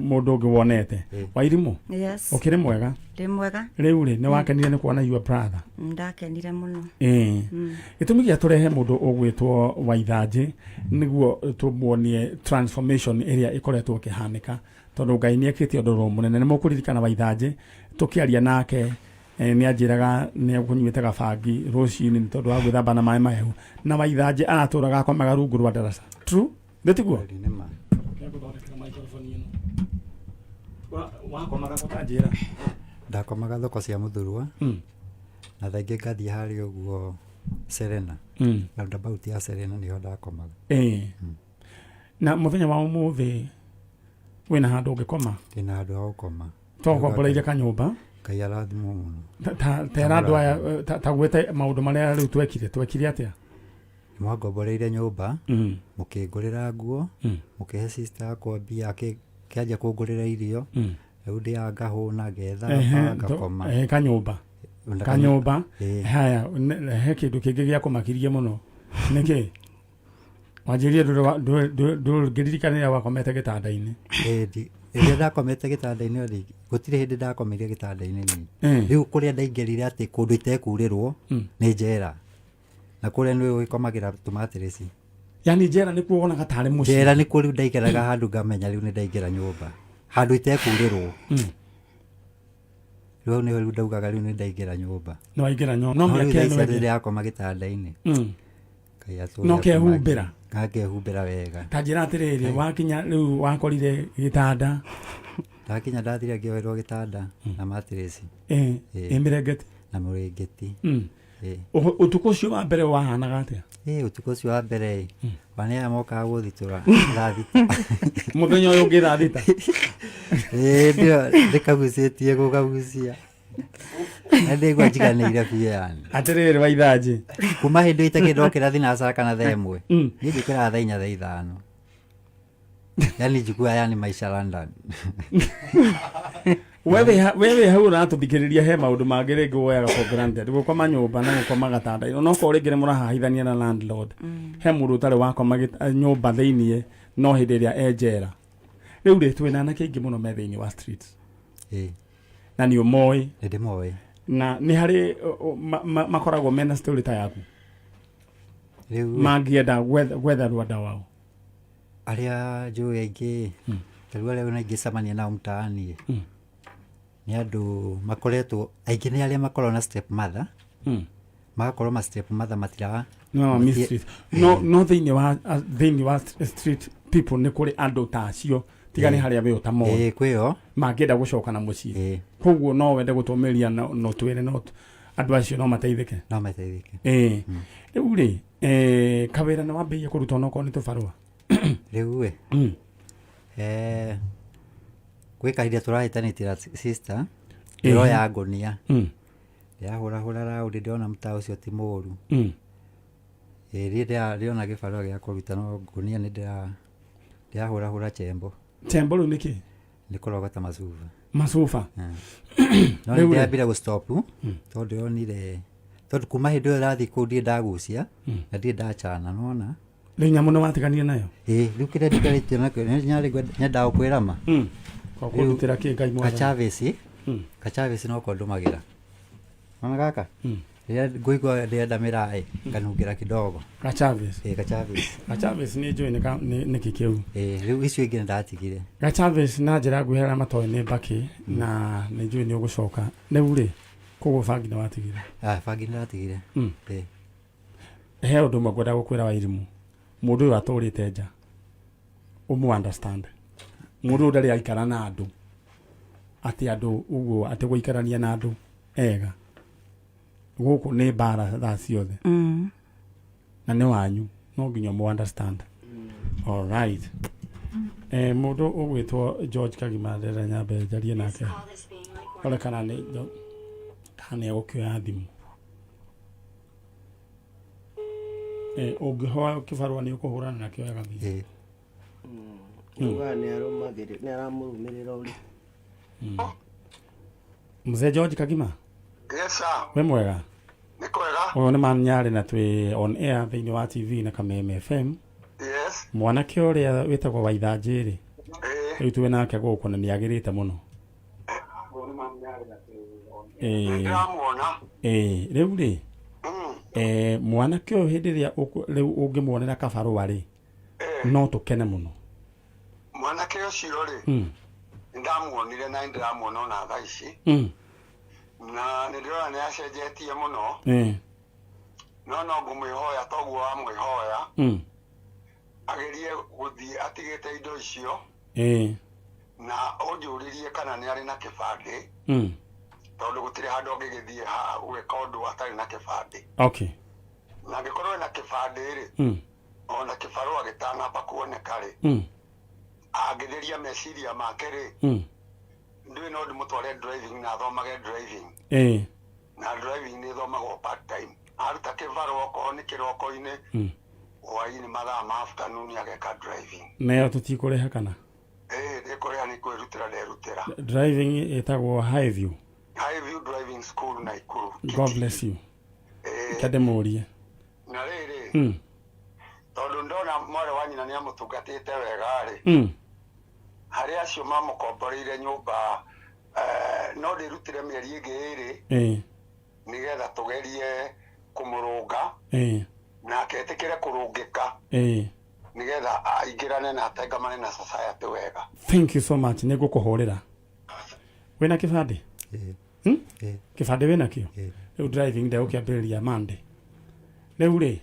mũndũ ũngĩ wonete. Ĩĩ. Wairimũ? Yes. Ũkĩrĩ mwega? Ndĩ mwega. Rĩu rĩ, nĩ wakenire nĩ kuona your brother? Ndakenire mũno. Ĩĩ. Gĩtũmi gĩa tũrehe mũndũ ũgwĩtwo Waithanjĩ nĩguo tũmuonie transformation ĩrĩa ĩkoretwo ĩkĩhanĩka, tondũ Ngai nĩ ekĩte ũndũ mũnene. Nĩ mũkũririkana Waithanjĩ tũkĩaria nake, nĩ anjĩraga nĩ ekũnyuĩte gabangi rũcinĩ nĩ tondũ wa gwĩthamba na maĩ mahehu, na Waithanjĩ aratũraga akomaga rungu rwa ndaraca. True? Nĩ tiguo? Kweli, nĩ ma. Nĩngũthondekera microphone ĩno. Wakomaga kũ ta njĩra? Ndakomaga thoko cia Mũthurwa. Na thaa ingĩ ngathiĩ harĩa ũguo Serena. Roundabout ya Serena nĩho ndakomaga. Na mũthenya wa ũmũthĩ wĩna handũ ũngĩkoma? Ndĩna handũ ha gũkoma. Twakomboreire kanyũmba. Ngai arathimwo mũno. Tera andũ aya, ta gwĩte maũndũ marĩa rĩu twekire. Twekire atĩa? Mwangomboreire nyũmba, mũkĩngũrĩra nguo, mũkĩhe sister yakwa mbia, akĩanjia kũngũrĩra irio. Rĩu ndĩaga ngahũna, ngethamba, ngakoma. Kanyũmba. Ona Kanyũmba. Ĩĩ. Haya, he kĩndũ kĩngĩ gĩa kũmakirie mũno. Nĩkĩ? Wanjĩrire ndũngĩririkanĩra wakomete gĩtanda-inĩ. Ĩĩ, rĩrĩa ndakomete gĩtanda-inĩ rĩ, gũtirĩ hĩndĩ ndakomeire gĩtanda-inĩ niĩ. Rĩu kũrĩa ndaingĩrire atĩ kũndũ itekurĩrwo nĩ njera. Na kũrĩa nĩ ũgĩkomagĩra tũmatirĩci. Yani njera nĩkuo wonaga tarĩ mũciĩ. Njera nĩkuo rĩu ndaikaraga handũ ngamenya rĩu nĩ ndaingĩra nyũmba. Handũ itekurĩrwo. Rĩu hau nĩho rĩu ndaugaga rĩu nĩ ndaingĩra nyũmba. Nĩ waingĩra nyũmba. No No rĩu mĩaka thaa ĩno ici ĩngĩ. ndĩrakoma gĩtanda-inĩ. Ngai atũũre No akũmakia. kehumbĩra. Ngakehumbĩra wega. Ta njĩra atĩrĩrĩ, wakinya rĩu wakorire gĩtanda. Ndakinya ndathire ngĩoerwo gĩtanda na matirĩci. Ĩ mĩrengeti. Na mũrĩngĩti. Ũtukũ ũcio wa mbere wahanaga atĩa? Ũtukũ ũcio wa mbere ĩ, wane aya mokaga gũthitũra thaa thita. Mũthenya ũyũ ũngĩ thaa thita? Ĩĩ, ndĩkagucĩtie gũkagucia. Na ndĩgua njiganĩire biũ yani. Atĩrĩrĩ Waithanjĩ. Kuma hĩndĩ ĩyo itakĩrĩ ndokĩra thinacara kana thaa ĩmwe. Niĩ njũkĩraga thaa inya, thaa ithano. Yani njiguaga yani maisha London. We wĩ hau ũratũthikĩrĩria, he maũndũ mangĩ rĩngĩ woyaga for granted, gũkoma nyũmba na gũkoma gatanda-inĩ, onokorwo rĩngĩ nĩ mũrahahithania na landlord. He mũndũ ũtarĩ wakoma nyũmba thĩiniĩ no hĩndĩ ĩrĩa e njera. Rĩu rĩ, twĩna anake aingĩ mũno me thĩiniĩ wa streets. Na nĩ ũmoĩ. Nĩ ndĩmoĩ. Na nĩ harĩ makoragwo mena story ta yaku. Rĩu mangĩenda gwetha rwanda wao. Arĩa njũĩ aingĩ, ta rĩu arĩa ona ingĩcemania nao mtaani, nĩ andũ makoretwo, aingĩ nĩ arĩa makoragwo na step mother. Magakorwo ma step mother matira No, mistreat. No, no thĩinĩ wa street people nĩ kũrĩ andũ ta acio, tiga nĩ harĩa we ũtamoĩ. Ĩĩ, kwĩyo. Mangĩenda gũcoka na mũciĩ. Koguo no wende gũtũmĩria no twĩre no andũ acio no mateithĩke. No mateithĩke. Rĩu rĩ, kawĩra nĩ wambĩrĩirie kũruta onokorwo nĩ tũbarũa? Rĩu ĩ, gwĩ kahinda tũrahĩtanĩtie na sister, ndĩroya ngũnia. Ndĩrahũrahũra raundi, ndĩrona mũtaa ũcio ti mũru. Ĩĩ, niĩ ndĩrona gĩbarũa gĩa kũruta no ngũnia nĩ ndĩrahũrahũra chembo. Chembo rĩu nĩ kĩ? Nĩ kũrogota macuba. Macuba? No Rĩu nĩ rĩ? ndĩrambire gũ stop, tondũ ndĩronire, tondũ kuma hĩndĩ ĩyo ndĩrathiĩ kũu ndirĩ ndagucia, na ndirĩ ndacana, nĩwona? Rĩu nyamũ nĩ watiganire nayo? Ĩĩ, rĩu kĩrĩa ndikarĩtie nakĩo, nĩ nyendaga gũkwĩra ma. Kwa kũndutĩra kĩ Ngai mwathani? Kachavesi, kachavesi noko ndũmagĩra. Ona gaka? Rĩrĩa ngũigua ndĩrenda mĩraa ĩ, nganungĩra kidogo. Gachavesi? Ĩĩ, Gachavesi. Gachavesi nĩ njũĩ nĩ kĩ kĩu. Ĩĩ, rĩu icio ingĩ nĩ ndatigire. Gachavesi na njĩra nguhĩ arĩa matoĩ nĩ mbakĩ, na nĩ njũĩ nĩ ũgũcoka. Rĩu rĩ, koguo bangi nĩ watigire? Ah, bangi nĩ ndatigire. Ĩĩ. He ũndũ ũmwe ngwenda gũkwĩra Wairimu. Mũndũ ũyũ atũrĩte nja. Ũmũ understand. Mũndũ ũyũ ndarĩ aikara na andũ. Atĩ andũ ũguo, atĩ gũikarania na andũ ega. Gũkũ nĩ mbara thaa ciothe. Na nĩ wanyu, no nginya ũmũ understand. All right. Mũndũ ũgwĩtwo George Kagima ndĩrenda nyambe njarie nake. Rore kana nĩ kana nĩ egũkĩoya thimũ. Ũngĩhoya kĩbarũa nĩ ũkũhũrana nakĩo agathiĩ. Ugaga nĩ arũmagĩrĩra, nĩ aramũrũmĩrĩra ũrĩ. Mzee George Kagima. Yes sir. Wĩ mwega? Nĩ kwega. Ũyũ nĩ Manyarĩ na twĩ on air thĩinĩ wa TV na Kameme FM. Yes. Mwanake ũrĩa wĩtagwo Waithanjĩ rĩ, rĩu twĩ nake gũkũ na nĩ agĩrĩte mũno. Ĩĩ. Ndĩramuona. Ĩĩ, rĩu rĩ, eh, mwanake ũyũ hĩndĩ ĩrĩa rĩu ũngĩmuonera kabarũa rĩ, no tũkene mũno. Mwanake ũcio rĩ, nĩndamuonire na nĩndĩramuona ona thaa ici. Na nĩndĩrona nĩ acenjetie mũno. No no ngũmwĩhoya toguo wamwĩhoya. Agerie gũthiĩ atigĩte indo icio. Na ũnjũrĩrie kana nĩ arĩ na kĩbandĩ. Tondũ gũtirĩ handũ angĩgĩthiĩ ha gwĩka ũndũ atarĩ na kĩbandĩ. Na angĩkorwo ena kĩbandĩ rĩ, ona kĩbarũa gĩtanamba kuoneka rĩ, angĩtheria meciria make rĩ, ndũĩ no ndĩmũtware driving na athomage driving. Na driving nĩ ĩthomagwo part time. Aruta kĩbarũa okorwo nĩ kĩroko-inĩ, hwaĩ-inĩ mathaa ma afternoon ageka driving. Nayo tũtikũrĩha kana? Ĩĩ ndĩkũrĩha nĩ kwĩrutĩra nderutĩra. Driving ĩtagwo Highview. Highview Driving School Naikuru. God bless you. Reke ndĩmũrie. Na rĩrĩ, tondũ ndona mwarĩ wa nyina nĩ amũtungatĩte wega rĩ, harĩ acio mamũkomboreire nyũmba, no ndĩrutĩre mĩeri ĩngĩ ĩrĩ nĩgetha tũgerie kũmũrũnga nake etĩkĩre kũrũngĩka nĩgetha aingĩrane na atengamane na society wega. Thank you so much. Nĩ ngũkũhũrĩra. Wĩna kĩbandĩ? Kĩbandĩ wĩna kĩo? Rĩu driving ndegũkĩambĩrĩria Monday. Rĩu rĩ,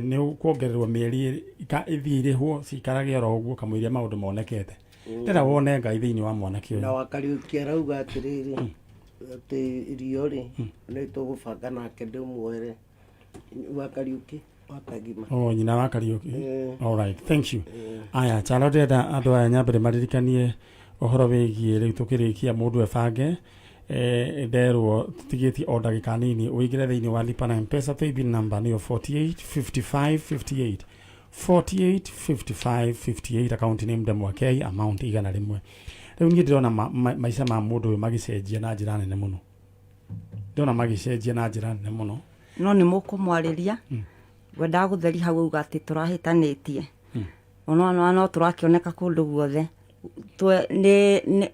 nĩ ũkuongererwo mĩeri ithiĩ irĩhwo cikarage oro ũguo kamũiria maũndũ monekete. Ndĩrenda wone Ngai thĩinĩ wa mwanake ũyũ. Na wakariũki arauga atĩrĩrĩ, atĩ irio rĩ, nĩ tũgũbanga nake ndĩmuoere. Wakariũki wakagima. Oh, nyina wa Kariũki. All right, thank you. Aya, Chalo ndĩrenda andũ aya nyambere maririkanie ũhoro wĩgiĩ rĩu tũkĩrĩkia mũndũ ebange, nderwo tũtigĩtie o ndagĩka nini ũingĩre thĩinĩ wa Lipa na M-Pesa paybill number nĩyo 48 55 58 48 55 58 account name Ndemwa K amount 100. Rĩu niĩ ndĩrona maica ma mũndũ ũyũ magĩcenjia na njĩra nene mũno. Ndĩrona magĩcenjia na njĩra nene mũno. No nĩ mũkũmwarĩria, ngwendaga gũtheria hau auga atĩ tũrahĩtanĩtie. Ona no tũrakĩoneka kũndũ guothe.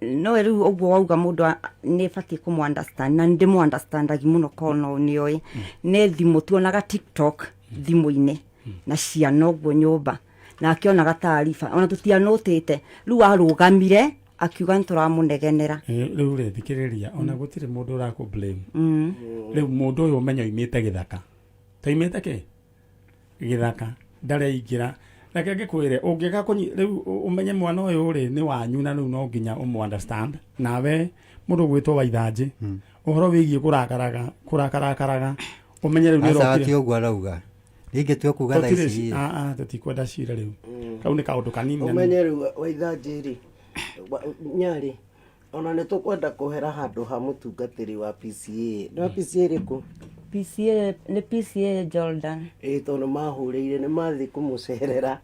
No rĩu ũguo wauga mũndũ nĩ batiĩ kũmũ understand, na nĩ ndĩmũ understandagi mũno korwo no nĩoĩ. Nĩ thimũ tuonaga TikTok thimũ-inĩ na ciana ũguo nyũmba, na akĩonaga taariba ona tũtianũtĩte. Rĩu arũgamire akiuga nĩ tũramũnegenera. Rĩu rĩ, thikĩrĩria, ona gũtirĩ mũndũ ũrakũ blame. Rĩu mũndũ ũyũ ũmenye oimĩte gĩthaka. Toimĩte kĩ? Gĩthaka. Ndareingĩra. Reke ngĩkwĩre, ũngĩka kũnyi-, rĩu ũmenye mwana ũyũ rĩ, nĩ wanyu na rĩu no nginya ũmũ understand. Nawe mũndũ ũgwĩtwo Waithanjĩ, ũhoro wĩgiĩ kũrakaraga, kũrakarakaraga, ũmenye rĩu nĩ Aca, ũrokire. ti ũguo arauga. Rĩngĩ tue kuga thaa Tũtirĩ ici. Tũtikwenda cira rĩu. Kau nĩ kaũndũ kanini na nĩ- Ũmenye rĩu Waithanjĩ rĩ, Nyarĩ, ona nĩ tũkwenda kũhera handũ ha mũtungatĩri wa PCA. Nĩ wa PCA ĩrĩkũ? PCA, nĩ PCA Jordan. Ĩĩ, tondũ mahũrĩire nĩ mathiĩ kũmũcerera.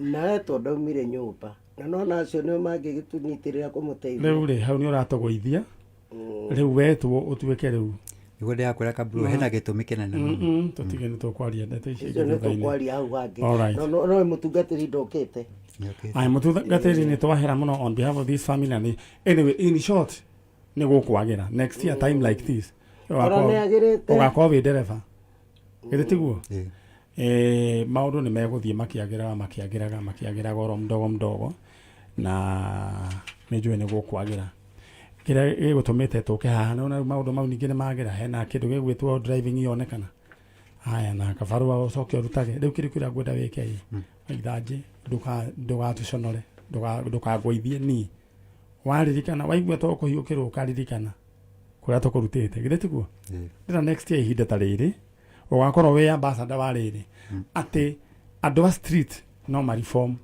Na etwo ndaumire nyũmba. Na nona acio nĩo mangĩgĩtũnyitĩrĩra kũmũteithia. Rĩu rĩ, hau nĩ ũratũgũithia. Rĩu wetwo ũtuĩke rĩu. Nĩguo ndĩrakwĩra Kaburu, hena gĩtũmi kĩnene mũno. Tũtige nĩ tũkwaria ndeto ici Icio nĩ thutha-inĩ. tũkwaria hau hangĩ. All right. No, no, no mũtungatĩri ndokĩte. Aya, mũtungatĩri nĩ twahera mũno on behalf of this family and anyway, in short, nĩ gũkwagĩra. Next year time like this, Ona nĩ agĩrĩte. ũgakorwo wĩ ndereba. Githĩ tiguo? Maũndũ nĩ megũthiĩ makĩagĩraga, makĩagĩraga, makĩagĩraga oro mdogo mdogo, na nĩ njũĩ nĩ gũkwagĩra. Kĩrĩa gĩgũtũmĩte tũke haha, nĩ wona rĩu maũndũ mau ningĩ nĩ magĩra, hena kĩndũ gĩgwĩtwo driving yonekana. Haya, na kabarũa ũcoke ũrutage. Rĩu kĩrĩa kĩrĩa ngwenda wĩke ĩ, Waithanjĩ, ndũgatũconore, ndũkangũithie niĩ. Waririkana, waigua to kũhiũkĩrwo ũkaririkana kũrĩa tũkũrutĩte. Githĩ tiguo? Ndĩra next year ihinda ta rĩrĩ, ũgakorwo wĩ ambassador wa rĩrĩ, atĩ andũ a street no ma reform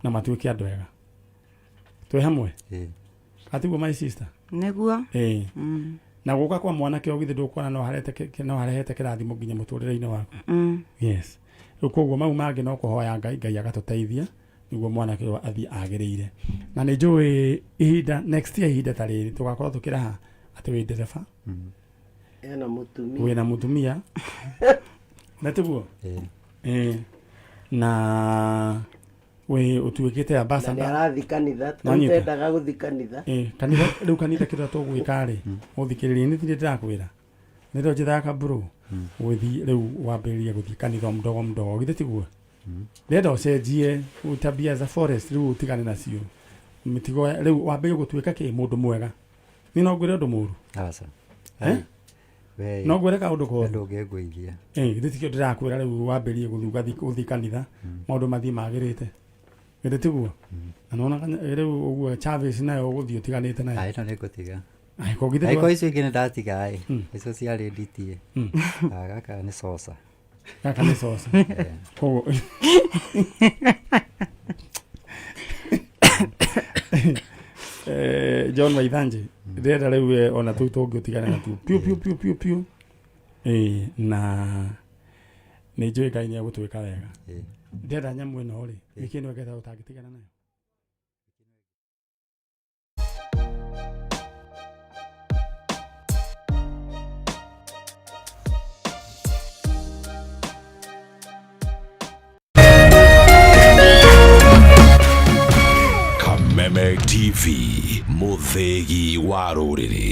na matuĩke andũ ega. Twĩ hamwe? Atiguo my sister? Nĩguo. Na gũka kwa mwanake ũyũ githĩ ndũkuona no harete no harehete kĩrathimo nginya mũtũrĩre-inĩ waku? Yes. Rĩu koguo mau mangĩ no kũhoya Ngai, Ngai agatũteithia Nĩguo mwanake ũyũ athiĩ agĩrĩire. Na nĩ njũĩ ihinda next year ihinda ta rĩrĩ tũgakorwo tũkĩraha atĩ wĩ ndereba. Ena mũtumia. Wĩna mũtumia. Na tiguo? Ĩĩ. Na wĩ ũtuĩkĩte Na nĩ ambassador. arathi kanitha. Nanyita. Ndendaga gũthi kanitha. Ĩĩ, kanitha rĩu kanitha kĩrĩa tũgwĩka rĩ, ũthikĩrĩrie nĩ tirĩ ndĩrakwĩra. Nĩrĩo njĩthaka bro. Gũthiĩ rĩu wambĩrĩrie gũthiĩ kanitha mdogo mdogo githĩ tiguo? Ndĩrenda ũcenjie tabia za forest rĩu ũtigane nacio. Mĩtigo rĩu wambĩrĩrie gũtuĩka kĩ mũndũ mwega. Niĩ no ngwĩre ũndũ mũru. Aca. Eh? We- No ngwĩre kaũndũ koru. Ndũngĩngũithia. Ĩĩ, githĩ tikĩo ndĩrakwĩra rĩu wambĩrĩrie gũthiĩ gũthiĩ kanitha maũndũ mathiĩ magĩrĩte. Githĩ tiguo? Na nona rĩu ũguo Chavis nayo ũgũthiĩ ũtiganĩte nayo. Ai, ĩno nĩ ngũtiga. Angĩkorwo githĩ Angĩkorwo ndwa- icio ingĩ nĩ ndatiga ĩ. Icio ciarĩ nditie. Ah, gaka nĩ coca. Gaka nĩ coca. Koguo John Waithanji ndĩrenda rĩu we ona tũu tũngĩ ũtigane natuo piũ piũ piũ piũ piũ. Ĩĩ, na nĩ njũĩ Ngai nĩ egũtwĩka wega. Ndĩrenda nyamũ ĩno rĩ, nĩkĩ ĩno ĩngĩenda ũtangĩtigana nayo? Kameme TV, mũthĩgi wa rũrĩrĩ.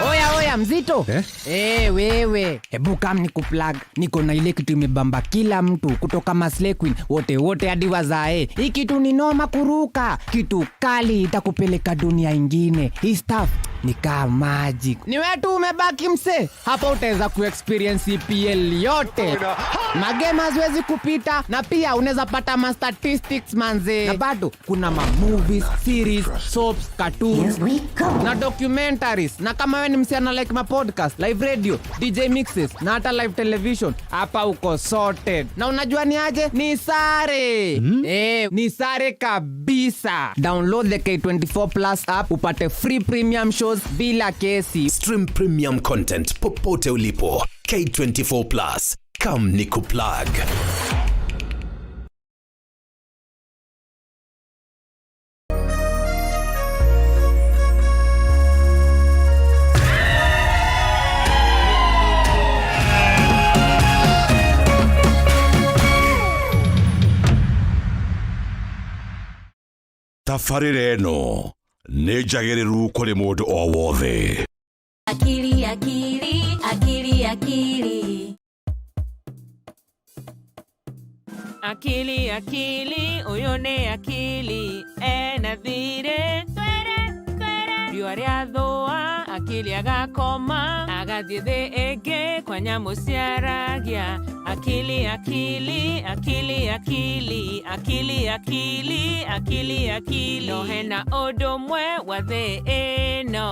Oya oya mzito eh? Hey, wewe hebu kam ni kuplug niko na ile kitu imebamba kila mtu kutoka Maslay Queen wote wote hadi wazae. Hii kitu ni noma kuruka, kitu kali itakupeleka dunia ingine. Hii stuff ni kaa magic. Ni wewe tu umebaki mse, hapa utaweza kuexperience EPL yote, magame haziwezi kupita, na pia unaweza pata ma statistics manze, na bado kuna ma movies, series, soaps, cartoons na documentaries. Na kama wewe ni msichana like ma podcast, live radio, DJ mixes na hata live television, hapa uko sorted. Na unajua ni aje? Ni sare. Ni sare kabisa. Download the K24 Plus app upate free premium shows bila kesi. Stream premium content popote ulipo. K24 Plus. Come ni kuplug. Tabarĩra ĩno nĩ njagĩrĩru kũrĩ mũndũ o wothe. Akili, akili, akili, akili. Akili, akili, ũyũ nĩ akili ena thirĩ riũa rĩathũa akili agakoma agathiĩ thĩ ĩngĩ kwa nyamũ ciaragia. Akili, akili, akili, akili, akili, akili, akili, akili. No hena ũndũ ũmwe wa thĩ ĩno,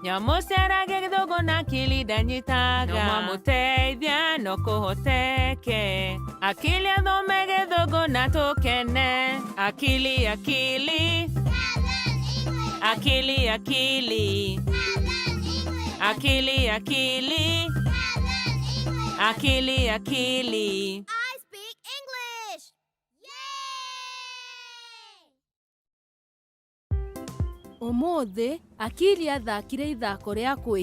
nyamũ ciaragia gĩthũngũ na akili ndanyitaga. No mwamũteithia no kũhoteke, akili athome gĩthũngũ na tũkene. Akili, akili, akili, akili, akili, akili, akili, akili. I speak English. Ũmũthĩ, Akili athakire ithako rĩa kwĩ